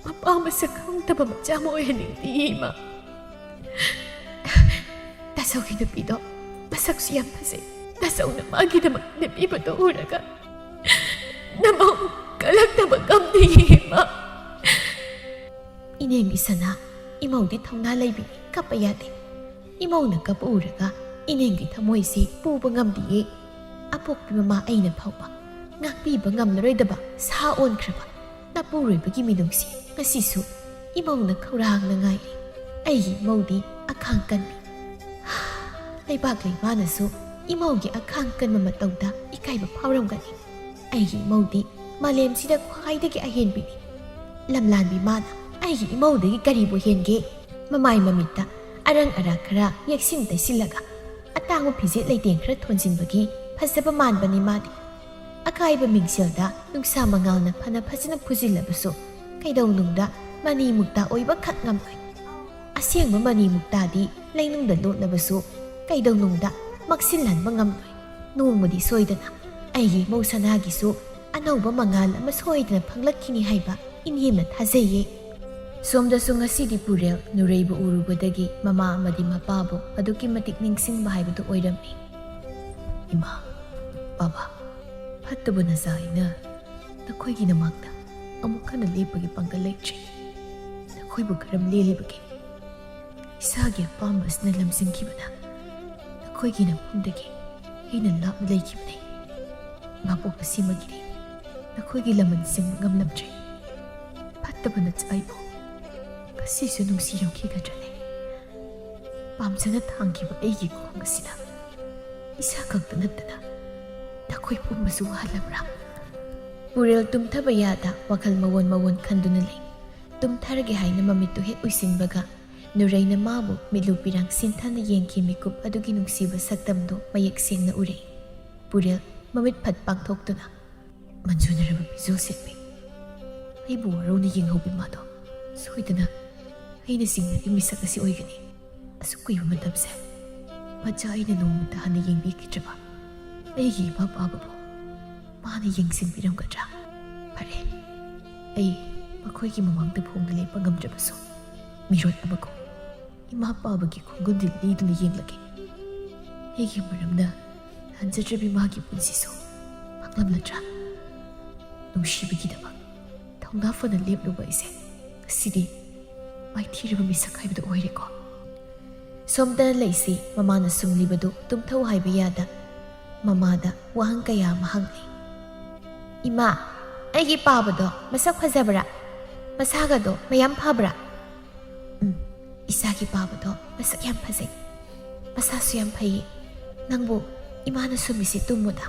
ꯃꯄꯥ ꯃꯁꯛ ꯈꯪꯗꯕ ꯃꯆꯥ ꯑꯃ ꯑꯣꯏꯍꯟꯅꯤꯡꯗꯦ, ꯏꯃꯥ꯫ ꯇꯥꯆꯧꯒꯤ ꯅꯨꯄꯤꯗꯣ ꯃꯁꯛꯁꯨ ꯌꯥꯝ ꯐꯖꯩ꯫ ꯇꯥꯆꯧꯅ ꯃꯥꯒꯤꯗꯃꯛ ꯅꯦꯄꯤꯕꯗꯣ ꯎꯔꯒ ꯅꯃꯧ ꯀꯜꯂꯛꯇꯕ ꯉꯝꯗꯦ, ꯏꯃꯥ꯫" ꯏꯅꯦꯝꯒꯤ ꯁꯅꯥ, ꯏꯃꯧꯗꯤ ꯊꯧꯅꯥ ꯂꯩꯕꯤꯅꯤ, ꯀꯞꯄ ꯌꯥꯗꯦ꯫ ꯏꯃꯧꯅ ꯀꯞꯄ ꯎꯔꯒ ꯏꯅꯦꯝꯒꯤ ꯊꯃꯣꯏꯁꯤ ꯄꯨꯕ ꯉꯝꯗꯤꯌꯦ꯫ ꯑꯄꯣꯛꯄꯤ ꯃꯃꯥ ꯑꯩꯅ ꯐꯥꯎꯕ ꯉꯥꯛꯄꯤꯕ ꯉꯝꯂꯔꯣꯏꯗꯕ ꯁꯥ ꯑꯣꯟꯈ꯭ꯔꯕ ꯅꯄꯨꯔꯣꯏꯕꯒꯤ ꯃꯤꯅꯨꯡꯁꯤ ꯉꯁꯤꯁꯨ ꯏꯃꯧꯅ ꯈꯧꯔꯥꯡꯅ ꯉꯥꯏꯔꯤ꯫ ꯑꯩꯒꯤ ꯏꯃꯧꯗꯤ ꯑꯈꯥꯡ ꯀꯟꯕꯤ꯫ ꯂꯩꯕꯥꯛ ꯂꯩꯃꯥꯅꯁꯨ ꯏꯃꯧꯒꯤ ꯑꯈꯥꯡ ꯀꯟꯕ ꯃꯇꯧꯗ ꯏꯀꯥꯏꯕ ꯐꯥꯎꯔꯝꯒꯅꯤ꯫ ꯑꯩꯒꯤ ꯏꯃꯧꯗꯤ ꯃꯥꯂꯦꯝꯁꯤꯗ ꯈ꯭ꯋꯥꯏꯗꯒꯤ ꯑꯍꯦꯟꯕꯤꯅꯤ꯫ ꯂꯝꯂꯥꯟꯕꯤ ꯃꯥꯅ ꯑꯩꯒꯤ ꯏꯃꯧꯗꯒꯤ ꯀꯔꯤꯕꯨ ꯍꯦꯟꯒꯦ? ꯃꯃꯥꯏ ꯃꯃꯤꯠꯇ ꯑꯔꯪ ꯑꯔꯥꯛ ꯈꯔ ꯌꯦꯛꯁꯤꯟ ꯇꯩꯁꯤꯜꯂꯒ ꯑꯇꯥꯡꯕ ꯐꯤꯖꯦꯠ ꯂꯩꯇꯦꯡ ꯈꯔ ꯊꯣꯟꯖꯤꯟꯕꯒꯤ ꯐꯖꯕ ꯃꯥꯟꯕꯅꯤ ꯃꯥꯗꯤ꯫ ꯑꯀꯥꯏꯕ ꯃꯤꯡꯁꯦꯜꯗ ꯅꯨꯡꯁꯥ ꯃꯉꯥꯜꯅ ꯐꯅ ꯐꯖꯅ ꯐꯨꯖꯤꯜꯂꯕꯁꯨ ꯀꯩꯗꯧꯅꯨꯡꯗ ꯃꯅꯤ ꯃꯨꯛꯇꯥ ꯑꯣꯏꯕ ꯈꯛ ꯉꯝꯂꯣꯏ꯫ ꯑꯁꯦꯡꯕ ꯃꯅꯤ ꯃꯨꯛꯇꯥꯗꯤ ꯂꯩꯅꯨꯡꯗ ꯂꯣꯠꯂꯕꯁꯨ ꯀꯩꯗꯧꯅꯨꯡꯗ ꯃꯛꯁꯤꯜꯍꯟꯕ ꯉꯝꯂꯣꯏ꯫ ꯅꯣꯡꯃꯗꯤ ꯁꯣꯏꯗꯅ ꯑꯩꯒꯤ ꯏꯃꯧ ꯁꯅꯥꯒꯤꯁꯨ ꯑꯅꯧꯕ ꯃꯉꯥꯜ ꯑꯃ ꯁꯣꯏꯗꯅ ꯐꯪꯂꯛꯈꯤꯅꯤ ꯍꯥꯏꯕ ꯏꯅꯦꯝꯅ ꯊꯥꯖꯩꯌꯦ꯫ ꯁꯣꯝꯗꯁꯨ ꯉꯁꯤꯗꯤ ꯄꯨꯔꯦꯜ ꯅꯨꯔꯩꯕꯨ ꯎꯔꯨꯕꯗꯒꯤ ꯃꯃꯥ ꯑꯃꯗꯤ ꯃꯄꯥꯕꯨ ꯑꯗꯨꯛꯀꯤ ꯃꯇꯤꯛ ꯅꯤꯡꯁꯤꯡꯕ ꯍꯥꯏꯕꯗꯨ ꯑꯣꯏꯔꯝꯃꯤ꯫ "ꯏꯃꯥ, ꯕꯥꯕꯥ, ꯐꯠꯇꯕ ꯅꯆꯥ ꯑꯩꯅ ꯅꯈꯣꯏꯒꯤ ꯅꯃꯥꯡꯗ ꯑꯃꯨꯛ ꯍꯟꯅ ꯂꯦꯞꯄꯒꯤ ꯄꯥꯡꯒꯜ ꯂꯩꯇ꯭ꯔꯦ꯫ ꯅꯈꯣꯏꯕꯨ ꯀꯔꯝ ꯂꯦꯜꯂꯤꯕꯒꯦ? ꯏꯁꯥꯒꯤ ꯑꯄꯥꯝꯕ ꯑꯁꯤꯅ ꯂꯝꯖꯤꯡꯈꯤꯕꯅ ꯅꯈꯣꯏꯒꯤ ꯅꯐꯝꯗꯒꯤ ꯍꯦꯟꯅ ꯂꯥꯞꯅ ꯂꯩꯈꯤꯕꯅꯤ꯫ ꯏꯃꯥꯄꯣꯛ ꯑꯁꯤꯃꯒꯤꯗꯤ ꯅꯈꯣꯏꯒꯤ ꯂꯃꯟ ꯁꯤꯡꯕ ꯉꯝꯂꯝꯗ꯭ꯔꯦ꯫ ꯐꯠꯇꯕ ꯅꯆꯥ ꯑꯩꯕꯨ ꯉꯁꯤꯁꯨ ꯅꯨꯡꯁꯤꯔꯝꯈꯤꯒꯗ꯭ꯔꯅꯦ? ꯄꯥꯝꯖꯅ ꯊꯥꯡꯈꯤꯕ ꯑꯩꯒꯤ ꯈꯣꯡ ꯑꯁꯤꯅ ꯏꯁꯥ ꯈꯛꯇ ꯅꯠꯇꯅ ꯅꯈꯣꯏ ꯄꯨꯝꯕꯁꯨ ꯋꯥꯍꯜꯂꯕ꯭ꯔꯥ?" ꯄꯨꯔꯦꯜ ꯇꯨꯝꯊꯕ ꯌꯥꯗ ꯋꯥꯈꯜ ꯃꯑꯣꯟ ꯃꯑꯣꯟ ꯈꯟꯗꯨꯅ ꯂꯩ꯫ ꯇꯨꯝꯊꯔꯒꯦ ꯍꯥꯏꯅ ꯃꯃꯤꯠꯇꯨ ꯍꯦꯛ ꯎꯏꯁꯤꯟꯕꯒ ꯅꯨꯔꯩꯅ ꯃꯥꯕꯨ ꯃꯤꯠꯂꯨ ꯄꯤꯔꯥꯡ ꯁꯤꯟꯊꯅ ꯌꯦꯡꯈꯤ꯫ ꯃꯤꯀꯨꯞ ꯑꯗꯨꯒꯤ ꯅꯨꯡꯁꯤꯕ ꯁꯛꯇꯝꯗꯨ ꯃꯌꯦꯛ ꯁꯦꯡꯅ ꯎꯔꯛꯏ꯫ ꯄꯨꯔꯦꯜ ꯃꯃꯤꯠ ꯐꯠ ꯄꯥꯡꯊꯣꯛꯇꯨꯅ, "ꯃꯟꯖꯨꯅꯔꯕ ꯐꯤꯖꯣꯜ ꯁꯦꯠꯄꯤ, ꯑꯩꯕꯨ ꯋꯥꯔꯧꯅ ꯌꯦꯡꯍꯧꯕꯤ ꯃꯥꯗꯣ ꯁꯣꯏꯗꯅ ꯑꯩꯅ ꯆꯤꯡꯅꯔꯤ ꯃꯤꯁꯛ ꯑꯁꯤ ꯑꯣꯏꯒꯅꯤ꯫ ꯑꯁꯨꯛ ꯀꯨꯏꯕ ꯃꯇꯝꯁꯦ ꯃꯆꯥ ꯑꯩꯅ ꯅꯣꯡꯃꯇ ꯍꯟꯅ ꯌꯦꯡꯕꯤꯈꯤꯗ꯭ꯔꯕ ꯑꯩꯒꯤ ꯏꯃꯥ ꯄꯥꯕꯕꯨ ꯃꯥꯅ ꯌꯦꯡꯁꯤꯟꯕꯤꯔꯝꯒꯗ꯭ꯔꯥ? ꯐꯔꯦ, ꯑꯩ ꯃꯈꯣꯏꯒꯤ ꯃꯃꯥꯡꯗ ꯐꯣꯡꯅ ꯂꯦꯞꯄ ꯉꯝꯗ꯭ꯔꯕꯁꯨ ꯃꯤꯔꯣꯠ ꯑꯃꯒꯨꯝ ꯏꯃꯥ ꯄꯥꯕꯒꯤ ꯈꯣꯡꯒꯨꯜꯗꯤ ꯂꯤꯗꯨꯅ ꯌꯦꯡꯂꯒꯦ꯫ ꯑꯩꯒꯤ ꯃꯔꯝꯅ ꯍꯟꯖꯗ꯭ꯔꯕꯤ ꯃꯥꯒꯤ ꯄꯨꯟꯁꯤꯁꯨ ꯃꯥꯡꯂꯝꯂꯗ꯭ꯔꯥ? ꯅꯨꯡꯁꯤꯕꯒꯤꯗꯃꯛ ꯊꯧꯅꯥ ꯐꯅ ꯂꯦꯞꯂꯨꯕ ꯑꯩꯁꯦ ꯉꯁꯤꯗꯤ ꯃꯥꯏꯊꯤꯔꯕ ꯃꯤꯁꯛ ꯍꯥꯏꯕꯗꯨ ꯑꯣꯏꯔꯦꯀꯣ?" ꯁꯣꯝꯗ ꯂꯩꯁꯤ ꯃꯃꯥꯅ ꯁꯨꯝꯂꯤꯕꯗꯨ ꯇꯨꯝꯊꯧ ꯍꯥꯏꯕ ꯌꯥꯗ ꯃꯃꯥꯗ ꯋꯥꯍꯪ ꯀꯌꯥ ꯑꯃ ꯍꯪꯂꯤ꯫ "ꯏꯃꯥ, ꯑꯩꯒꯤ ꯄꯥꯕꯗꯣ ꯃꯁꯛ ꯐꯖꯕ꯭ꯔꯥ? ꯃꯁꯥꯒꯗꯣ ꯃꯌꯥꯝ ꯐꯕ꯭ꯔꯥ?" "ꯎꯝ, ꯏꯆꯥꯒꯤ ꯄꯥꯕꯗꯣ ꯃꯁꯛ ꯌꯥꯝ ꯐꯖꯩ꯫ ꯃꯁꯥꯁꯨ ꯌꯥꯝ ꯐꯩꯌꯦ꯫ ꯅꯪꯕꯨ ꯏꯃꯥꯅ ꯁꯨꯝꯃꯤꯁꯦ ꯇꯨꯝꯃꯨꯗ?"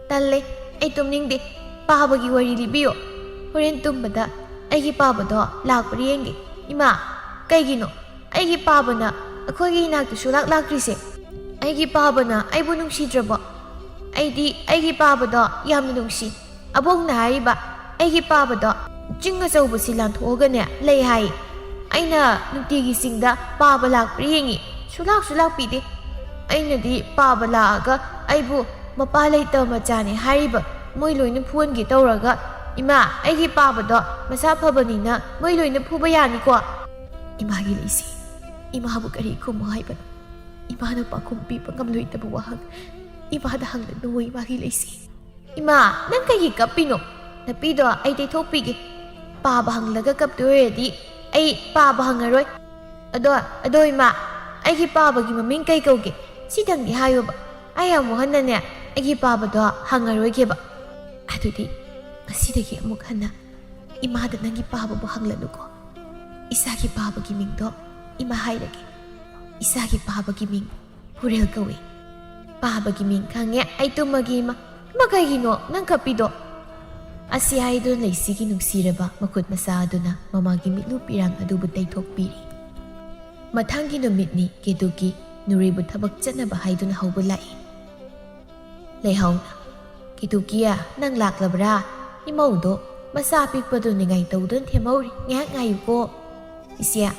"ꯇꯜꯂꯦ, ꯑꯩ ꯇꯨꯝꯅꯤꯡꯗꯦ꯫ ꯄꯥꯕꯒꯤ ꯋꯥꯔꯤ ꯂꯤꯕꯤꯌꯣ꯫ ꯍꯣꯔꯦꯟ ꯇꯨꯝꯕꯗ ꯑꯩꯒꯤ ꯄꯥꯕꯗꯣ ꯂꯥꯛꯄ꯭ꯔꯥ ꯌꯦꯡꯒꯦ꯫ ꯏꯃꯥ, ꯀꯩꯒꯤꯅꯣ ꯑꯩꯒꯤ ꯄꯥꯕꯅ ꯑꯩꯈꯣꯏꯒꯤ ꯏꯅꯥꯛꯇ ꯁꯨꯂꯥꯛ ꯂꯥꯛꯇ꯭ꯔꯤꯁꯦ? ꯑꯩꯒꯤ ꯄꯥꯕꯅ ꯑꯩꯕꯨ ꯅꯨꯡꯁꯤꯗ꯭ꯔꯕꯣ? ꯑꯩꯗꯤ ꯑꯩꯒꯤ ꯄꯥꯕꯗꯣ ꯌꯥꯝꯅ ꯅꯨꯡꯁꯤ꯫ ꯑꯕꯣꯛꯅ ꯍꯥꯏꯔꯤꯕ, ꯑꯩꯒꯤ ꯄꯥꯕꯗꯣ ꯆꯤꯡ ꯑꯆꯧꯕꯁꯤ ꯂꯥꯟꯊꯣꯛꯑꯒꯅꯦ ꯂꯩ ꯍꯥꯏ꯫ ꯑꯩꯅ ꯅꯨꯡꯇꯤꯒꯤ ꯆꯤꯡꯗ ꯄꯥꯕ ꯂꯥꯛꯄ꯭ꯔꯥ ꯌꯦꯡꯉꯤ, ꯁꯨꯂꯥꯛꯁꯨ ꯂꯥꯛꯄꯤꯗꯦ꯫ ꯑꯩꯅꯗꯤ ꯄꯥꯕ ꯂꯥꯛꯑꯒ ꯑꯩꯕꯨ ꯃꯄꯥ ꯂꯩꯇꯕ ꯃꯆꯥꯅꯦ ꯍꯥꯏꯔꯤꯕ ꯃꯣꯏ ꯂꯣꯏꯅ ꯐꯨꯍꯟꯒꯦ ꯇꯧꯔꯒ, ꯏꯃꯥ, ꯑꯩꯒꯤ ꯄꯥꯕꯗꯣ ꯃꯁꯥ ꯐꯕꯅꯤꯅ ꯃꯣꯏ ꯂꯣꯏꯅ ꯐꯨꯕ ꯌꯥꯅꯤꯀꯣ? ꯏꯃꯥꯒꯤ ꯂꯩꯁꯤ, ꯏꯃꯥꯕꯨ ꯀꯔꯤ ꯈꯨꯝꯃꯣ ꯍꯥꯏꯕꯅꯣ? ꯏꯃꯥꯅ ꯄꯥꯎꯈꯨꯝ ꯄꯤꯕ ꯉꯝꯂꯣꯏꯗꯕ ꯋꯥꯍꯪ ꯏꯃꯥꯗ ꯍꯪꯂꯅꯨ, ꯏꯃꯥꯒꯤ ꯂꯩꯁꯤ꯫ ꯏꯃꯥ, ꯅꯪ ꯀꯩꯒꯤ ꯀꯞꯄꯤꯅꯣ? ꯅꯄꯤꯗꯣ ꯑꯩ ꯇꯩꯊꯣꯛꯄꯤꯒꯦ꯫ ꯄꯥꯕ ꯍꯪꯂꯒ ꯀꯞꯇꯣꯏ ꯑꯣꯏꯔꯗꯤ ꯑꯩ ꯄꯥꯕ ꯍꯪꯉꯔꯣꯏ꯫ ꯑꯗꯣ, ꯑꯗꯣ ꯏꯃꯥ, ꯑꯩꯒꯤ ꯄꯥꯕꯒꯤ ꯃꯃꯤꯡ ꯀꯩ ꯀꯧꯒꯦ? ꯁꯤꯗꯪꯗꯤ ꯍꯥꯏꯌꯣꯕ꯫ ꯑꯩ ꯑꯃꯨꯛ ꯍꯟꯅꯅꯦ ꯑꯩꯒꯤ ꯄꯥꯕꯗꯣ ꯍꯪꯉꯔꯣꯏꯒꯦꯕ꯫ ꯑꯗꯨꯗꯤ ꯉꯁꯤꯗꯒꯤ ꯑꯃꯨꯛ ꯍꯟꯅ ꯏꯃꯥꯗ ꯅꯪꯒꯤ ꯄꯥꯕꯕꯨ ꯍꯪꯂꯅꯨꯀꯣ꯫ ꯏꯁꯥꯒꯤ ꯄꯥꯕꯒꯤ ꯃꯤꯡꯗꯣ ꯏꯃꯥ ꯍꯥꯏꯔꯒꯦ꯫ ꯏꯁꯥꯒꯤ ꯄꯥꯕꯒꯤ ꯃꯤꯡ ꯄꯨꯔꯦꯜ ꯀꯧꯏ꯫ ꯄꯥꯕꯒꯤ ꯃꯤꯡ ꯈꯪꯉꯦ ꯑꯩ ꯇꯨꯝꯃꯒꯦ ꯏꯃꯥ꯫ ꯏꯃꯥ, ꯀꯩꯒꯤꯅꯣ ꯅꯪ ꯀꯞꯄꯤꯗꯣ? ꯑꯁꯤ ꯍꯥꯏꯗꯨꯅ ꯂꯩꯁꯤꯒꯤ ꯅꯨꯡꯁꯤꯔꯕ ꯃꯈꯨꯠ ꯃꯁꯥ ꯑꯗꯨꯅ ꯃꯃꯥꯒꯤ ꯃꯤꯠꯂꯨ ꯄꯤꯔꯥꯡ ꯑꯗꯨꯕꯨ ꯇꯩꯊꯣꯛꯄꯤꯔꯤ꯫ ꯃꯊꯪꯒꯤ ꯅꯨꯃꯤꯠꯅꯤ ꯀꯦꯇꯨꯀꯤ ꯅꯨꯔꯩꯕꯨ ꯊꯕꯛ ꯆꯠꯅꯕ ꯍꯥꯏꯗꯨꯅ ꯍꯧꯕ ꯂꯥꯛꯏ꯫ ꯂꯩꯍꯥꯎꯅ, "ꯀꯦꯇꯨꯀꯤ, ꯅꯪ ꯂꯥꯛꯂꯕ꯭ꯔꯥ? ꯏꯃꯧꯗꯣ ꯃꯆꯥ ꯑꯄꯤꯛꯄꯗꯨ ꯅꯤꯡꯉꯥꯏ ꯇꯧꯗꯨꯅ ꯊꯦꯝꯍꯧꯔꯤ, ꯉꯥꯏꯍꯥꯛ ꯉꯥꯏꯌꯨꯀꯣ꯫" "ꯏꯆꯦ,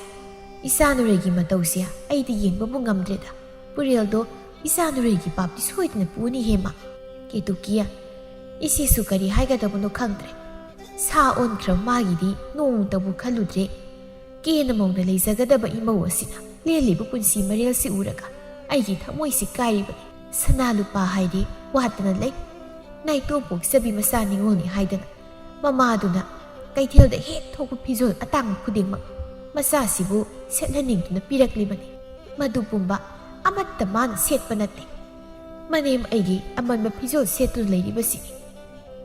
ꯏꯆꯥ ꯅꯨꯔꯩꯒꯤ ꯃꯇꯧꯁꯦ ꯑꯩꯗꯤ ꯌꯦꯡꯕꯕꯨ ꯉꯝꯗ꯭ꯔꯦꯗ꯫ ꯄꯨꯔꯦꯜꯗꯣ ꯏꯆꯥ ꯅꯨꯔꯩꯒꯤ ꯄꯥꯞꯇꯤ ꯁꯣꯏꯗꯅ ꯄꯨꯅꯤ ꯍꯦꯃ꯫" "ꯀꯦꯇꯨꯀꯤ, ꯏꯆꯦꯁꯨ ꯀꯔꯤ ꯍꯥꯏꯒꯗꯕꯅꯣ ꯈꯪꯗ꯭ꯔꯦ꯫ ꯁꯥ ꯑꯣꯟꯈ꯭ꯔꯕ ꯃꯥꯒꯤꯗꯤ ꯅꯣꯡꯃꯇꯕꯨ ꯈꯜꯂꯨꯗ꯭ꯔꯦ꯫ ꯀꯦꯅ ꯃꯧꯅ ꯂꯩꯖꯒꯗꯕ ꯏꯃꯧ ꯑꯁꯤꯅ ꯂꯦꯜꯂꯤꯕ ꯄꯨꯟꯁꯤ ꯃꯔꯦꯜꯁꯤ ꯎꯔꯒ ꯑꯩꯒꯤ ꯊꯃꯣꯏꯁꯤ ꯀꯥꯏꯔꯤꯕꯅꯤ꯫ ꯁꯅꯥ ꯂꯨꯄꯥ ꯍꯥꯏꯗꯤ ꯋꯥꯠꯇꯅ ꯂꯩ꯫ ꯅꯥꯏꯇꯣꯝ ꯄꯣꯛꯆꯕꯤ ꯃꯆꯥ ꯅꯤꯉꯣꯜꯅꯤ ꯍꯥꯏꯗꯅ ꯃꯃꯥꯗꯨꯅ ꯀꯩꯊꯦꯜꯗ ꯍꯦꯛ ꯊꯣꯛꯄ ꯐꯤꯖꯣꯜ ꯑꯇꯥꯡꯕ ꯈꯨꯗꯤꯡꯃꯛ ꯃꯆꯥꯁꯤꯕꯨ ꯁꯦꯠꯍꯟꯅꯤꯡꯗꯨꯅ ꯄꯤꯔꯛꯂꯤꯕꯅꯤ꯫ ꯃꯗꯨ ꯄꯨꯝꯕ ꯑꯃꯠꯇ ꯃꯥꯅ ꯁꯦꯠꯄ ꯅꯠꯇꯦ꯫ ꯃꯅꯦꯝ ꯑꯩꯒꯤ ꯑꯃꯟꯕ ꯐꯤꯖꯣꯜ ꯁꯦꯠꯇꯨꯅ ꯂꯩꯔꯤꯕꯁꯤꯅꯤ꯫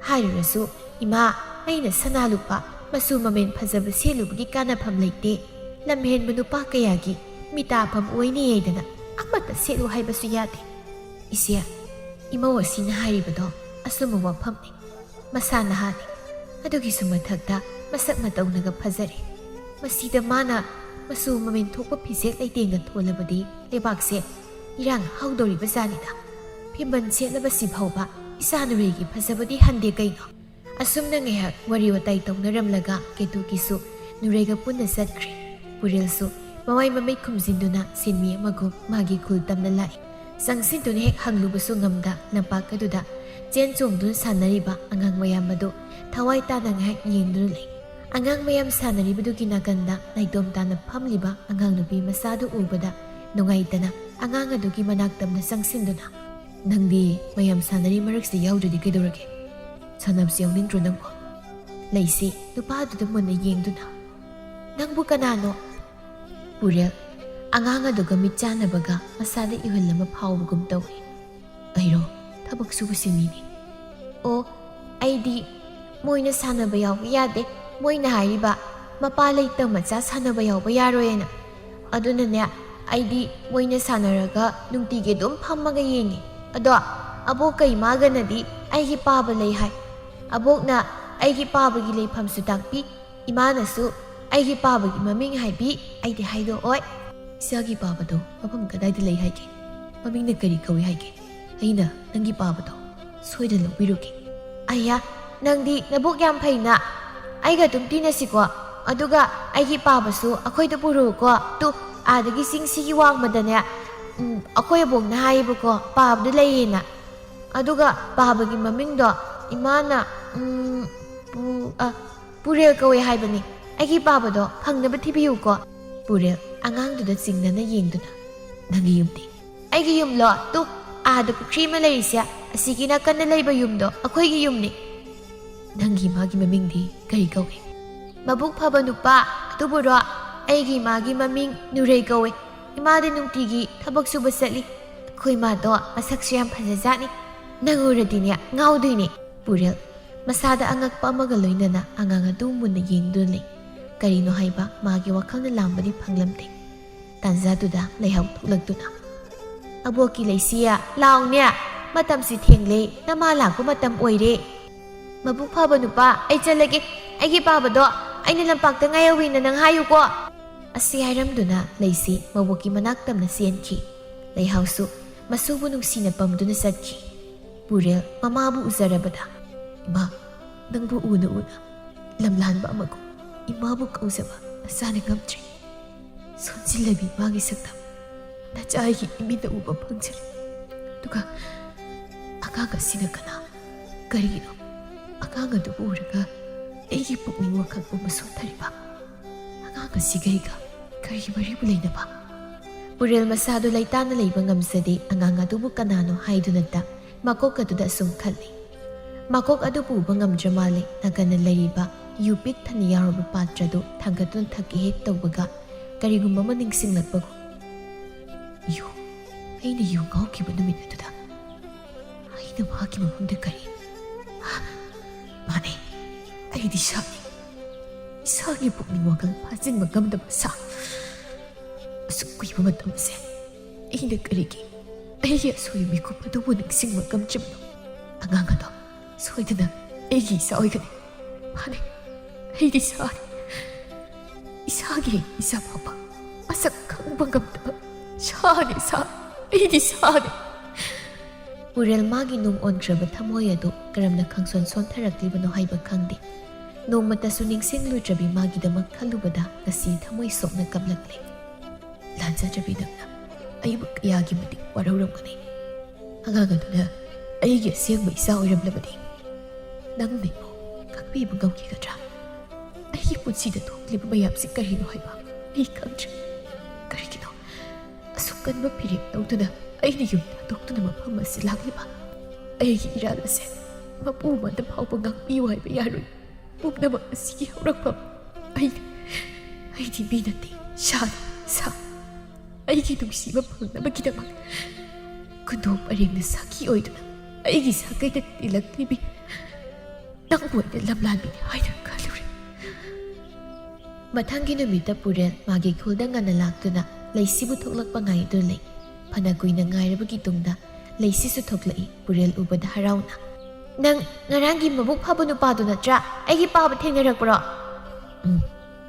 ꯍꯥꯏꯔꯨꯔꯁꯨ, ꯏꯃꯥ, ꯑꯩꯅ ꯁꯅꯥ ꯂꯨꯄꯥ ꯃꯆꯨ ꯃꯃꯦꯟ ꯐꯖꯕ ꯁꯦꯠꯂꯨꯕꯒꯤ ꯀꯥꯟꯅꯐꯝ ꯂꯩꯇꯦ꯫ ꯂꯝꯍꯦꯟꯕ ꯅꯨꯄꯥ ꯀꯌꯥꯒꯤ ꯃꯤꯇꯥꯐꯝ ꯑꯣꯏꯅꯤ ꯍꯥꯏꯗꯅ ꯑꯃꯠꯇ ꯁꯦꯠꯂꯨ ꯍꯥꯏꯕꯁꯨ ꯌꯥꯗꯦ꯫" "ꯏꯆꯦ, ꯏꯃꯧ ꯑꯁꯤꯅ ꯍꯥꯏꯔꯤꯕꯗꯣ ꯑꯆꯨꯝꯕ ꯋꯥꯐꯝꯅꯤ꯫ ꯃꯁꯥ ꯅꯍꯥꯅꯤ꯫ ꯑꯗꯨꯒꯤꯁꯨ ꯃꯊꯛꯇ ꯃꯁꯛ ꯃꯇꯧꯅꯒ ꯐꯖꯔꯦ꯫ ꯃꯁꯤꯗ ꯃꯥꯅ ꯃꯆꯨ ꯃꯃꯦꯟ ꯊꯣꯛꯄ ꯐꯤꯖꯦꯠ ꯂꯩꯇꯦꯡꯒ ꯊꯣꯜꯂꯕꯗꯤ ꯂꯩꯕꯥꯛꯁꯦ ꯏꯔꯥꯡ ꯍꯧꯗꯧꯔꯤꯕ ꯖꯥꯠꯅꯤꯗ꯫ ꯐꯤꯝꯕꯟ ꯁꯦꯠꯂꯕꯁꯤ ꯐꯥꯎꯕ ꯏꯆꯥ ꯅꯨꯔꯩꯒꯤ ꯐꯖꯕꯗꯤ ꯍꯟꯗꯦ ꯀꯩꯅꯣ꯫ ꯑꯁꯨꯝꯅ ꯉꯥꯏꯍꯥꯛ ꯋꯥꯔꯤ ꯋꯥꯇꯥꯏ ꯇꯧꯅꯔꯝꯂꯒ ꯀꯦꯇꯨꯀꯤꯁꯨ ꯅꯨꯔꯩꯒ ꯄꯨꯟꯅ ꯆꯠꯈ꯭ꯔꯦ꯫ ꯄꯨꯔꯦꯜꯁꯨ ꯃꯃꯥꯏ ꯃꯃꯤꯠ ꯈꯨꯝꯖꯤꯟꯗꯨꯅ ꯁꯤꯟꯃꯤ ꯑꯃꯒꯨꯝ ꯃꯥꯒꯤ ꯈꯨꯜ ꯇꯝꯅ ꯂꯥꯛꯏ꯫ ꯆꯪꯁꯤꯟꯗꯨꯅ ꯍꯦꯛ ꯍꯪꯂꯨꯕꯁꯨ ꯉꯝꯗ ꯂꯝꯄꯥꯛ ꯑꯗꯨꯗ ꯆꯦꯟ ꯆꯣꯡꯗꯨꯅ ꯁꯥꯟꯅꯔꯤꯕ ꯑꯉꯥꯡ ꯃꯌꯥꯝ ꯑꯗꯨ ꯊꯋꯥꯏ ꯇꯥꯅ ꯉꯥꯏꯍꯥꯛ ꯌꯦꯡꯗꯨꯅ ꯂꯩ꯫ ꯑꯉꯥꯡ ꯃꯌꯥꯝ ꯁꯥꯟꯅꯔꯤꯕꯗꯨꯒꯤ ꯅꯥꯀꯟꯗ ꯅꯥꯏꯇꯣꯝ ꯇꯥꯅ ꯐꯝꯂꯤꯕ ꯑꯉꯥꯡ ꯅꯨꯄꯤ ꯃꯆꯥꯗꯨ ꯎꯕꯗ ꯅꯨꯡꯉꯥꯏꯇꯅ ꯑꯉꯥꯡ ꯑꯗꯨꯒꯤ ꯃꯅꯥꯛ ꯇꯝꯅ ꯆꯪꯁꯤꯟꯗꯨꯅ, "ꯅꯪꯗꯤ ꯃꯌꯥꯝ ꯁꯥꯟꯅꯔꯤ ꯃꯔꯛꯁꯤꯗ ꯌꯥꯎꯗ꯭ꯔꯗꯤ ꯀꯩꯗꯧꯔꯒꯦ? ꯁꯥꯟꯅꯕꯁꯤ ꯌꯥꯎꯅꯤꯡꯗ꯭ꯔꯣ ꯅꯪꯕꯣ?" ꯂꯩꯁꯤ ꯅꯨꯄꯥꯗꯨꯗ ꯃꯨꯟꯅ ꯌꯦꯡꯗꯨꯅ, "ꯅꯪꯕꯨ ꯀꯅꯥꯅꯣ?" ꯄꯨꯔꯦꯜ ꯑꯉꯥꯡ ꯑꯗꯨꯒ ꯃꯤꯠ ꯆꯥꯟꯅꯕꯒ ꯃꯁꯥꯗ ꯏꯍꯨꯜ ꯑꯃ ꯐꯥꯎꯕꯒꯨꯝ ꯇꯧꯏ꯫ "ꯑꯩꯔꯣ? ꯊꯕꯛ ꯁꯨꯕꯁꯤꯡꯅꯤꯅꯦ꯫" "ꯑꯣ, ꯑꯩꯗꯤ ꯃꯣꯏꯅ ꯁꯥꯟꯅꯕ ꯌꯥꯎꯕ ꯌꯥꯗꯦ, ꯃꯣꯏꯅ ꯍꯥꯏꯔꯤꯕ ꯃꯄꯥ ꯂꯩꯇ ꯃꯆꯥ ꯁꯥꯟꯅꯕ ꯌꯥꯎꯕ ꯌꯥꯔꯣꯏꯅ꯫ ꯑꯗꯨꯅꯅꯦ, ꯑꯩꯗꯤ ꯃꯣꯏꯅ ꯁꯥꯟꯅꯔꯒ ꯅꯨꯡꯇꯤꯒꯤ ꯑꯗꯨꯝ ꯐꯝꯃꯒ ꯌꯦꯡꯉꯤ꯫ ꯑꯗꯣ ꯑꯕꯣꯛꯀ ꯏꯃꯥꯒꯅꯗꯤ ꯑꯩꯒꯤ ꯄꯥꯕ ꯂꯩ ꯍꯥꯏ꯫ ꯑꯕꯣꯛꯅ ꯑꯩꯒꯤ ꯄꯥꯕꯒꯤ ꯂꯩꯐꯝꯁꯨ ꯇꯥꯛꯄꯤ, ꯏꯃꯥꯅꯁꯨ ꯑꯩꯒꯤ ꯄꯥꯕꯒꯤ ꯃꯃꯤꯡ ꯍꯥꯏꯕꯤ꯫ ꯑꯩꯗꯤ ꯍꯥꯏꯗꯣꯛꯑꯣꯏ꯫" "ꯏꯆꯥꯒꯤ ꯄꯥꯕꯗꯣ ꯃꯐꯝ ꯀꯗꯥꯏꯗ ꯂꯩ ꯍꯥꯏꯒꯦ? ꯃꯃꯤꯡꯅ ꯀꯔꯤ ꯀꯧꯏ ꯍꯥꯏꯒꯦ? ꯑꯩꯅ ꯅꯪꯒꯤ ꯄꯥꯕꯗꯣ ꯁꯣꯏꯗꯅ ꯂꯧꯕꯤꯔꯨꯒꯦ꯫" "ꯑꯌꯥ, ꯅꯪꯗꯤ ꯅꯕꯨꯛ ꯌꯥꯝ ꯐꯩꯅ꯫ ꯑꯩꯒ ꯑꯗꯨꯝ ꯇꯤꯟꯅꯁꯤꯀꯣ꯫ ꯑꯗꯨꯒ ꯑꯩꯒꯤ ꯄꯥꯕꯁꯨ ꯑꯩꯈꯣꯏꯗ ꯄꯨꯔꯛꯎꯀꯣ꯫ ꯇꯨ, ꯑꯥꯗꯒꯤ ꯆꯤꯡꯁꯤꯒꯤ ꯋꯥꯡꯃꯗꯅꯦ, ꯎꯝ, ꯑꯩꯈꯣꯏ ꯑꯕꯣꯛꯅ ꯍꯥꯏꯌꯦꯕꯀꯣ, ꯄꯥꯕꯗꯨ ꯂꯩꯌꯦꯅ꯫ ꯑꯗꯨꯒ ꯄꯥꯕꯒꯤ ꯃꯃꯤꯡꯗꯣ ꯏꯃꯥꯅ, ꯎꯝ, ꯄꯨ-, ꯑ, ꯄꯨꯔꯦꯜ ꯀꯧꯋꯦ ꯍꯥꯏꯕꯅꯤ꯫ ꯑꯩꯒꯤ ꯄꯥꯕꯗꯣ ꯐꯪꯅꯕ ꯊꯤꯕꯤꯌꯨꯀꯣ꯫" ꯄꯨꯔꯦꯜ ꯑꯉꯥꯡꯗꯨꯗ ꯆꯤꯡꯅꯅ ꯌꯦꯡꯗꯨꯅ, "ꯅꯪꯒꯤ ꯌꯨꯝꯗꯤ?" "ꯑꯩꯒꯤ ꯌꯨꯝꯂꯣ? ꯇꯨ, ꯑꯥꯗ ꯄꯨꯈ꯭ꯔꯤ ꯑꯃ ꯂꯩꯔꯤꯁꯦ, ꯑꯁꯤꯒꯤ ꯅꯥꯀꯟꯗ ꯂꯩꯕ ꯌꯨꯝꯗꯣ ꯑꯩꯈꯣꯏꯒꯤ ꯌꯨꯝꯅꯤ꯫" "ꯅꯪꯒꯤ ꯏꯃꯥꯒꯤ ꯃꯃꯤꯡꯗꯤ ꯀꯔꯤ ꯀꯧꯏ?" "ꯃꯕꯨꯛ ꯐꯕ ꯅꯨꯄꯥ ꯑꯗꯨꯕꯨꯔꯣ? ꯑꯩꯒꯤ ꯏꯃꯥꯒꯤ ꯃꯃꯤꯡ ꯅꯨꯔꯩ ꯀꯧꯏ꯫ ꯏꯃꯥꯗꯤ ꯅꯨꯡꯇꯤꯒꯤ ꯊꯕꯛ ꯁꯨꯕ ꯆꯠꯂꯤ꯫ ꯑꯩꯈꯣꯏ ꯏꯃꯥꯗꯣ ꯃꯁꯛꯁꯨ ꯌꯥꯝ ꯐꯖꯖꯥꯠꯅꯤ꯫ ꯅꯪ ꯎꯔꯗꯤꯅꯦ ꯉꯥꯎꯗꯣꯏꯅꯦ꯫" ꯄꯨꯔꯦꯜ ꯃꯁꯥꯗ ꯑꯉꯛꯄ ꯑꯃꯒ ꯂꯣꯏꯅꯅ ꯑꯉꯥꯡ ꯑꯗꯨ ꯃꯨꯟꯅ ꯌꯦꯡꯗꯨꯅ ꯂꯩ꯫ ꯀꯔꯤꯅꯣ ꯍꯥꯏꯕ ꯃꯥꯒꯤ ꯋꯥꯈꯜꯅ ꯂꯥꯝꯕꯗꯤ ꯐꯪꯂꯝꯗꯦ꯫ ꯇꯥꯟꯖꯥꯗꯨꯗ ꯂꯩꯍꯥꯎ ꯊꯣꯛꯂꯛꯇꯨꯅ, "ꯑꯕꯣꯛꯀꯤ ꯂꯩꯁꯤꯌꯥ, ꯂꯥꯎꯅꯦ, ꯃꯇꯝꯁꯤ ꯊꯦꯡꯂꯦ, ꯅꯃꯥ ꯂꯥꯛꯄ ꯃꯇꯝ ꯑꯣꯏꯔꯦ꯫" "ꯃꯕꯨꯛ ꯐꯕ ꯅꯨꯄꯥ, ꯑꯩ ꯆꯠꯂꯒꯦ꯫ ꯑꯩꯒꯤ ꯄꯥꯕꯗꯣ ꯑꯩꯅ ꯂꯝꯄꯥꯛꯇ ꯉꯥꯏꯍꯧꯋꯤꯅ ꯅꯪ ꯍꯥꯏꯌꯨꯀꯣ꯫ ꯑꯁꯤ ꯍꯥꯏꯔꯝꯗꯨꯅ ꯂꯩꯁꯤ ꯃꯕꯣꯛꯀꯤ ꯃꯅꯥꯛ ꯇꯝꯅ ꯆꯦꯟꯈꯤ꯫ ꯂꯩꯍꯥꯎꯁꯨ ꯃꯁꯨꯕꯨ ꯅꯨꯡꯁꯤꯅ ꯄꯝꯗꯨꯅ ꯆꯠꯈꯤ꯫ ꯄꯨꯔꯦꯜ ꯃꯃꯥꯕꯨ ꯎꯖꯔꯕꯗ, "ꯏꯃꯥ, ꯅꯪꯕꯨ ꯎꯅ ꯎꯅ ꯂꯝꯂꯥꯟꯕ ꯑꯃꯒꯨꯝ ꯏꯃꯥꯕꯨ ꯀꯧꯖꯕ ꯅꯆꯥꯅ ꯉꯝꯗ꯭ꯔꯦ꯫ ꯁꯣꯟꯖꯤꯜꯂꯕꯤ ꯏꯃꯥꯒꯤ ꯁꯛꯇꯝ ꯅꯆꯥ ꯑꯩꯒꯤ ꯏꯃꯤꯠꯅ ꯎꯕ ꯐꯪꯖꯔꯦ꯫ ꯑꯗꯨꯒ ꯑꯉꯥꯡ ꯑꯁꯤꯅ ꯀꯅꯥ? ꯀꯔꯤꯒꯤꯅꯣ ꯑꯉꯥꯡ ꯑꯗꯨꯕꯨ ꯎꯔꯒ ꯑꯩꯒꯤ ꯄꯨꯛꯅꯤꯡ ꯋꯥꯈꯜ ꯄꯨꯝꯕ ꯁꯣꯟꯊꯔꯤꯕ? ꯑꯉꯥꯡ ꯑꯁꯤꯒ ꯑꯩꯒ ꯀꯔꯤ ꯃꯔꯤꯕꯨ ꯂꯩꯅꯕ?" ꯄꯨꯔꯦꯜ ꯃꯁꯥꯗꯨ ꯂꯩꯇꯥꯅ ꯂꯩꯕ ꯉꯝꯖꯗꯦ꯫ ꯑꯉꯥꯡ ꯑꯗꯨꯕꯨ ꯀꯅꯥꯅꯣ ꯍꯥꯏꯗꯨꯅꯇ ꯃꯀꯣꯛ ꯑꯗꯨꯗ ꯑꯁꯨꯝ ꯈꯜꯂꯤ꯫ ꯃꯀꯣꯛ ꯑꯗꯨ ꯄꯨꯕ ꯉꯝꯗ꯭ꯔ ꯃꯥꯜꯂꯦ꯫ ꯅꯥꯀꯟꯅ ꯂꯩꯔꯤꯕ ꯌꯨ ꯄꯤꯛ ꯊꯟꯅ ꯌꯥꯎꯔꯕ ꯄꯥꯇ꯭ꯔꯗꯨ ꯊꯥꯡꯒꯠꯇꯨꯅ ꯊꯛꯀꯦ ꯍꯦꯛ ꯇꯧꯕꯒ ꯀꯔꯤꯒꯨꯝꯕ ꯑꯃ ꯅꯤꯡꯁꯤꯡꯂꯛꯄꯒꯨꯝ꯫ ꯌꯨ? ꯑꯩꯅ ꯌꯨ ꯉꯥꯎꯈꯤꯕ ꯅꯨꯃꯤꯠ ꯑꯗꯨꯗ ꯑꯩꯅ ꯃꯍꯥꯛꯀꯤ ꯃꯐꯝꯗ ꯀꯔꯤ? ꯃꯥꯅꯦ, ꯑꯩꯗꯤ ꯁꯥꯅꯤ꯫ ꯏꯁꯥꯒꯤ ꯄꯨꯛꯅꯤꯡ ꯋꯥꯈꯜ ꯐꯥꯖꯤꯟꯕ ꯉꯝꯗꯕ ꯁꯥ꯫ ꯑꯁꯨꯛ ꯀꯨꯏꯕ ꯃꯇꯝ ꯑꯁꯦ ꯑꯩꯅ ꯀꯔꯤꯒꯤ ꯑꯩꯒꯤ ꯑꯁꯣꯏꯕ ꯃꯤꯀꯨꯞ ꯑꯗꯨꯕꯨ ꯅꯤꯡꯁꯤꯡꯕ ꯉꯝꯗ꯭ꯔꯤꯕꯅꯣ? ꯑꯉꯥꯡ ꯑꯗꯣ ꯁꯣꯏꯗꯅ ꯑꯩꯒꯤ ꯏꯆꯥ ꯑꯣꯏꯒꯅꯤ꯫ ꯃꯥꯅꯦ, ꯑꯩꯗꯤ ꯁꯥꯅꯤ꯫ ꯏꯁꯥꯒꯤ ꯏꯆꯥ ꯐꯥꯎꯕ ꯃꯁꯛ ꯈꯪꯕ ꯉꯝꯗꯕ ꯁꯥꯅꯤ, ꯁꯥ꯫ ꯑꯩꯗꯤ ꯁꯥꯅꯤ꯫ ꯄꯨꯔꯦꯜ ꯃꯥꯒꯤ ꯅꯨꯡ ꯑꯣꯟꯈ꯭ꯔꯕ ꯊꯃꯣꯏ ꯑꯗꯨ ꯀꯔꯝꯅ ꯈꯪꯁꯣꯟ ꯁꯣꯟꯊꯔꯛꯂꯤꯕꯅꯣ ꯍꯥꯏꯕ ꯈꯪꯗꯦ꯫ ꯅꯣꯡꯃꯇꯁꯨ ꯅꯤꯡꯁꯤꯡꯂꯨꯗ꯭ꯔꯕꯤ ꯃꯥꯒꯤꯗꯃꯛ ꯈꯜꯂꯨꯕꯗ ꯉꯁꯤ ꯊꯃꯣꯏ ꯁꯣꯛꯅ ꯀꯞꯂꯛꯂꯦ꯫ ꯂꯥꯟꯖꯗ꯭ꯔꯕꯤ ꯅꯪꯅ ꯑꯩꯕꯨ ꯀꯌꯥꯒꯤ ꯃꯇꯤꯛ ꯋꯥꯔꯧꯔꯝꯒꯅꯤ꯫ ꯑꯉꯥꯡ ꯑꯗꯨꯅ ꯑꯩꯒꯤ ꯑꯁꯦꯡꯕ ꯏꯆꯥ ꯑꯣꯏꯔꯝꯂꯕꯗꯤ ꯅꯪꯅ ꯑꯩꯕꯨ ꯉꯥꯛꯄꯤꯕ ꯉꯝꯈꯤꯒꯗ꯭ꯔꯥ? ꯑꯩꯒꯤ ꯄꯨꯟꯁꯤꯗ ꯊꯣꯛꯂꯤꯕ ꯃꯌꯥꯝꯁꯤ ꯀꯔꯤꯅꯣ ꯍꯥꯏꯕ ꯑꯩ ꯈꯪꯗ꯭ꯔꯦ꯫ ꯀꯔꯤꯒꯤꯅꯣ ꯑꯁꯨꯛ ꯀꯟꯕ ꯐꯤꯔꯦꯞ ꯂꯧꯗꯨꯅ ꯑꯩꯅ ꯌꯨꯝ ꯊꯥꯗꯣꯛꯇꯨꯅ ꯃꯐꯝ ꯑꯁꯤ ꯂꯥꯛꯂꯤꯕ? ꯑꯩꯒꯤ ꯏꯔꯥꯜ ꯑꯁꯦ ꯃꯄꯨ ꯑꯃꯗ ꯐꯥꯎꯕ ꯉꯥꯛꯄꯤꯌꯨ ꯍꯥꯏꯕ ꯌꯥꯔꯣꯏ꯫ ꯄꯨꯝꯅꯃꯛ ꯑꯁꯤꯒꯤ ꯍꯧꯔꯛꯐꯝ ꯑꯩꯅꯤ꯫ ꯑꯩꯗꯤ ꯃꯤ ꯅꯠꯇꯦ, ꯁꯥꯅꯤ, ꯁꯥ꯫ ꯑꯩꯒꯤ ꯅꯨꯡꯁꯤꯕ ꯐꯪꯅꯕꯒꯤꯗꯃꯛ ꯈꯨꯗꯣꯞ ꯑꯔꯦꯡꯅ ꯁꯥꯈꯤ ꯑꯣꯏꯗꯨꯅ ꯑꯩꯒꯤ ꯁꯥꯒꯩꯗ ꯇꯤꯜꯂꯛꯂꯤꯕꯤ ꯅꯪꯕꯨ ꯑꯩꯅ ꯂꯝꯂꯥꯟꯕꯤꯅꯤ ꯍꯥꯏꯅ ꯈꯜꯂꯨꯔꯦ꯫ ꯃꯊꯪꯒꯤ ꯅꯨꯃꯤꯠꯇ ꯄꯨꯔꯦꯜ ꯃꯥꯒꯤ ꯈꯨꯜꯗ ꯉꯟꯅ ꯂꯥꯛꯇꯨꯅ ꯂꯩꯁꯤꯕꯨ ꯊꯣꯛꯂꯛꯄ ꯉꯥꯏꯗꯨꯅ ꯂꯩ꯫ ꯐꯅ ꯀꯨꯏꯅ ꯉꯥꯏꯔꯕꯒꯤ ꯇꯨꯡꯗ ꯂꯩꯁꯤꯁꯨ ꯊꯣꯛꯂꯛꯏ, ꯄꯨꯔꯦꯜ ꯎꯕꯗ ꯍꯔꯥꯎꯅ꯫ ꯅꯪ ꯉꯔꯥꯡꯒꯤ ꯃꯕꯨꯛ ꯐꯕ ꯅꯨꯄꯥꯗꯨ ꯅꯠꯇ꯭ꯔꯥ? ꯑꯩꯒꯤ ꯄꯥꯕ ꯊꯦꯡꯅꯔꯛꯄ꯭ꯔꯣ? ꯎꯝ,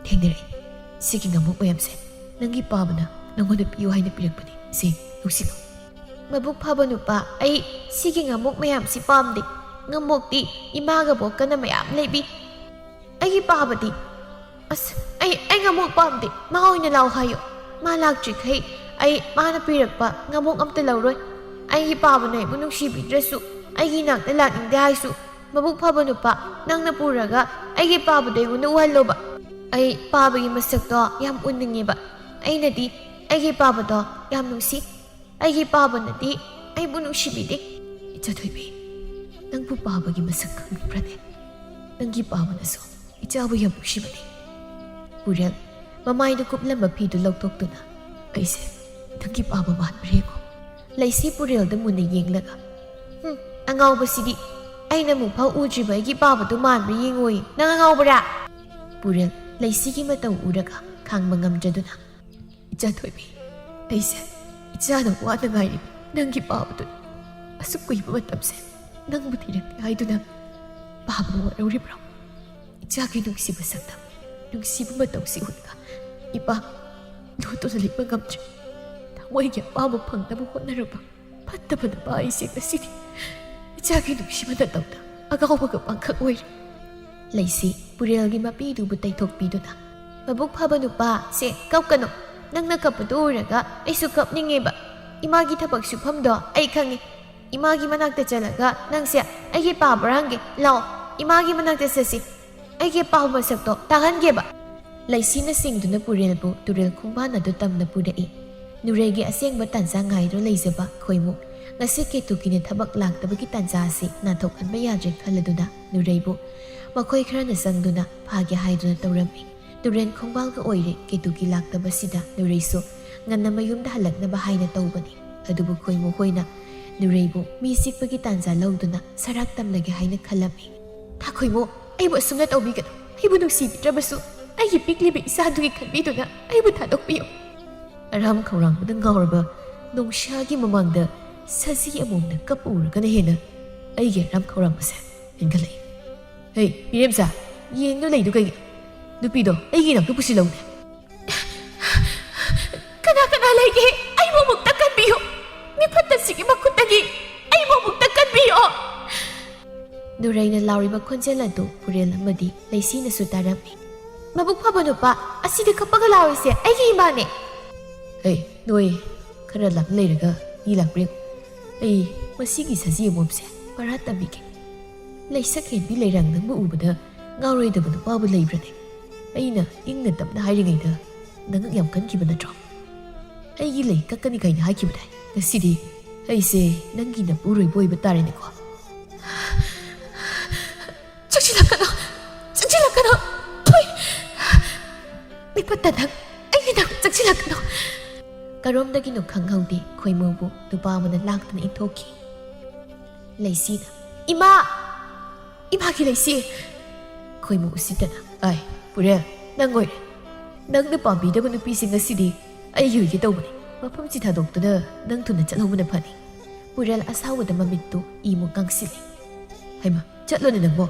ꯊꯦꯡꯅꯔꯛꯏ꯫ ꯁꯤꯒꯤ ꯉꯥꯃꯣꯛ ꯃꯌꯥꯝꯁꯦ ꯅꯪꯒꯤ ꯄꯥꯕꯅ ꯅꯪꯉꯣꯟꯗ ꯄꯤꯌꯨ ꯍꯥꯏꯅ ꯄꯤꯔꯛꯄꯅꯤ꯫ ꯁꯦ, ꯂꯧꯁꯤꯜꯂꯣ꯫ ꯃꯕꯨꯛ ꯐꯕ ꯅꯨꯄꯥ, ꯑꯩ ꯁꯤꯒꯤ ꯉꯥꯃꯣꯛ ꯃꯌꯥꯝꯁꯤ ꯄꯥꯝꯗꯦ꯫ ꯉꯥꯃꯣꯛꯇꯤ ꯏꯃꯥꯒ ꯕꯣꯛꯀꯅ ꯃꯌꯥꯝ ꯂꯩꯕꯤ꯫ ꯑꯩꯒꯤ ꯄꯥꯕꯗꯤ, ꯑꯁ, ꯑꯩ, ꯑꯩ ꯉꯥꯃꯣꯛ ꯄꯥꯝꯗꯦ꯫ ꯃꯥ ꯑꯣꯏꯅ ꯂꯥꯎ ꯍꯥꯏꯌꯣ꯫ ꯃꯥ ꯂꯥꯛꯇ꯭ꯔꯤꯈꯩ ꯑꯩ ꯃꯥꯅ ꯄꯤꯔꯛꯄ ꯉꯥꯃꯣꯛ ꯑꯝꯇ ꯂꯧꯔꯣꯏ꯫ ꯑꯩꯒꯤ ꯄꯥꯕꯅ ꯑꯩꯕꯨ ꯅꯨꯡꯁꯤꯕꯤꯗ꯭ꯔꯁꯨ ꯑꯩꯒꯤ ꯏꯅꯥꯛꯇ ꯂꯥꯛꯅꯤꯡꯗꯦ ꯍꯥꯏꯁꯨ, ꯃꯕꯨꯛ ꯐꯕ ꯅꯨꯄꯥ, ꯅꯪꯅ ꯄꯨꯔꯒ ꯑꯩꯒꯤ ꯄꯥꯕꯗꯣ ꯑꯩꯉꯣꯟꯗ ꯎꯍꯜꯂꯣꯕ꯫ ꯑꯩ ꯄꯥꯕꯒꯤ ꯃꯁꯛꯇꯣ ꯌꯥꯝ ꯎꯅꯤꯡꯉꯦꯕ꯫ ꯑꯩꯅꯗꯤ ꯑꯩꯒꯤ ꯄꯥꯕꯗꯣ ꯌꯥꯝ ꯅꯨꯡꯁꯤ꯫ ꯑꯩꯒꯤ ꯄꯥꯕꯅꯗꯤ ꯑꯩꯕꯨ ꯅꯨꯡꯁꯤꯕꯤꯗꯦ꯫ ꯏꯆꯥ ꯊꯣꯏꯕꯤ, ꯅꯪꯕꯨ ꯄꯥꯕꯒꯤ ꯃꯁꯛ ꯈꯪꯕ꯭ꯔꯅꯦ? ꯅꯪꯒꯤ ꯄꯥꯕꯅꯁꯨ ꯏꯆꯥꯕꯨ ꯌꯥꯝ ꯅꯨꯡꯁꯤꯕꯅꯤ꯫ ꯄꯨꯔꯦꯜ ꯃꯃꯥꯏꯗ ꯀꯨꯞꯂꯝꯕ ꯐꯤꯗꯨ ꯂꯧꯊꯣꯛꯇꯨꯅ, "ꯑꯩꯁꯦ ꯅꯪꯒꯤ ꯄꯥꯕ ꯃꯥꯟꯕ꯭ꯔꯥ ꯌꯦꯡꯉꯣ?" ꯂꯩꯁꯤ ꯄꯨꯔꯦꯜꯗ ꯃꯨꯟꯅ ꯌꯦꯡꯂꯒ, "ꯍꯨꯝ, ꯑꯉꯥꯎꯕꯁꯤꯗꯤ, ꯑꯩꯅ ꯑꯃꯨꯛꯐꯥꯎ ꯎꯗ꯭ꯔꯤꯕ ꯑꯩꯒꯤ ꯄꯥꯕꯗꯨ ꯃꯥꯟꯕ꯭ꯔꯥ ꯌꯦꯡꯉꯣꯌꯦ꯫ ꯅꯪ ꯑꯉꯥꯎꯕꯔꯥ?" ꯄꯨꯔꯦꯜ ꯂꯩꯁꯤꯒꯤ ꯃꯇꯧ ꯎꯔꯒ ꯈꯥꯡꯕ ꯉꯝꯗ꯭ꯔꯗꯨꯅ, "ꯏꯆꯥ ꯊꯣꯏꯕꯤ, ꯑꯩꯁꯦ ꯏꯆꯥꯅ ꯋꯥꯅ ꯉꯥꯏꯔꯤꯕ ꯅꯪꯒꯤ ꯄꯥꯕꯗꯨꯅꯤ꯫ ꯑꯁꯨꯛ ꯀꯨꯏꯕ ꯃꯇꯝꯁꯦ ꯅꯪꯕꯨ ꯊꯤꯔꯛꯇꯦ ꯍꯥꯏꯗꯨꯅ ꯄꯥꯕ ꯋꯥꯔꯧꯔꯤꯕ꯭ꯔꯣ? ꯏꯆꯥꯒꯤ ꯅꯨꯡꯁꯤꯕ ꯁꯛꯇꯝ, ꯅꯨꯡꯁꯤꯕ ꯃꯇꯧꯁꯤ ꯎꯔꯒ ꯏꯄꯥ ꯂꯣꯠꯇꯨꯅ ꯂꯩꯕ ꯉꯝꯗ꯭ꯔꯦ꯫ ꯊꯃꯣꯏꯒꯤ ꯑꯄꯥꯝꯕ ꯐꯪꯅꯕ ꯍꯣꯠꯅꯔꯕ ꯐꯠꯇꯕ ꯅꯨꯄꯥ ꯑꯩꯁꯦ ꯉꯁꯤꯗꯤ ꯏꯆꯥꯒꯤ ꯅꯨꯡꯁꯤꯕ ꯅꯇꯧꯗ ꯑꯉꯥꯎꯕꯒ ꯄꯥꯡꯈꯛ ꯑꯣꯏꯔꯦ꯫" ꯂꯩꯁꯤ ꯄꯨꯔꯦꯜꯒꯤ ꯃꯄꯤꯗꯨꯕꯨ ꯇꯩꯊꯣꯛꯄꯤꯗꯨꯅ, "ꯃꯕꯨꯛ ꯐꯕ ꯅꯨꯄꯥ, ꯁꯦ, ꯀꯞꯀꯅꯨ꯫ ꯅꯪꯅ ꯀꯞꯄꯗꯨ ꯎꯔꯒ ꯑꯩꯁꯨ ꯀꯞꯅꯤꯡꯉꯦꯕ꯫ ꯏꯃꯥꯒꯤ ꯊꯕꯛ ꯁꯨꯐꯝꯗꯣ ꯑꯩ ꯈꯪꯉꯤ꯫ ꯏꯃꯥꯒꯤ ꯃꯅꯥꯛꯇ ꯆꯠꯂꯒ ꯅꯪꯁꯦ ꯑꯩꯒꯤ ꯄꯥꯕ꯭ꯔꯥ ꯍꯪꯒꯦ꯫ ꯂꯥꯛꯑꯣ, ꯏꯃꯥꯒꯤ ꯃꯅꯥꯛꯇ ꯆꯠꯁꯤ꯫ ꯑꯩꯒꯤ ꯄꯥꯕ ꯃꯁꯛꯇꯣ ꯇꯥꯍꯟꯒꯦꯕ꯫" ꯂꯩꯁꯤꯅ ꯆꯤꯡꯗꯨꯅ ꯄꯨꯔꯦꯜꯕꯨ ꯇꯨꯔꯦꯜ ꯈꯣꯡꯕꯥꯟ ꯑꯗꯨ ꯇꯝꯅ ꯄꯨꯔꯛꯏ꯫ ꯅꯨꯔꯩꯒꯤ ꯑꯁꯦꯡꯕ ꯇꯥꯟꯖꯥ ꯉꯥꯏꯗꯨꯅ ꯂꯩꯖꯕ ꯈꯣꯏꯃꯨ ꯉꯁꯤ ꯀꯦꯇꯨꯀꯤꯅ ꯊꯕꯛ ꯂꯥꯛꯇꯕꯒꯤ ꯇꯥꯟꯖꯥ ꯑꯁꯤ ꯅꯥꯟꯊꯣꯛꯍꯟꯕ ꯌꯥꯗ꯭ꯔꯦ ꯈꯜꯂꯗꯨꯅ ꯅꯨꯔꯩꯕꯨ ꯃꯈꯣꯏ ꯈꯔꯅ ꯆꯪꯗꯨꯅ ꯐꯥꯒꯦ ꯍꯥꯏꯗꯨꯅ ꯇꯧꯔꯝꯃꯤ꯫ ꯇꯨꯔꯦꯜ ꯈꯣꯡꯕꯥꯜꯒ ꯑꯣꯏꯔꯦ ꯀꯦꯇꯨꯀꯤ ꯂꯥꯛꯇꯕꯁꯤꯗ ꯅꯨꯔꯩꯁꯨ ꯉꯟꯅ ꯃꯌꯨꯝꯗ ꯍꯜꯂꯛꯅꯕ ꯍꯥꯏꯅ ꯇꯧꯕꯅꯤ꯫ ꯑꯗꯨꯕꯨ ꯈꯣꯏꯃꯨ ꯍꯣꯏꯅ ꯅꯨꯔꯩꯕꯨ ꯃꯤ ꯆꯤꯛꯄꯒꯤ ꯇꯥꯟꯖꯥ ꯂꯧꯗꯨꯅ ꯁꯔꯥꯛ ꯇꯝꯂꯒꯦ ꯍꯥꯏꯅ ꯈꯜꯂꯝꯃꯤ꯫ "ꯊꯥꯈꯣꯏꯃꯨ, ꯑꯩꯕꯨ ꯑꯁꯨꯝꯅ ꯇꯧꯕꯤꯒꯅꯨ꯫ ꯑꯩꯕꯨ ꯅꯨꯡꯁꯤꯕꯤꯗ꯭ꯔꯕꯁꯨ ꯑꯩꯒꯤ ꯄꯤꯛꯂꯤꯕ ꯏꯆꯥꯗꯨꯒꯤ ꯈꯟꯕꯤꯗꯨꯅ ꯑꯩꯕꯨ ꯊꯥꯗꯣꯛꯄꯤꯌꯨ꯫" ꯑꯔꯥꯝ ꯈꯧꯔꯥꯡꯕꯗ ꯉꯥꯎꯔꯕ ꯅꯣꯡꯁꯥꯒꯤ ꯃꯃꯥꯡꯗ ꯁꯖꯤ ꯑꯃꯣꯝꯅ ꯀꯞꯄ ꯎꯔꯒꯅ ꯍꯦꯟꯅ ꯑꯩꯒꯤ ꯍꯔꯥꯝ ꯈꯧꯔꯥꯡꯕꯁꯦ ꯍꯦꯟꯒꯠꯂꯛꯏ꯫ ꯍꯦ, ꯄꯤꯔꯦꯝꯆꯥ, ꯌꯦꯡꯗꯨꯅ ꯂꯩꯗꯨ ꯀꯩꯒꯤ? ꯅꯨꯄꯤꯗꯣ ꯑꯩꯒꯤ ꯏꯅꯥꯛꯇ ꯄꯨꯁꯤꯜꯂꯧꯅꯦ꯫ ꯀꯅꯥ ꯀꯅꯥ ꯂꯩꯒꯦ? ꯑꯩꯕꯨ ꯑꯃꯨꯛꯇ ꯀꯟꯕꯤꯌꯨ꯫ ꯃꯤꯐꯠꯇꯁꯤꯒꯤ ꯃꯈꯨꯠꯇꯒꯤ ꯑꯩꯕꯨ ꯑꯃꯨꯛꯇ ꯀꯟꯕꯤꯌꯨ꯫ ꯅꯨꯔꯩꯅ ꯂꯥꯎꯔꯤꯕ ꯈꯣꯟꯖꯦꯜ ꯑꯗꯨ ꯄꯨꯔꯦꯜ ꯑꯃꯗꯤ ꯂꯩꯁꯤꯅꯁꯨ ꯇꯥꯔꯝꯃꯤ꯫ "ꯃꯕꯨꯛ ꯐꯕ ꯅꯨꯄꯥ, ꯑꯁꯤꯗ ꯀꯞꯄꯒ ꯂꯥꯎꯔꯤꯁꯦ ꯑꯩꯒꯤ ꯏꯃꯥꯅꯦ!" "ꯍꯦ, ꯅꯣꯏ ꯈꯔ ꯂꯥꯞꯅ ꯂꯩꯔꯒ ꯃꯤ ꯂꯥꯛꯄ꯭ꯔꯥ ꯌꯦꯡꯉꯨ꯫ ꯑꯩ ꯃꯁꯤꯒꯤ ꯁꯖꯤ ꯑꯃꯣꯝꯁꯦ ꯃꯔꯥ ꯇꯝꯕꯤꯒꯦ꯫ ꯂꯩꯁꯛ ꯍꯦꯟꯕꯤ ꯂꯩꯔꯥꯡ ꯅꯪꯕꯨ ꯎꯕꯗ ꯉꯥꯎꯔꯣꯏꯗꯕ ꯅꯨꯄꯥꯕꯨ ꯂꯩꯕ꯭ꯔꯅꯦ? ꯑꯩꯅ ꯏꯪꯅ ꯇꯞꯅ ꯍꯥꯏꯔꯤꯉꯩꯗ ꯅꯉꯛ ꯌꯥꯝ ꯀꯟꯈꯤꯕ ꯅꯠꯇ꯭ꯔꯣ? ꯑꯩꯒꯤ ꯂꯩ ꯀꯛꯀꯅꯤ ꯀꯥꯏꯅ ꯍꯥꯏꯈꯤꯕꯗꯥꯏ? ꯉꯁꯤꯗꯤ ꯑꯩꯁꯦ ꯅꯪꯒꯤ ꯅꯄꯨꯔꯣꯏꯕ ꯑꯣꯏꯕ ꯇꯥꯔꯦꯅꯦꯀꯣ?" "ꯆꯪꯁꯤꯜꯂꯛꯀꯅꯣ! ꯆꯪꯁꯤꯜꯂꯛꯀꯅꯣ! ꯊꯨꯏ! ꯃꯤꯐꯠꯇ ꯅꯪ ꯑꯩꯒꯤ ꯅꯥꯛꯇ ꯆꯪꯁꯤꯜꯂꯛꯀꯅꯣ!" ꯀꯔꯣꯝꯗꯒꯤꯅꯣ ꯈꯪꯍꯧꯗꯦ, ꯈꯣꯏꯃꯨꯕꯨ ꯅꯨꯄꯥ ꯑꯃꯅ ꯂꯥꯛꯇꯨꯅ ꯏꯟꯊꯣꯛꯈꯤ꯫ ꯂꯩꯁꯤꯅ, "ꯏꯃꯥ! ꯏꯃꯥꯒꯤ ꯂꯩꯁꯤ!" ꯈꯣꯏꯃꯨ ꯎꯁꯤꯠꯇꯅ, "ꯑꯥꯏ, ꯄꯨꯔꯦꯜ, ꯅꯪ ꯑꯣꯏꯔꯦ꯫ ꯅꯪꯅ ꯄꯥꯝꯕꯤꯗꯕ ꯅꯨꯄꯤꯁꯦ ꯉꯁꯤꯗꯤ ꯑꯩꯒꯤ ꯑꯣꯏꯒꯦ ꯇꯧꯕꯅꯤ꯫ ꯃꯐꯝꯁꯤ ꯊꯥꯗꯣꯛꯇꯨꯅ ꯅꯪ ꯊꯨꯅ ꯆꯠꯍꯧꯕꯅ ꯐꯅꯤ꯫" ꯄꯨꯔꯦꯜ ꯑꯁꯥꯎꯕꯗ ꯃꯃꯤꯠꯇꯨ ꯏꯃꯨꯛ ꯉꯥꯡꯁꯤꯜꯂꯤ꯫ "ꯍꯩꯃꯥ, ꯆꯠꯂꯣꯅꯦ ꯅꯪꯕꯣ꯫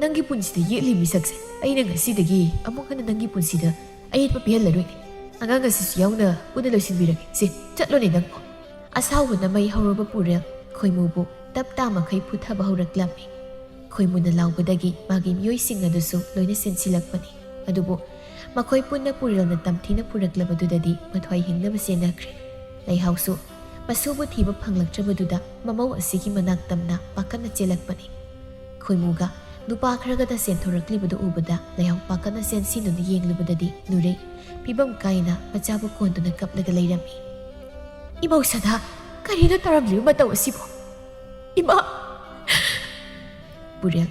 ꯅꯪꯒꯤ ꯄꯨꯟꯁꯤꯗ ꯌꯦꯠꯂꯤ ꯃꯤꯁꯛꯁꯦ ꯑꯩꯅ ꯉꯁꯤꯗꯒꯤ ꯑꯃꯨꯛ ꯍꯟꯅ ꯅꯪꯒꯤ ꯄꯨꯟꯁꯤꯗ ꯑꯌꯦꯠꯄ ꯄꯤꯍꯜꯂꯔꯣꯏꯅꯦ꯫ ꯑꯉꯥꯡ ꯑꯁꯤꯁꯨ ꯌꯥꯎꯅ ꯄꯨꯟꯅ ꯂꯣꯏꯁꯤꯟꯕꯤꯔꯒꯦ꯫ ꯁꯦ, ꯆꯠꯂꯣꯅꯦ ꯅꯪꯕꯣ꯫" ꯑꯁꯥꯎꯕꯅ ꯃꯩ ꯍꯧꯔꯕ ꯄꯨꯔꯦꯜ ꯈꯣꯏꯃꯨꯕꯨ ꯇꯞ ꯇꯥ ꯃꯈꯩ ꯐꯨꯊꯕ ꯍꯧꯔꯛꯂꯝꯃꯤ꯫ ꯈꯣꯏꯃꯨꯅ ꯂꯥꯎꯕꯗꯒꯤ ꯃꯥꯒꯤ ꯃꯤꯑꯣꯏꯁꯤꯡ ꯑꯗꯨꯁꯨ ꯂꯣꯏꯅ ꯆꯦꯟꯁꯤꯜꯂꯛꯄꯅꯤ꯫ ꯑꯗꯨꯕꯨ ꯃꯈꯣꯏ ꯄꯨꯟꯅ ꯄꯨꯔꯦꯜꯅ ꯇꯝꯊꯤꯅ ꯐꯨꯔꯛꯂꯕꯗꯨꯗꯗꯤ ꯃꯊ꯭ꯋꯥꯏ ꯍꯤꯡꯅꯕ ꯆꯦꯟꯅꯈ꯭ꯔꯦ꯫ ꯂꯩꯍꯥꯎꯁꯨ ꯃꯁꯨꯕꯨ ꯊꯤꯕ ꯐꯪꯂꯛꯇ꯭ꯔꯕꯗꯨꯗ ꯃꯃꯧ ꯑꯁꯤꯒꯤ ꯃꯅꯥꯛ ꯇꯝꯅ ꯄꯥꯈꯠꯅ ꯆꯦꯜꯂꯛꯄꯅꯤ꯫ ꯈꯣꯏꯃꯨꯒ ꯅꯨꯄꯥ ꯈꯔꯒꯗ ꯆꯦꯟꯊꯣꯔꯛꯂꯤꯕꯗꯨ ꯎꯕꯗ ꯂꯩꯍꯥꯎ ꯄꯥꯈꯠꯅ ꯆꯦꯟꯁꯤꯟꯗꯨꯅ ꯌꯦꯡꯂꯨꯕꯗꯗꯤ ꯅꯨꯔꯩ ꯐꯤꯕꯝ ꯀꯥꯏꯅ ꯃꯆꯥꯕꯨ ꯀꯣꯟꯗꯨꯅ ꯀꯞꯂꯒ ꯂꯩꯔꯝꯃꯤ꯫ "ꯏꯃꯧ ꯁꯅꯥ, ꯀꯔꯤꯅꯣ ꯇꯧꯔꯝꯂꯤꯕ ꯃꯇꯧ ꯑꯁꯤꯕꯨ? ꯏꯃꯥ!" ꯄꯨꯔꯦꯜ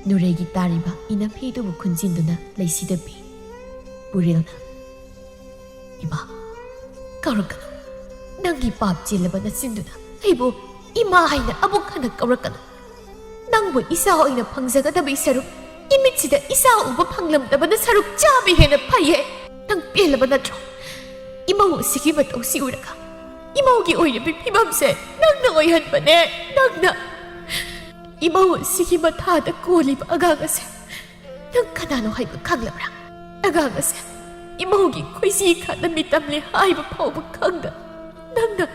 ꯅꯨꯔꯩꯒꯤ ꯇꯥꯔꯤꯕ ꯏꯅꯐꯤꯗꯨꯕꯨ ꯈꯨꯟꯖꯤꯟꯗꯨꯅ ꯂꯩꯁꯤꯗ ꯄꯤ꯫ ꯄꯨꯔꯦꯜꯅ, "ꯏꯃꯥ, ꯀꯧꯔꯛꯀꯅꯨ꯫ ꯅꯪꯒꯤ ꯄꯥꯞ ꯆꯦꯜꯂꯕ ꯅꯆꯤꯟꯗꯨꯅ ꯑꯩꯕꯨ ꯏꯃꯥ ꯍꯥꯏꯅ ꯑꯃꯨꯛ ꯍꯟꯅ ꯀꯧꯔꯛꯀꯅꯨ꯫ ꯅꯪꯕꯨ ꯏꯆꯥ ꯑꯣꯏꯅ ꯐꯪꯖꯒꯗꯕꯒꯤ ꯁꯔꯨꯛ, ꯏꯃꯤꯠꯁꯤꯗ ꯏꯆꯥ ꯎꯕ ꯐꯪꯂꯝꯗꯕꯅ ꯁꯔꯨꯛ ꯆꯥꯝꯃ ꯍꯦꯟꯅ ꯐꯩꯌꯦ꯫ ꯅꯪ ꯄꯦꯜꯂꯕ ꯅꯠꯇ꯭ꯔꯣ? ꯏꯃꯧ ꯑꯁꯤꯒꯤ ꯃꯇꯧꯁꯤ ꯎꯔꯒ ꯏꯃꯧꯒꯤ ꯑꯣꯏꯔꯤꯕ ꯐꯤꯕꯝꯁꯦ ꯅꯪꯅ ꯑꯣꯏꯍꯟꯕꯅꯦ, ꯅꯪꯅ!" ꯏꯃꯧ ꯑꯁꯤꯒꯤ ꯃꯊꯥꯗ ꯀꯣꯜꯂꯤꯕ ꯑꯉꯥꯡ ꯑꯁꯦ ꯅꯪ ꯀꯅꯥꯅꯣ ꯍꯥꯏꯕ ꯈꯪꯂꯕ꯭ꯔꯥ? ꯑꯉꯥꯡ ꯑꯁꯦ ꯏꯃꯧꯒꯤ ꯈꯣꯏꯖꯤ ꯈꯥꯗ ꯃꯤꯇꯝꯂꯦ ꯍꯥꯏꯕ ꯐꯥꯎꯕ ꯈꯪꯗ ꯅꯪꯅ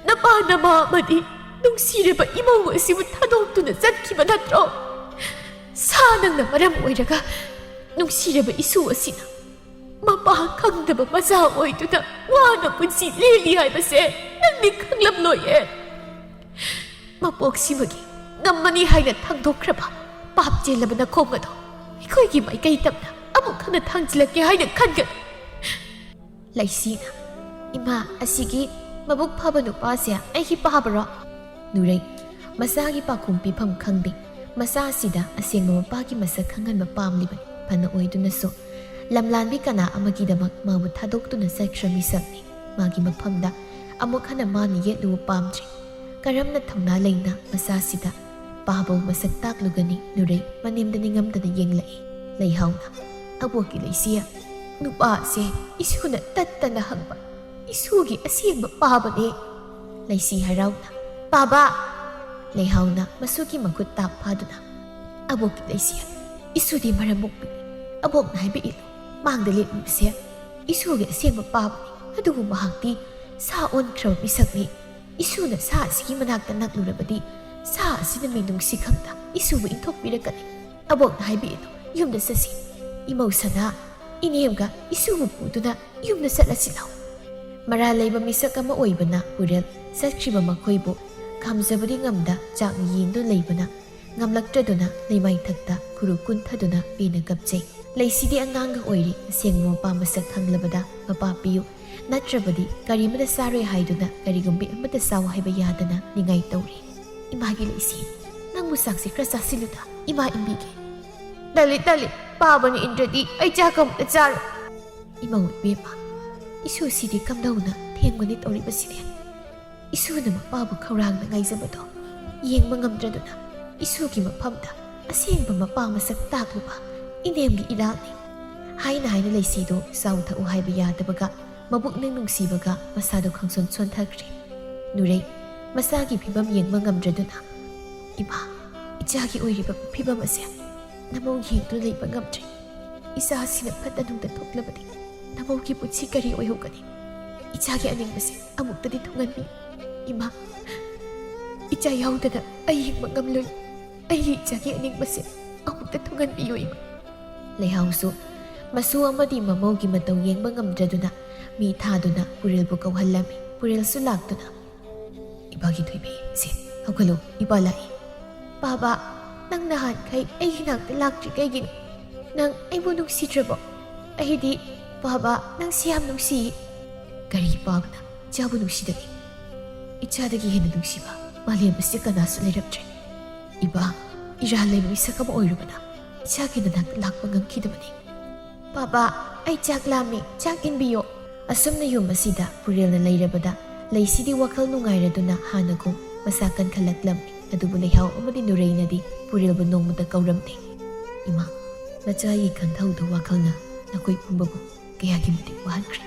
ꯅꯄꯥ ꯅꯃꯥ ꯑꯃꯗꯤ ꯅꯨꯡꯁꯤꯔꯕ ꯏꯃꯧ ꯑꯁꯤꯕꯨ ꯊꯥꯗꯣꯛꯇꯨꯅ ꯆꯠꯈꯤꯕ ꯅꯠꯇ꯭ꯔꯣ? ꯁꯥ ꯅꯪꯅ ꯃꯔꯝ ꯑꯣꯏꯔꯒ ꯅꯨꯡꯁꯤꯔꯕ ꯏꯁꯨ ꯑꯁꯤꯅ ꯃꯄꯥ ꯈꯪꯗꯕ ꯃꯆꯥ ꯑꯣꯏꯗꯨꯅ ꯋꯥꯅ ꯄꯨꯟꯁꯤ ꯂꯦꯜꯂꯤ ꯍꯥꯏꯕꯁꯦ ꯅꯪꯗꯤ ꯈꯪꯂꯝꯂꯣꯏꯌꯦ꯫ ꯃꯄꯣꯛꯁꯤꯃꯒꯤ ꯉꯝꯃꯅꯤ ꯍꯥꯏꯅ ꯊꯥꯡꯗꯣꯛꯈ꯭ꯔꯕ ꯄꯥꯞ ꯆꯦꯜꯂꯕ ꯅꯈꯣꯡ ꯑꯗꯣ ꯑꯩꯈꯣꯏꯒꯤ ꯃꯥꯏꯀꯩ ꯇꯝꯅ ꯑꯃꯨꯛ ꯍꯟꯅ ꯊꯥꯡꯖꯤꯜꯂꯛꯀꯦ ꯍꯥꯏꯅ ꯈꯟꯒꯅꯨ꯫ ꯂꯩꯁꯤꯅ, "ꯏꯃꯥ, ꯑꯁꯤꯒꯤ ꯃꯕꯨꯛ ꯐꯕ ꯅꯨꯄꯥꯁꯦ ꯑꯩꯒꯤ ꯄꯥꯕꯔꯣ?" ꯅꯨꯔꯩ, ꯃꯆꯥꯒꯤ ꯄꯥꯎꯈꯨꯝ ꯄꯤꯐꯝ ꯈꯪꯗꯦ꯫ ꯃꯆꯥ ꯑꯁꯤꯗ ꯑꯁꯦꯡꯕ ꯃꯄꯥꯒꯤ ꯃꯁꯛ ꯈꯪꯍꯟꯕ ꯄꯥꯝꯂꯤꯕꯅꯤ꯫ ꯐꯅ ꯑꯣꯏꯗꯨꯅꯁꯨ ꯂꯝꯂꯥꯟꯕꯤ ꯀꯅꯥ ꯑꯃꯒꯤꯗꯃꯛ ꯃꯥꯕꯨ ꯊꯥꯗꯣꯛꯇꯨꯅ ꯆꯠꯈ꯭ꯔ ꯃꯤꯁꯛꯅꯤ꯫ ꯃꯥꯒꯤ ꯃꯐꯝꯗ ꯑꯃꯨꯛ ꯍꯟꯅ ꯃꯥꯅ ꯌꯦꯠꯂꯨꯕ ꯄꯥꯝꯗ꯭ꯔꯤ꯫ ꯀꯔꯝꯅ ꯊꯧꯅꯥ ꯂꯩꯅ ꯃꯆꯥꯁꯤꯗ ꯄꯥꯕꯧ ꯃꯁꯛ ꯇꯥꯛꯂꯨꯒꯅꯤ? ꯅꯨꯔꯩ ꯃꯅꯤꯡꯗ ꯅꯤꯡꯉꯝꯗꯅ ꯌꯦꯡꯂꯛꯏ꯫ ꯂꯩꯍꯥꯎꯅ, "ꯑꯕꯣꯛꯀꯤ ꯂꯩꯁꯤ, ꯅꯨꯄꯥꯁꯦ ꯏꯁꯨꯅ ꯇꯠꯇꯅ ꯍꯪꯕ ꯏꯁꯨꯒꯤ ꯑꯁꯦꯡꯕ ꯄꯥꯕꯅꯦ꯫" ꯂꯩꯁꯤ ꯍꯔꯥꯎꯅ, "ꯄꯥꯕ!" ꯂꯩꯍꯥꯎꯅ ꯃꯁꯨꯒꯤ ꯃꯈꯨꯠ ꯇꯥꯞ ꯐꯥꯗꯨꯅ, "ꯑꯕꯣꯛꯀꯤ ꯂꯩꯁꯤ, ꯏꯁꯨꯗꯤ ꯃꯔꯝ ꯃꯣꯛꯄꯤꯅꯤ꯫ ꯑꯕꯣꯛꯅ ꯍꯥꯏꯕ ꯏꯜꯂꯨ꯫ ꯃꯥꯡꯗ ꯂꯦꯞꯂꯤꯕꯁꯦ ꯏꯁꯨꯒꯤ ꯑꯁꯦꯡꯕ ꯄꯥꯕꯅꯤ꯫ ꯑꯗꯨꯕꯨ ꯃꯍꯥꯛꯇꯤ ꯁꯥ ꯑꯣꯟꯈ꯭ꯔꯕ ꯃꯤꯁꯛꯅꯤ꯫ ꯏꯁꯨꯅ ꯁꯥ ꯑꯁꯤꯒꯤ ꯃꯅꯥꯛꯇ ꯅꯛꯂꯨꯔꯕꯗꯤ ꯁꯥ ꯑꯁꯤꯅ ꯃꯤ ꯅꯨꯡꯁꯤ ꯈꯪꯗ ꯏꯁꯨꯕꯨ ꯏꯟꯊꯣꯛꯄꯤꯔꯛꯀꯅꯤ꯫ ꯑꯕꯣꯛꯅ ꯍꯥꯏꯕꯤꯔꯤꯗꯣ, ꯌꯨꯝꯗ ꯆꯠꯁꯤ꯫ ꯏꯃꯧ ꯁꯅꯥ, ꯏꯅꯦꯝꯒ ꯏꯁꯨꯕꯨ ꯄꯨꯗꯨꯅ ꯌꯨꯝꯗ ꯆꯠꯂꯁꯤ ꯂꯥꯎ꯫" ꯃꯔꯥꯜ ꯂꯩꯕ ꯃꯤꯁꯛ ꯑꯃ ꯑꯣꯏꯕꯅ ꯄꯨꯔꯦꯜ ꯆꯠꯈ꯭ꯔꯤꯕ ꯃꯈꯣꯏꯕꯨ ꯈꯥꯝꯖꯕꯗꯤ ꯉꯝꯗ ꯆꯥꯛꯅ ꯌꯦꯡꯗꯨꯅ ꯂꯩꯕꯅ ꯉꯝꯂꯛꯇ꯭ꯔꯗꯨꯅ ꯂꯩꯃꯥꯏꯊꯛꯇ ꯈꯨꯔꯨ ꯀꯨꯟꯊꯗꯨꯅ ꯄꯦꯟꯅ ꯀꯞꯆꯩ꯫ ꯂꯩꯁꯤꯗꯤ ꯑꯉꯥꯡꯒ ꯑꯣꯏꯔꯤ, ꯑꯁꯦꯡꯕ ꯃꯄꯥ ꯃꯁꯛ ꯈꯪꯂꯕꯗ ꯃꯄꯥ ꯄꯤꯌꯨ, ꯅꯠꯇ꯭ꯔꯕꯗꯤ ꯀꯔꯤꯃꯇ ꯆꯥꯔꯣꯏ ꯍꯥꯏꯗꯨꯅ ꯀꯔꯤꯒꯨꯝꯕꯤ ꯑꯃꯇ ꯆꯥꯎ ꯍꯥꯏꯕ ꯌꯥꯗꯅ ꯅꯤꯡꯉꯥꯏ ꯇꯧꯔꯤ꯫ "ꯏꯃꯥꯒꯤ ꯂꯩꯁꯤ, ꯅꯪꯕꯨ ꯆꯥꯛꯁꯤ ꯈꯔ ꯆꯥꯁꯤꯜꯂꯨꯗ, ꯏꯃꯥ ꯏꯟꯕꯤꯒꯦ꯫" "ꯇꯜꯂꯤ, ꯇꯜꯂꯤ, ꯄꯥꯕꯅ ꯏꯟꯗ꯭ꯔꯗꯤ ꯑꯩ ꯆꯥꯛ ꯑꯃꯇ ꯆꯥꯔꯣꯏ꯫" "ꯏꯃꯧ ꯏꯕꯦꯝꯃ, ꯏꯁꯨꯁꯤꯗꯤ ꯀꯝꯗꯧꯅ ꯊꯦꯡꯕꯅꯤ ꯇꯧꯔꯤꯕꯁꯤꯗꯤ?" ꯏꯁꯨꯅ ꯃꯄꯥꯕꯨ ꯈꯧꯔꯥꯡꯅ ꯉꯥꯏꯖꯕꯗꯣ ꯌꯦꯡꯕ ꯉꯝꯗ꯭ꯔꯗꯨꯅ ꯏꯁꯨꯒꯤ ꯃꯐꯝꯗ ꯑꯁꯦꯡꯕ ꯃꯄꯥ ꯃꯁꯛ ꯇꯥꯛꯂꯨꯕ ꯏꯅꯦꯝꯒꯤ ꯏꯔꯥꯜꯅꯤ꯫ ꯍꯥꯏꯅ ꯍꯥꯏꯅ ꯂꯩꯁꯤꯗꯨ ꯆꯥꯎ ꯊꯛꯎ ꯍꯥꯏꯕ ꯌꯥꯗꯕꯒ ꯃꯕꯨꯛꯅꯤꯡ ꯅꯨꯡꯁꯤꯕꯒ ꯃꯁꯥꯗꯨ ꯈꯪꯁꯣꯟ ꯁꯣꯟꯊꯈ꯭ꯔꯦ꯫ ꯅꯨꯔꯩ ꯃꯁꯥꯒꯤ ꯐꯤꯕꯝ ꯌꯦꯡꯕ ꯉꯝꯗ꯭ꯔꯗꯨꯅ, "ꯏꯃꯥ, ꯏꯆꯥꯒꯤ ꯑꯣꯏꯔꯤꯕ ꯐꯤꯕꯝ ꯑꯁꯦ ꯅꯃꯧ ꯌꯦꯡꯗꯨꯅ ꯂꯩꯕ ꯉꯝꯗ꯭ꯔꯦ꯫ ꯏꯆꯥꯁꯤꯅ ꯐꯠꯇ ꯅꯨꯡꯗ ꯊꯣꯛꯂꯕꯗꯤ ꯅꯃꯧꯒꯤ ꯄꯨꯟꯁꯤ ꯀꯔꯤ ꯑꯣꯏꯍꯧꯒꯅꯤ? ꯏꯆꯥꯒꯤ ꯑꯅꯤꯡꯕꯁꯦ ꯑꯃꯨꯛꯇꯗꯤ ꯊꯨꯡꯍꯟꯕꯤꯌꯨ꯫ ꯏꯃꯥ, ꯏꯆꯥ ꯌꯥꯎꯗꯅ ꯑꯩ ꯍꯤꯡꯕ ꯉꯝꯂꯣꯏ꯫ ꯑꯩꯒꯤ ꯏꯆꯥꯒꯤ ꯑꯅꯤꯡꯕꯁꯦ ꯑꯃꯨꯛꯇ ꯊꯨꯡꯍꯟꯕꯤꯌꯨ, ꯏꯃꯥ꯫ ꯂꯩꯍꯥꯎꯁꯨ ꯃꯁꯨ ꯑꯃꯗꯤ ꯃꯃꯧꯒꯤ ꯃꯇꯧ ꯌꯦꯡꯕ ꯉꯝꯗ꯭ꯔꯗꯨꯅ ꯃꯤ ꯊꯥꯗꯨꯅ ꯄꯨꯔꯦꯜꯕꯨ ꯀꯧꯍꯜꯂꯝꯃꯤ꯫ ꯄꯨꯔꯦꯜꯁꯨ ꯂꯥꯛꯇꯨꯅ, "ꯏꯕꯥꯒꯤ ꯊꯣꯏꯕꯤ, ꯁꯦ, ꯍꯧꯒꯠꯂꯨ, ꯏꯕꯥ ꯂꯥꯛꯏ꯫" "ꯄꯥꯕ, ꯅꯪ ꯅꯍꯥꯟꯈꯩ ꯑꯩꯒꯤ ꯅꯥꯛꯇ ꯂꯥꯛꯇ꯭ꯔꯤ ꯀꯩꯒꯤꯅꯣ? ꯅꯪ ꯑꯩꯕꯨ ꯅꯨꯡꯁꯤꯗ꯭ꯔꯕꯣ? ꯑꯩꯗꯤ ꯄꯥꯕ ꯅꯪꯁꯤ ꯌꯥꯝ ꯅꯨꯡꯁꯤ꯫" "ꯀꯔꯤ ꯄꯥꯕꯅ ꯏꯆꯥꯕꯨ ꯅꯨꯡꯁꯤꯗꯒꯦ? ꯏꯆꯥꯗꯒꯤ ꯍꯦꯟꯅ ꯅꯨꯡꯁꯤꯕ ꯃꯥꯂꯦꯝ ꯑꯁꯤꯗ ꯀꯅꯥꯁꯨ ꯂꯩꯔꯝꯗ꯭ꯔꯦ꯫ ꯏꯕꯥ, ꯏꯔꯥꯜ ꯂꯩꯕ ꯃꯤꯁꯛ ꯑꯃ ꯑꯣꯏꯔꯨꯕꯅ ꯏꯆꯥꯒꯤ ꯅꯅꯥꯛꯇ ꯂꯥꯛꯄ ꯉꯝꯈꯤꯗꯕꯅꯤ꯫" "ꯄꯥꯕ, ꯑꯩ ꯆꯥꯛ ꯂꯥꯝꯃꯤ, ꯆꯥꯛ ꯏꯟꯕꯤꯌꯣ꯫" ꯑꯁꯨꯝꯅ ꯌꯨꯝ ꯑꯁꯤꯗ ꯄꯨꯔꯦꯜꯅ ꯂꯩꯔꯕꯗ ꯂꯩꯁꯤꯗꯤ ꯋꯥꯈꯜ ꯅꯨꯡꯉꯥꯏꯔꯗꯨꯅ ꯍꯥꯟꯅꯒꯨꯝ ꯃꯁꯥ ꯀꯟꯈꯠꯂꯛꯂꯝꯃꯤ꯫ ꯑꯗꯨꯕꯨ ꯂꯩꯍꯥꯎ ꯑꯃꯗꯤ ꯅꯨꯔꯩꯅꯗꯤ ꯄꯨꯔꯦꯜꯕꯨ ꯅꯣꯡꯃꯇ ꯀꯧꯔꯝꯗꯦ꯫ "ꯏꯃꯥ, ꯅꯆꯥꯒꯤ ꯈꯟꯊꯧꯗ ꯋꯥꯈꯜꯅ ꯅꯈꯣꯏ ꯄꯨꯝꯕꯕꯨ ꯀꯌꯥꯒꯤ ꯃꯇꯤꯛ ꯋꯥꯍꯟꯈ꯭ꯔꯦ꯫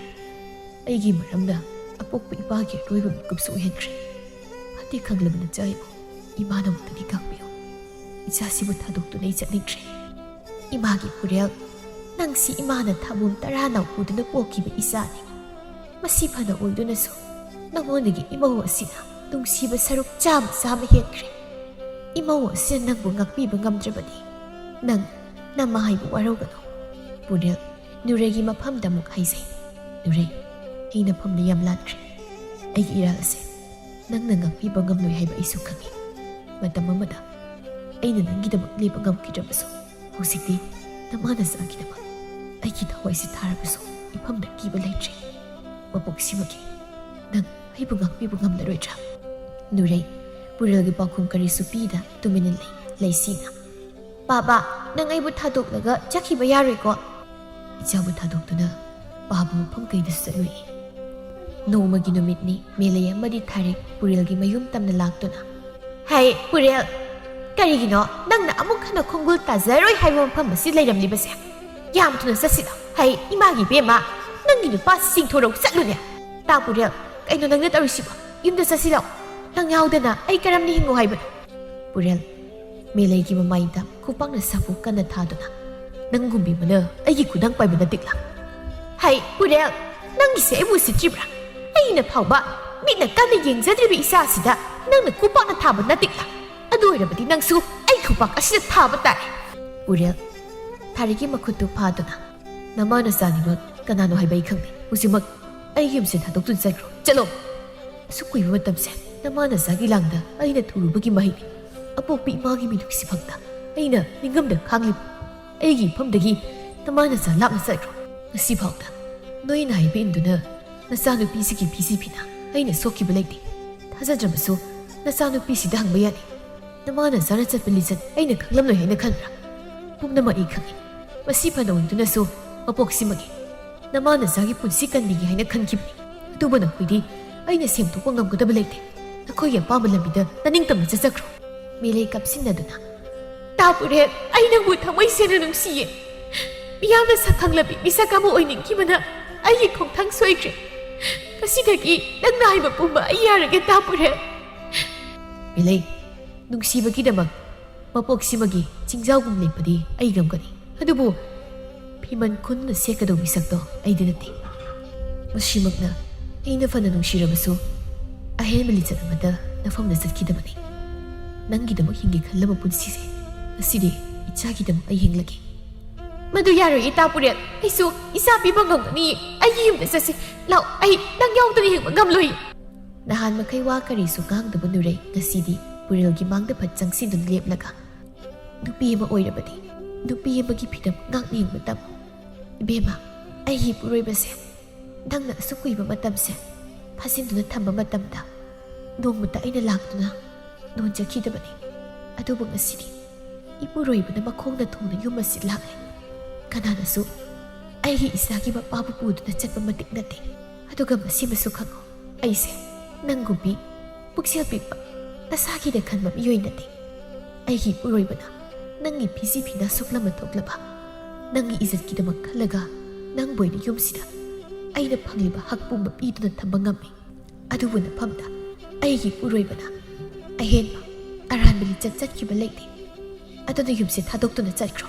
ꯑꯩꯒꯤ ꯃꯔꯝꯅ ꯑꯄꯣꯛꯄ ꯏꯄꯥꯒꯤ ꯑꯔꯣꯏꯕ ꯃꯤꯀꯨꯞꯁꯨ ꯑꯣꯏꯍꯟꯈ꯭ꯔꯦ꯫ ꯐꯠꯇꯦ ꯈꯪꯂꯕ ꯅꯆꯥ ꯏꯕꯨ ꯏꯃꯥꯅꯃꯛꯇꯗꯤ ꯉꯥꯛꯄꯤꯌꯨ꯫ ꯏꯆꯥꯁꯤꯕꯨ ꯊꯥꯗꯣꯛꯇꯨꯅ ꯑꯩ ꯆꯠꯅꯤꯡꯗ꯭ꯔꯦ꯫" "ꯏꯃꯥꯒꯤ ꯄꯨꯔꯦꯜ, ꯅꯪꯁꯤ ꯏꯃꯥꯅ ꯊꯥꯕꯣꯝ ꯇꯔꯥ ꯅꯥꯎ ꯄꯨꯗꯨꯅ ꯄꯣꯛꯈꯤꯕ ꯏꯆꯥꯅꯤ꯫ ꯃꯁꯤ ꯐꯅ ꯑꯣꯏꯗꯨꯅꯁꯨ ꯅꯉꯣꯟꯗꯒꯤ ꯏꯃꯧ ꯑꯁꯤꯅ ꯅꯨꯡꯁꯤꯕ ꯁꯔꯨꯛ ꯆꯥꯝꯃ ꯆꯥꯝꯃ ꯍꯦꯟꯈ꯭ꯔꯦ꯫ ꯏꯃꯧ ꯑꯁꯤꯅ ꯅꯪꯕꯨ ꯉꯥꯛꯄꯤꯕ ꯉꯝꯗ꯭ꯔꯕꯗꯤ ꯅꯪ ꯅꯃꯥ ꯍꯥꯏꯕ ꯋꯥꯔꯧꯒꯅꯨ꯫" ꯄꯨꯔꯦꯜ ꯅꯨꯔꯩꯒꯤ ꯃꯐꯝꯗ ꯑꯃꯨꯛ ꯍꯥꯏꯖꯩ, "ꯅꯨꯔꯩ, ꯑꯩ ꯅꯐꯝꯗ ꯌꯥꯝ ꯂꯥꯟꯈ꯭ꯔꯦ꯫ ꯑꯩꯒꯤ ꯏꯔꯥꯜ ꯑꯁꯦ ꯅꯪꯅ ꯉꯥꯛꯄꯤꯕ ꯉꯝꯂꯣꯏ ꯍꯥꯏꯕ ꯑꯩꯁꯨ ꯈꯪꯏ꯫ ꯃꯇꯝ ꯑꯃꯗ ꯑꯩꯅ ꯅꯪꯒꯤꯗꯃꯛ ꯂꯦꯞꯄ ꯉꯝꯈꯤꯗ꯭ꯔꯕꯁꯨ, ꯍꯧꯖꯤꯛꯇꯤ ꯅꯃꯥ ꯅꯆꯥꯒꯤꯗꯃꯛ ꯑꯩꯒꯤ ꯊꯋꯥꯏꯁꯤ ꯊꯥꯔꯕꯁꯨ ꯏꯐꯝꯗ ꯀꯤꯕ ꯂꯩꯇ꯭ꯔꯦ꯫ ꯃꯄꯣꯛꯁꯤꯃꯒꯤ ꯅꯪ ꯑꯩꯕꯨ ꯉꯥꯛꯄꯤꯕ ꯉꯝꯂꯔꯣꯏꯗ꯭ꯔꯥ?" ꯅꯨꯔꯩ ꯄꯨꯔꯦꯜꯒꯤ ꯄꯥꯎꯈꯨꯝ ꯀꯔꯤꯁꯨ ꯄꯤꯗ ꯇꯨꯃꯤꯟꯅ ꯂꯩ꯫ ꯂꯩꯁꯤꯅ, "ꯄꯥꯕ, ꯅꯪ ꯑꯩꯕꯨ ꯊꯥꯗꯣꯛꯂꯒ ꯆꯠꯈꯤꯕ ꯌꯥꯔꯣꯏꯀꯣ?" ꯏꯆꯥꯕꯨ ꯊꯥꯗꯣꯛꯇꯨꯅ ꯄꯥꯕ ꯃꯐꯝ ꯀꯩꯗꯁꯨ ꯆꯠꯂꯨꯏ꯫ ꯅꯣꯡꯃꯒꯤ ꯅꯨꯃꯤꯠꯅꯤ, ꯃꯦꯂꯩ ꯑꯃꯗꯤ ꯊꯥꯔꯦꯛ ꯄꯨꯔꯦꯜꯒꯤ ꯃꯌꯨꯝ ꯇꯝꯅ ꯂꯥꯛꯇꯨꯅ, "ꯍꯩ ꯄꯨꯔꯦꯜ, ꯀꯔꯤꯒꯤꯅꯣ ꯅꯪꯅ ꯑꯃꯨꯛ ꯍꯟꯅ ꯈꯣꯡꯒꯨꯜ ꯇꯥꯖꯔꯣꯏ ꯍꯥꯏꯕ ꯃꯐꯝ ꯑꯁꯤ ꯂꯩꯔꯝꯂꯤꯕꯁꯦ? ꯌꯥꯝ ꯊꯨꯅ ꯆꯠꯁꯤꯗ꯫ ꯍꯩ ꯏꯃꯥꯒꯤ ꯏꯕꯦꯝꯃ, ꯅꯪꯒꯤ ꯅꯨꯄꯥ ꯆꯤꯡꯊꯣꯔꯛꯎ ꯆꯠꯂꯨꯅꯦ꯫ ꯇꯥ ꯄꯨꯔꯦꯜ, ꯀꯩꯅꯣ ꯅꯪꯅ ꯇꯧꯔꯤꯁꯤꯕꯣ? ꯌꯨꯝꯗ ꯆꯠꯁꯤꯗ꯫ ꯅꯪ ꯌꯥꯎꯗꯅ ꯑꯩ ꯀꯔꯝꯅ ꯍꯤꯡꯉꯨ ꯍꯥꯏꯕꯅꯣ?" ꯄꯨꯔꯦꯜ ꯃꯦꯂꯩꯒꯤ ꯃꯃꯥꯏꯗ ꯈꯨꯄꯥꯛꯅ ꯁꯥꯐꯨ ꯀꯟꯅ ꯊꯥꯗꯨꯅ, "ꯅꯪꯒꯨꯝꯕꯤ ꯑꯃꯅ ꯑꯩꯒꯤ ꯈꯨꯗꯥꯡ ꯄꯥꯏꯕ ꯅꯠꯇꯦꯛꯂꯥ? ꯍꯩ, ꯄꯨꯔꯦꯜ, ꯅꯪꯒꯤꯁꯦ ꯑꯩꯕꯨ ꯎꯁꯤꯠꯇ꯭ꯔꯤꯕ꯭ꯔꯥ? ꯑꯩꯅ ꯐꯥꯎꯕ ꯃꯤꯠꯅ ꯀꯟꯅ ꯌꯦꯡꯖꯗ꯭ꯔꯤꯕ ꯏꯆꯥꯁꯤꯗ ꯅꯪꯅ ꯈꯨꯄꯥꯛꯅ ꯊꯥꯕ ꯅꯠꯇꯦꯛꯂꯥ? ꯑꯗꯨ ꯑꯣꯏꯔꯕꯗꯤ ꯅꯪꯁꯨ ꯑꯩ ꯈꯨꯄꯥꯛ ꯑꯁꯤꯗ ꯊꯥꯕ ꯇꯥꯔꯦ꯫" ꯄꯨꯔꯦꯜ, ꯊꯥꯔꯤꯒꯤ ꯃꯈꯨꯠꯇꯨ ꯐꯥꯗꯨꯅ, "ꯅꯃꯥ ꯅꯆꯥꯅꯤꯃꯛ ꯀꯅꯥꯅꯣ ꯍꯥꯏꯕ ꯑꯩ ꯈꯪꯗꯦ꯫ ꯍꯧꯖꯤꯛꯃꯛ ꯑꯩꯒꯤ ꯌꯨꯝꯁꯦ ꯊꯥꯗꯣꯛꯇꯨꯅ ꯆꯠꯈ꯭ꯔꯣ꯫ ꯆꯠꯂꯣ!" ꯑꯁꯨꯛ ꯀꯨꯏꯕ ꯃꯇꯝꯁꯦ ꯅꯃꯥ ꯅꯆꯥꯒꯤ ꯂꯥꯡꯗ ꯑꯩꯅ ꯊꯨꯔꯨꯕꯒꯤ ꯃꯍꯩꯅꯤ꯫ ꯑꯄꯣꯛꯄ ꯏꯃꯥꯒꯤ ꯃꯤꯅꯨꯡꯁꯤ ꯐꯪꯗ ꯑꯩꯅ ꯅꯤꯡꯉꯝꯗ ꯈꯥꯡꯂꯤꯕ꯫ ꯑꯩꯒꯤ ꯏꯐꯝꯗꯒꯤ ꯅꯃꯥ ꯅꯆꯥ ꯂꯥꯞꯅ ꯆꯠꯈ꯭ꯔꯣ꯫ ꯉꯁꯤ ꯐꯥꯎꯗ ꯅꯣꯏꯅ ꯍꯥꯏꯕ ꯏꯟꯗꯨꯅ ꯅꯆꯥꯅꯨꯄꯤꯁꯤꯒꯤ ꯐꯤꯖꯤ ꯐꯤꯅ ꯑꯩꯅ ꯁꯣꯛꯈꯤꯕ ꯂꯩꯇꯦ꯫ ꯊꯥꯖꯗ꯭ꯔꯕꯁꯨ ꯅꯆꯥꯅꯨꯄꯤꯁꯤꯗ ꯍꯪꯕ ꯌꯥꯅꯤ꯫ ꯅꯃꯥ ꯅꯆꯥꯅ ꯆꯠꯄ ꯂꯤꯆꯠ ꯑꯩꯅ ꯈꯪꯂꯝꯂꯣꯏ ꯍꯥꯏꯅ ꯈꯟꯕ꯭ꯔꯥ? ꯄꯨꯝꯅꯃꯛ ꯑꯩ ꯈꯪꯏ꯫ ꯃꯁꯤ ꯐꯅ ꯑꯣꯏꯗꯨꯅꯁꯨ ꯃꯄꯣꯛꯁꯤꯃꯒꯤ ꯅꯃꯥ ꯅꯆꯥꯒꯤ ꯄꯨꯟꯁꯤ ꯀꯟꯕꯤꯒꯦ ꯍꯥꯏꯅ ꯈꯟꯈꯤꯕꯅꯤ꯫ ꯑꯗꯨꯕꯨ ꯅꯈꯣꯏꯗꯤ ꯑꯩꯅ ꯁꯦꯝꯗꯣꯛꯄ ꯉꯝꯒꯗꯕ ꯂꯩꯇꯦ꯫ ꯅꯈꯣꯏꯒꯤ ꯑꯄꯥꯝꯕ ꯂꯝꯕꯤꯗ ꯅꯅꯤꯡꯇꯝꯅ ꯆꯠꯆꯈ꯭ꯔꯣ꯫ ꯃꯦꯂꯩ ꯀꯞꯁꯤꯟꯅꯗꯨꯅ, "ꯇꯥ ꯄꯨꯔꯦꯜ, ꯑꯩ ꯅꯪꯕꯨ ꯊꯃꯣꯏ ꯁꯦꯡꯅ ꯅꯨꯡꯁꯤꯌꯦ꯫ ꯃꯤꯌꯥꯝꯅ ꯁꯛꯈꯪꯂꯕꯤ ꯃꯤꯁꯛ ꯑꯃ ꯑꯣꯏꯅꯤꯡꯈꯤꯕꯅ ꯑꯩꯒꯤ ꯈꯣꯡꯊꯥꯡ ꯁꯣꯏꯈ꯭ꯔꯦ꯫ ꯉꯁꯤꯗꯒꯤ ꯅꯪꯅ ꯍꯥꯏꯕ ꯄꯨꯝꯕ ꯑꯩ ꯌꯥꯔꯒꯦ, ꯇꯥ ꯄꯨꯔꯦꯜ꯫" ꯃꯦꯂꯩ, ꯅꯨꯡꯁꯤꯕꯒꯤꯗꯃꯛ ꯃꯄꯣꯛꯁꯤꯃꯒꯤ ꯆꯤꯡꯖꯥꯎꯒꯨꯝ ꯂꯦꯞꯄꯗꯤ ꯑꯩ ꯉꯝꯒꯅꯤ꯫ ꯑꯗꯨꯕꯨ ꯐꯤꯃꯟ ꯈꯨꯟꯅ ꯁꯦꯠꯀꯗꯧꯕ ꯃꯤꯁꯛꯇꯣ ꯑꯩꯗꯤ ꯅꯠꯇꯦ꯫ ꯃꯁꯤꯃꯛꯅ ꯑꯩꯅ ꯐꯅ ꯅꯨꯡꯁꯤꯔꯕꯁꯨ ꯑꯍꯦꯟꯕ ꯂꯤꯆꯠ ꯑꯃꯗ ꯅꯐꯝꯗ ꯆꯠꯈꯤꯗꯕꯅꯤ꯫ ꯅꯪꯒꯤꯗꯃꯛ ꯍꯤꯡꯒꯦ ꯈꯜꯂꯕ ꯄꯨꯟꯁꯤꯁꯦ ꯉꯁꯤꯗꯤ ꯏꯆꯥꯒꯤꯗꯃꯛ ꯑꯩ ꯍꯤꯡꯂꯒꯦ꯫ ꯃꯗꯨ ꯌꯥꯔꯣꯏ, ꯏꯇꯥ ꯄꯨꯔꯦꯜ꯫ ꯑꯩꯁꯨ ꯏꯆꯥ ꯄꯤꯕ ꯉꯝꯒꯅꯤ꯫ ꯑꯩꯒꯤ ꯌꯨꯝꯗ ꯆꯠꯁꯤ꯫ ꯂꯥꯛꯑꯣ, ꯑꯩ ꯅꯪ ꯌꯥꯎꯗꯅ ꯍꯤꯡꯕ ꯉꯝꯂꯣꯏ꯫ ꯅꯍꯥꯟ ꯃꯈꯩ ꯋꯥ ꯀꯔꯤꯁꯨ ꯉꯥꯡꯗꯕ ꯅꯨꯔꯩ ꯉꯁꯤꯗꯤ ꯄꯨꯔꯦꯜꯒꯤ ꯃꯥꯡꯗ ꯐꯠ ꯆꯪꯁꯤꯟꯗꯨꯅ ꯂꯦꯞꯂꯒ, "ꯅꯨꯄꯤ ꯑꯃ ꯑꯣꯏꯔꯕꯗꯤ ꯅꯨꯄꯤ ꯑꯃꯒꯤ ꯐꯤꯗꯝ ꯉꯥꯛꯅ ꯍꯤꯡꯕ ꯇꯝꯃꯨ꯫ ꯏꯕꯦꯝꯃ, ꯑꯩꯒꯤ ꯏꯄꯨꯔꯣꯏꯕꯁꯦ ꯅꯪꯅ ꯑꯁꯨꯛ ꯀꯨꯏꯕ ꯃꯇꯝꯁꯦ ꯐꯥꯖꯤꯟꯗꯨꯅ ꯊꯝꯕ ꯃꯇꯝꯗ ꯅꯣꯡꯃꯇ ꯑꯩꯅ ꯂꯥꯛꯇꯨꯅ ꯅꯣꯟꯖꯈꯤꯗꯕꯅꯤ꯫ ꯑꯗꯨꯕꯨ ꯉꯁꯤꯗꯤ ꯏꯄꯨꯔꯣꯏꯕꯅ ꯃꯈꯣꯡꯅ ꯊꯣꯡꯅ ꯌꯨꯝ ꯑꯁꯤ ꯂꯥꯛꯂꯦ꯫ ꯀꯅꯥꯅꯁꯨ ꯑꯩꯒꯤ ꯏꯆꯥꯒꯤ ꯃꯄꯥꯕꯨ ꯄꯨꯗꯨꯅ ꯆꯠꯄ ꯃꯇꯤꯛ ꯅꯠꯇꯦ꯫ ꯑꯗꯨꯒ ꯃꯁꯤꯃꯁꯨ ꯈꯪꯉꯨ, ꯑꯩꯁꯦ ꯅꯪꯒꯨꯝꯕꯤ ꯄꯨꯛꯆꯦꯜ ꯄꯤꯛꯄ, ꯅꯁꯥꯒꯤꯗ ꯈꯟꯕ ꯃꯤꯑꯣꯏ ꯅꯠꯇꯦ꯫ ꯑꯩꯒꯤ ꯏꯄꯨꯔꯣꯏꯕꯅ ꯅꯪꯒꯤ ꯐꯤꯖꯤ ꯐꯤꯅꯥ ꯁꯣꯛꯂꯝꯕ ꯊꯣꯛꯂꯕ, ꯅꯪꯒꯤ ꯏꯖꯠꯀꯤꯗꯃꯛ ꯈꯜꯂꯒ ꯅꯪꯕꯨ ꯑꯩꯅ ꯌꯨꯝꯁꯤꯗ ꯑꯩꯅ ꯐꯪꯂꯤꯕ ꯍꯛ ꯄꯨꯝꯕ ꯄꯤꯗꯨꯅ ꯊꯝꯕ ꯉꯝꯃꯤ꯫ ꯑꯗꯨꯕꯨ ꯅꯐꯝꯗ ꯑꯩꯒꯤ ꯏꯄꯨꯔꯣꯏꯕꯅ ꯑꯍꯦꯟꯕ ꯑꯔꯥꯟꯕ ꯂꯤꯆꯠ ꯆꯠꯈꯤꯕ ꯂꯩꯇꯦ꯫ ꯑꯗꯨꯅ ꯌꯨꯝꯁꯦ ꯊꯥꯗꯣꯛꯇꯨꯅ ꯆꯠꯈ꯭ꯔꯣ꯫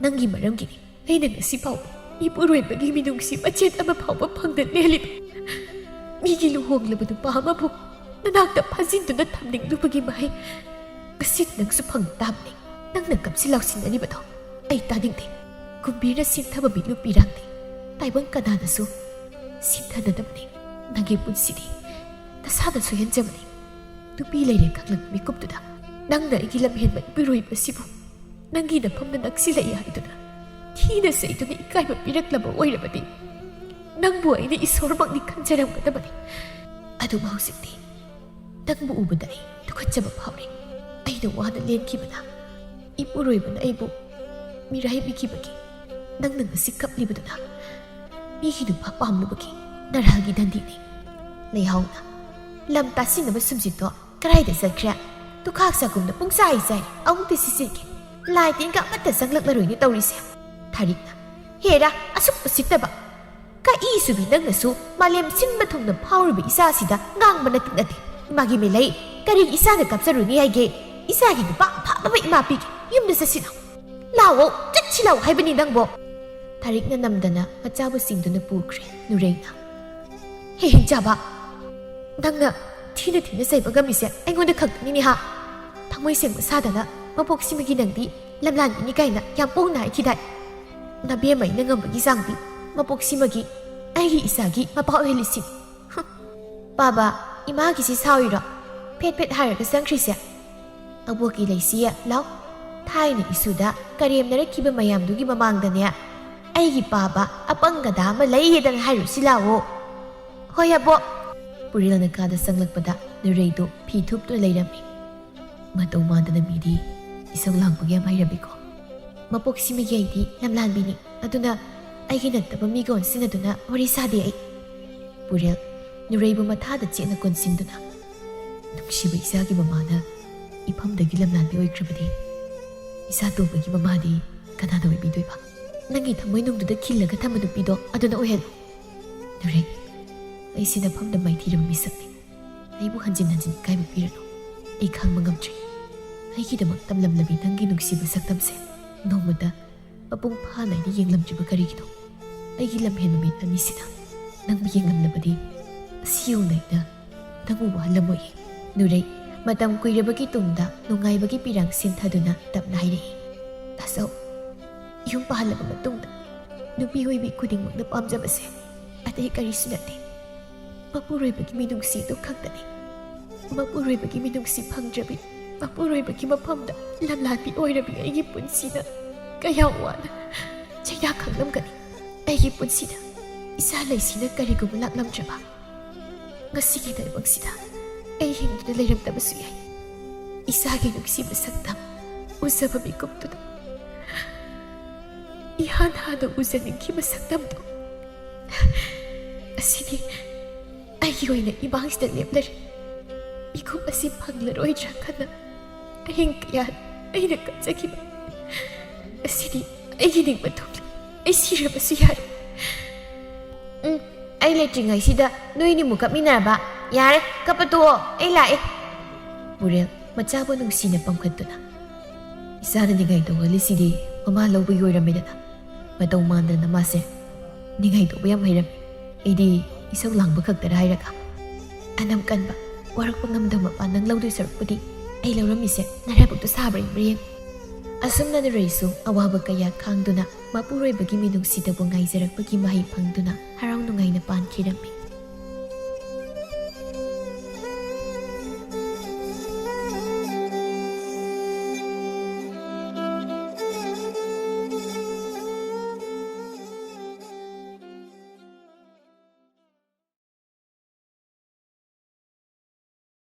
ꯅꯪꯒꯤ ꯃꯔꯝꯒꯤꯅꯤ ꯑꯩꯅ ꯉꯁꯤ ꯐꯥꯎꯕ ꯏꯄꯨꯔꯣꯏꯕꯒꯤ ꯃꯤꯅꯨꯡꯁꯤ ꯃꯆꯦꯠ ꯑꯃ ꯐꯥꯎꯕ ꯐꯪꯗ ꯂꯦꯜꯂꯤꯕ꯫ ꯃꯤꯒꯤ ꯂꯨꯍꯣꯡꯂꯕ ꯅꯨꯄꯥ ꯑꯃꯕꯨ ꯅꯅꯥꯛꯇ ꯐꯥꯖꯤꯟꯗꯨꯅ ꯊꯝꯅꯤꯡꯂꯨꯕꯒꯤ ꯃꯍꯩ ꯉꯁꯤ ꯅꯪꯁꯨ ꯐꯪ ꯇꯥꯕꯅꯤ꯫ ꯅꯪꯅ ꯀꯞꯁꯤ ꯂꯥꯎꯁꯤꯟꯅꯔꯤꯕꯗꯣ ꯑꯩ ꯇꯥꯅꯤꯡꯗꯦ꯫ ꯀꯨꯝꯕꯤꯔ ꯁꯤꯡꯊꯕ ꯃꯤꯠꯂꯨ ꯄꯤꯔꯥꯡꯗꯦ꯫ ꯇꯥꯏꯕꯪ ꯀꯅꯥꯅꯁꯨ ꯁꯤꯡꯊꯅꯗꯕꯅꯤ꯫ ꯅꯪꯒꯤ ꯄꯨꯟꯁꯤꯗꯤ ꯅꯁꯥꯅ ꯁꯣꯏꯍꯟꯖꯕꯅꯤ꯫ ꯅꯨꯄꯤ ꯂꯩꯔꯦ ꯈꯪꯂꯛꯄ ꯃꯤꯀꯨꯞꯇꯨꯗ ꯅꯪꯅ ꯑꯩꯒꯤ ꯂꯝꯍꯦꯟꯕ ꯏꯄꯨꯔꯣꯏꯕꯁꯤꯕꯨ ꯅꯪꯒꯤ ꯅꯐꯝꯗ ꯅꯛꯁꯤꯜꯂꯛꯏ ꯍꯥꯏꯗꯨꯅ ꯊꯤꯅ ꯆꯩꯗꯨꯅ ꯏꯀꯥꯏꯕ ꯄꯤꯔꯛꯂꯕ ꯑꯣꯏꯔꯕꯗꯤ ꯅꯪꯕꯨ ꯑꯩꯅ ꯏꯁꯣꯔꯃꯛꯅꯤ ꯈꯟꯖꯔꯝꯒꯗꯕꯅꯤ꯫ ꯑꯗꯨꯕꯨ ꯍꯧꯖꯤꯛꯇꯤ ꯅꯪꯕꯨ ꯎꯕꯗ ꯑꯩ ꯇꯨꯀꯠꯆꯕ ꯐꯥꯎꯔꯦ꯫ ꯑꯩꯅ ꯋꯥꯅ ꯂꯦꯟꯈꯤꯕꯅ ꯏꯄꯨꯔꯣꯏꯕꯅ ꯑꯩꯕꯨ ꯃꯤꯔꯥꯏꯕꯤꯈꯤꯕꯒꯤ ꯅꯪꯅ ꯉꯁꯤ ꯀꯞꯂꯤꯕꯗꯨꯅ ꯃꯤꯒꯤ ꯅꯨꯄꯥ ꯄꯥꯝꯂꯨꯕꯒꯤ ꯅꯔꯥꯒꯤ ꯗꯟꯗꯤꯅꯤ꯫ ꯂꯩꯍꯥꯎꯅ ꯂꯝ ꯇꯥꯁꯤꯟꯅꯕ ꯁꯨꯝꯖꯤꯠꯇꯣ ꯀꯗꯥꯏꯗ ꯆꯠꯈ꯭ꯔꯦ? ꯇꯨꯈꯥꯛ ꯆꯥꯒꯨꯝꯅ ꯄꯨꯡꯆꯥꯏ ꯆꯥꯏ꯫ ꯑꯃꯨꯛꯇ ꯁꯤꯠꯆꯤꯟꯒꯦ꯫ ꯂꯥꯏ ꯇꯤꯟꯒ ꯑꯃꯠꯇ ꯆꯪꯂꯛꯂꯔꯣꯏꯅꯦ ꯇꯧꯔꯤꯁꯦ꯫ ꯊꯥꯔꯤꯛꯅ, ꯍꯦꯔꯥ, ꯑꯁꯨꯛ ꯎꯁꯤꯠꯇꯕ! ꯀꯛꯏ ꯆꯨꯕꯤ ꯅꯪꯅꯁꯨ ꯃꯥꯂꯦꯝ ꯁꯤꯟꯕ ꯊꯨꯡꯅ ꯐꯥꯎꯔꯤꯕ ꯏꯆꯥꯁꯤꯗ ꯉꯥꯡꯕ ꯅꯠꯇꯦ ꯅꯠꯇꯦ꯫ ꯏꯃꯥꯒꯤ ꯃꯤꯂꯩ, ꯀꯔꯤꯒꯤ ꯏꯆꯥꯅ ꯀꯥꯞꯆꯔꯨꯅꯤ ꯍꯥꯏꯒꯦ? ꯏꯆꯥꯒꯤ ꯅꯨꯄꯥ ꯑꯐꯕ ꯏꯃꯥ ꯄꯤꯒꯦ꯫ ꯌꯨꯝꯗ ꯆꯠꯁꯤ ꯂꯥꯎ꯫ ꯂꯥꯛꯑꯣ, ꯆꯠꯁꯤ ꯂꯥꯎ ꯍꯥꯏꯕꯅꯤ ꯅꯪꯕꯣ꯫ ꯊꯥꯔꯤꯛꯅ ꯅꯝꯗꯅ ꯃꯆꯥꯕꯨ ꯆꯤꯡꯗꯨꯅ ꯄꯨꯈ꯭ꯔꯦ꯫ ꯅꯨꯔꯩꯅ, ꯍꯦ ꯍꯤꯡꯆꯥꯕ, ꯅꯪꯅ ꯊꯤꯅ ꯊꯤꯅ ꯆꯩꯕ ꯉꯝꯃꯤꯁꯦ ꯑꯩꯉꯣꯟꯗ ꯈꯛꯇꯅꯤꯅꯦ ꯍꯥ? ꯊꯃꯣꯏ ꯁꯦꯡꯕ ꯁꯥꯗꯅ ꯃꯄꯣꯛꯁꯤꯃꯒꯤ ꯅꯪꯗꯤ ꯂꯝꯂꯥꯟꯕꯤꯅꯤ ꯀꯥꯏꯅ ꯌꯥꯝ ꯄꯣꯡꯅ ꯍꯥꯏꯈꯤꯗꯥꯏ? ꯅꯕꯦꯝꯃ ꯑꯩꯅ ꯉꯝꯕꯒꯤ ꯆꯥꯡꯗꯤ ꯃꯄꯣꯛꯁꯤꯃꯒꯤ ꯑꯩꯒꯤ ꯏꯆꯥꯒꯤ ꯃꯄꯥ ꯑꯣꯏꯍꯜꯂꯤꯁꯤ꯫ ꯍꯨꯝ, ꯄꯥꯕ, ꯏꯃꯥꯒꯤꯁꯤ ꯁꯥꯎꯔꯤꯔꯣ? ꯐꯦꯠ ꯐꯦꯠ ꯍꯥꯏꯔꯒ ꯆꯪꯈ꯭ꯔꯤꯁꯦ꯫ ꯑꯕꯣꯛꯀꯤ ꯂꯩꯁꯤ ꯂꯥꯎ꯫ ꯊꯥꯏꯅ ꯏꯁꯨꯗ ꯀꯔꯦꯝꯅꯔꯛꯈꯤꯕ ꯃꯌꯥꯝꯗꯨꯒꯤ ꯃꯃꯥꯡꯗꯅꯦ ꯑꯩꯒꯤ ꯄꯥꯕ ꯑꯄꯪ ꯒꯗꯥ ꯑꯃ ꯂꯩꯌꯦꯗꯅ ꯍꯥꯏꯔꯨꯁꯤ ꯂꯥꯎꯑꯣ꯫ ꯍꯣꯏ ꯑꯕꯣꯛ꯫ ꯄꯨꯔꯦꯜꯅ ꯀꯥꯗ ꯆꯪꯂꯛꯄꯗ ꯅꯨꯔꯩꯗꯣ ꯐꯤ ꯊꯨꯞꯇꯨꯅ ꯂꯩꯔꯝꯃꯤ꯫ ꯃꯇꯧ ꯃꯥꯟꯗꯅ ꯃꯤꯗꯤ ꯏꯁꯧ ꯂꯥꯡꯕꯒꯤ ꯌꯥꯝ ꯍꯩꯔꯝꯃꯤꯀꯣ꯫ ꯃꯄꯣꯛꯁꯤꯃꯒꯤ ꯑꯩꯗꯤ ꯂꯝꯂꯥꯟꯕꯤꯅꯤ꯫ ꯑꯗꯨꯅ ꯑꯩꯒꯤ ꯅꯠꯇꯕ ꯃꯤꯒ ꯑꯣꯟꯁꯤꯟꯅꯗꯨꯅ ꯋꯥꯔꯤ ꯁꯥꯗꯦ ꯑꯩ꯫ ꯄꯨꯔꯦꯜ, ꯅꯨꯔꯩꯕꯨ ꯃꯊꯥꯗ ꯆꯦꯠꯅ ꯀꯣꯟꯁꯤꯟꯗꯨꯅ, ꯅꯨꯡꯁꯤꯕ ꯏꯆꯥꯒꯤ ꯃꯃꯥꯅ ꯏꯐꯝꯗꯒꯤ ꯂꯝꯂꯥꯟꯕꯤ ꯑꯣꯏꯈ꯭ꯔꯕꯗꯤ ꯏꯆꯥ ꯇꯣꯝꯕꯒꯤ ꯃꯃꯥꯗꯤ ꯀꯅꯥꯅ ꯑꯣꯏꯕꯤꯗꯣꯏꯕ? ꯅꯪꯒꯤ ꯊꯃꯣꯏꯅꯨꯡꯗꯨꯗ ꯈꯤꯜꯂꯒ ꯊꯝꯕ ꯅꯨꯄꯤꯗꯣ ꯑꯗꯨꯅ ꯑꯣꯏꯍꯜꯂꯨ꯫ ꯅꯨꯔꯩ, ꯑꯩꯁꯤ ꯅꯐꯝꯗ ꯃꯥꯏꯊꯤꯔꯕ ꯃꯤꯁꯛꯅꯤ꯫ ꯑꯩꯕꯨ ꯍꯟꯖꯤꯟ ꯍꯟꯖꯤꯟ ꯏꯀꯥꯏꯕ ꯄꯤꯔꯅꯨ꯫ ꯑꯩ ꯈꯥꯡꯕ ꯉꯝꯗ꯭ꯔꯦ꯫ ꯑꯩꯒꯤꯗꯃꯛ ꯇꯝꯂꯝꯂꯕꯤ ꯅꯪꯒꯤ ꯅꯨꯡꯁꯤꯕ ꯁꯛꯇꯝꯁꯦ ꯅꯣꯡꯃꯇ ꯃꯄꯨꯡ ꯐꯥꯅ ꯑꯩꯅ ꯌꯦꯡꯂꯝꯗ꯭ꯔꯤꯕ ꯀꯔꯤꯒꯤꯅꯣ? ꯑꯩꯒꯤ ꯂꯝꯍꯦꯟꯕ ꯃꯤꯠ ꯑꯅꯤꯁꯤꯅ ꯅꯪꯕꯨ ꯌꯦꯡꯂꯝꯂꯕꯗꯤ ꯑꯁꯤ ꯌꯧꯅ ꯑꯩꯅ ꯅꯪꯕꯨ ꯋꯥꯍꯜꯂꯝꯃꯣꯏꯌꯦ꯫ ꯅꯨꯔꯩ ꯃꯇꯝ ꯀꯨꯏꯔꯕꯒꯤ ꯇꯨꯡꯗ ꯅꯨꯡꯉꯥꯏꯕꯒꯤ ꯄꯤꯔꯥꯡ ꯁꯤꯟꯊꯗꯨꯅ ꯇꯞꯅ ꯍꯥꯏꯔꯛꯏ, "ꯇꯥꯆꯧ, ꯌꯨꯝ ꯄꯥꯜꯂꯕ ꯃꯇꯨꯡꯗ ꯅꯨꯄꯤ ꯑꯣꯏꯕꯤ ꯈꯨꯗꯤꯡꯃꯛꯅ ꯄꯥꯝꯖꯕꯁꯦ ꯑꯇꯩ ꯀꯔꯤꯁꯨ ꯅꯠꯇꯦ, ꯃꯄꯨꯔꯣꯏꯕꯒꯤ ꯃꯤꯅꯨꯡꯁꯤꯗꯨ ꯈꯛꯇꯅꯤ꯫ ꯃꯄꯨꯔꯣꯏꯕꯒꯤ ꯃꯤꯅꯨꯡꯁꯤ ꯐꯪꯗ꯭ꯔꯕꯤ, ꯃꯄꯨꯔꯣꯏꯕꯒꯤ ꯃꯐꯝꯗ ꯂꯝꯂꯥꯟꯕꯤ ꯑꯣꯏꯔꯕꯤ ꯑꯩꯒꯤ ꯄꯨꯟꯁꯤꯅ ꯀꯌꯥ ꯋꯥꯅ ꯆꯩꯔꯥ ꯈꯥꯡꯂꯝꯒꯅꯤ꯫ ꯑꯩꯒꯤ ꯄꯨꯟꯁꯤꯗ ꯏꯆꯥ ꯂꯩꯁꯤꯅ ꯀꯔꯤꯒꯨꯝꯕ ꯂꯥꯛꯂꯝꯗ꯭ꯔꯕ, ꯉꯁꯤꯒꯤ ꯇꯥꯏꯕꯪꯁꯤꯗ ꯑꯩ ꯍꯤꯡꯗꯨꯅ ꯂꯩꯔꯝꯗꯕꯁꯨ ꯌꯥꯏ꯫ ꯏꯆꯥꯒꯤ ꯅꯨꯡꯁꯤꯕ ꯁꯛꯇꯝ ꯎꯖꯕ ꯃꯤꯀꯨꯞꯇꯨꯗ ꯏꯍꯥꯟ ꯍꯥꯟꯅ ꯎꯖꯅꯤꯡꯈꯤꯕ ꯁꯛꯇꯝꯗꯣ ꯑꯁꯤꯗꯤ ꯑꯩꯒꯤ ꯑꯣꯏꯅ ꯏꯃꯥꯡꯁꯤꯗ ꯂꯦꯞꯂꯔꯦ꯫ ꯃꯤꯀꯨꯞ ꯑꯁꯤ ꯐꯪꯂꯔꯣꯏꯗ꯭ꯔꯥ ꯈꯟꯅ ꯑꯍꯤꯡ ꯀꯌꯥ ꯑꯩꯅ ꯀꯞꯆꯈꯤꯕ ꯑꯁꯤꯗꯤ ꯑꯩꯒꯤ ꯅꯤꯡꯕ ꯊꯨꯡꯂꯦ꯫ ꯑꯩ ꯁꯤꯔꯕꯁꯨ ꯌꯥꯔꯦ꯫ ꯎꯝ, ꯑꯩ ꯂꯩꯇ꯭ꯔꯤꯉꯩꯁꯤꯗ ꯅꯣꯏꯅꯤꯃꯨꯛ ꯀꯞꯃꯤꯟꯅꯔꯕ? ꯌꯥꯔꯦ, ꯀꯞꯄ ꯇꯣꯛꯑꯣ, ꯑꯩ ꯂꯥꯛꯑꯦ꯫ ꯄꯨꯔꯦꯜ ꯃꯆꯥꯕꯨ ꯅꯨꯡꯁꯤꯅ ꯄꯝꯈꯠꯇꯨꯅ, "ꯏꯆꯥꯅ ꯅꯤꯡꯉꯥꯏ ꯇꯧꯍꯜꯂꯤꯁꯤꯗꯤ ꯃꯃꯥ ꯂꯧꯕꯒꯤ ꯑꯣꯏꯔꯝꯃꯦꯗꯅ꯫ ꯃꯇꯧ ꯃꯥꯟꯗꯅ ꯃꯥꯁꯦ ꯅꯤꯡꯉꯥꯏ ꯇꯧꯕ ꯌꯥꯝ ꯍꯩꯔꯝꯃꯤ꯫ ꯑꯩꯗꯤ ꯏꯁꯧ ꯂꯥꯡꯕ ꯈꯛꯇꯔ ꯍꯥꯏꯔꯒ꯫ ꯑꯅꯝ ꯀꯟꯕ, ꯋꯥꯔꯛꯄ ꯉꯝꯗꯕ ꯃꯄꯥ ꯅꯪ ꯂꯧꯗꯣꯏ ꯁꯔꯨꯛꯄꯨꯗꯤ ꯑꯩ ꯂꯧꯔꯝꯃꯤꯁꯦ ꯅꯔꯥꯏꯕꯛꯇꯣ ꯁꯥꯕ꯭ꯔꯥ ꯌꯦꯡꯕ꯭ꯔꯥ ꯌꯦꯡꯉꯨ꯫" ꯑꯁꯨꯝꯅ ꯅꯨꯔꯩꯁꯨ ꯑꯋꯥꯕ ꯀꯌꯥ ꯈꯥꯡꯗꯨꯅ ꯃꯄꯨꯔꯣꯏꯕꯒꯤ ꯃꯤꯅꯨꯡꯁꯤꯗꯕꯨ ꯉꯥꯏꯖꯔꯛꯄꯒꯤ ꯃꯍꯩ ꯐꯪꯗꯨꯅ ꯍꯔꯥꯎ ꯅꯨꯡꯉꯥꯏꯅ ꯄꯥꯟꯈꯤꯔꯝꯃꯤ꯫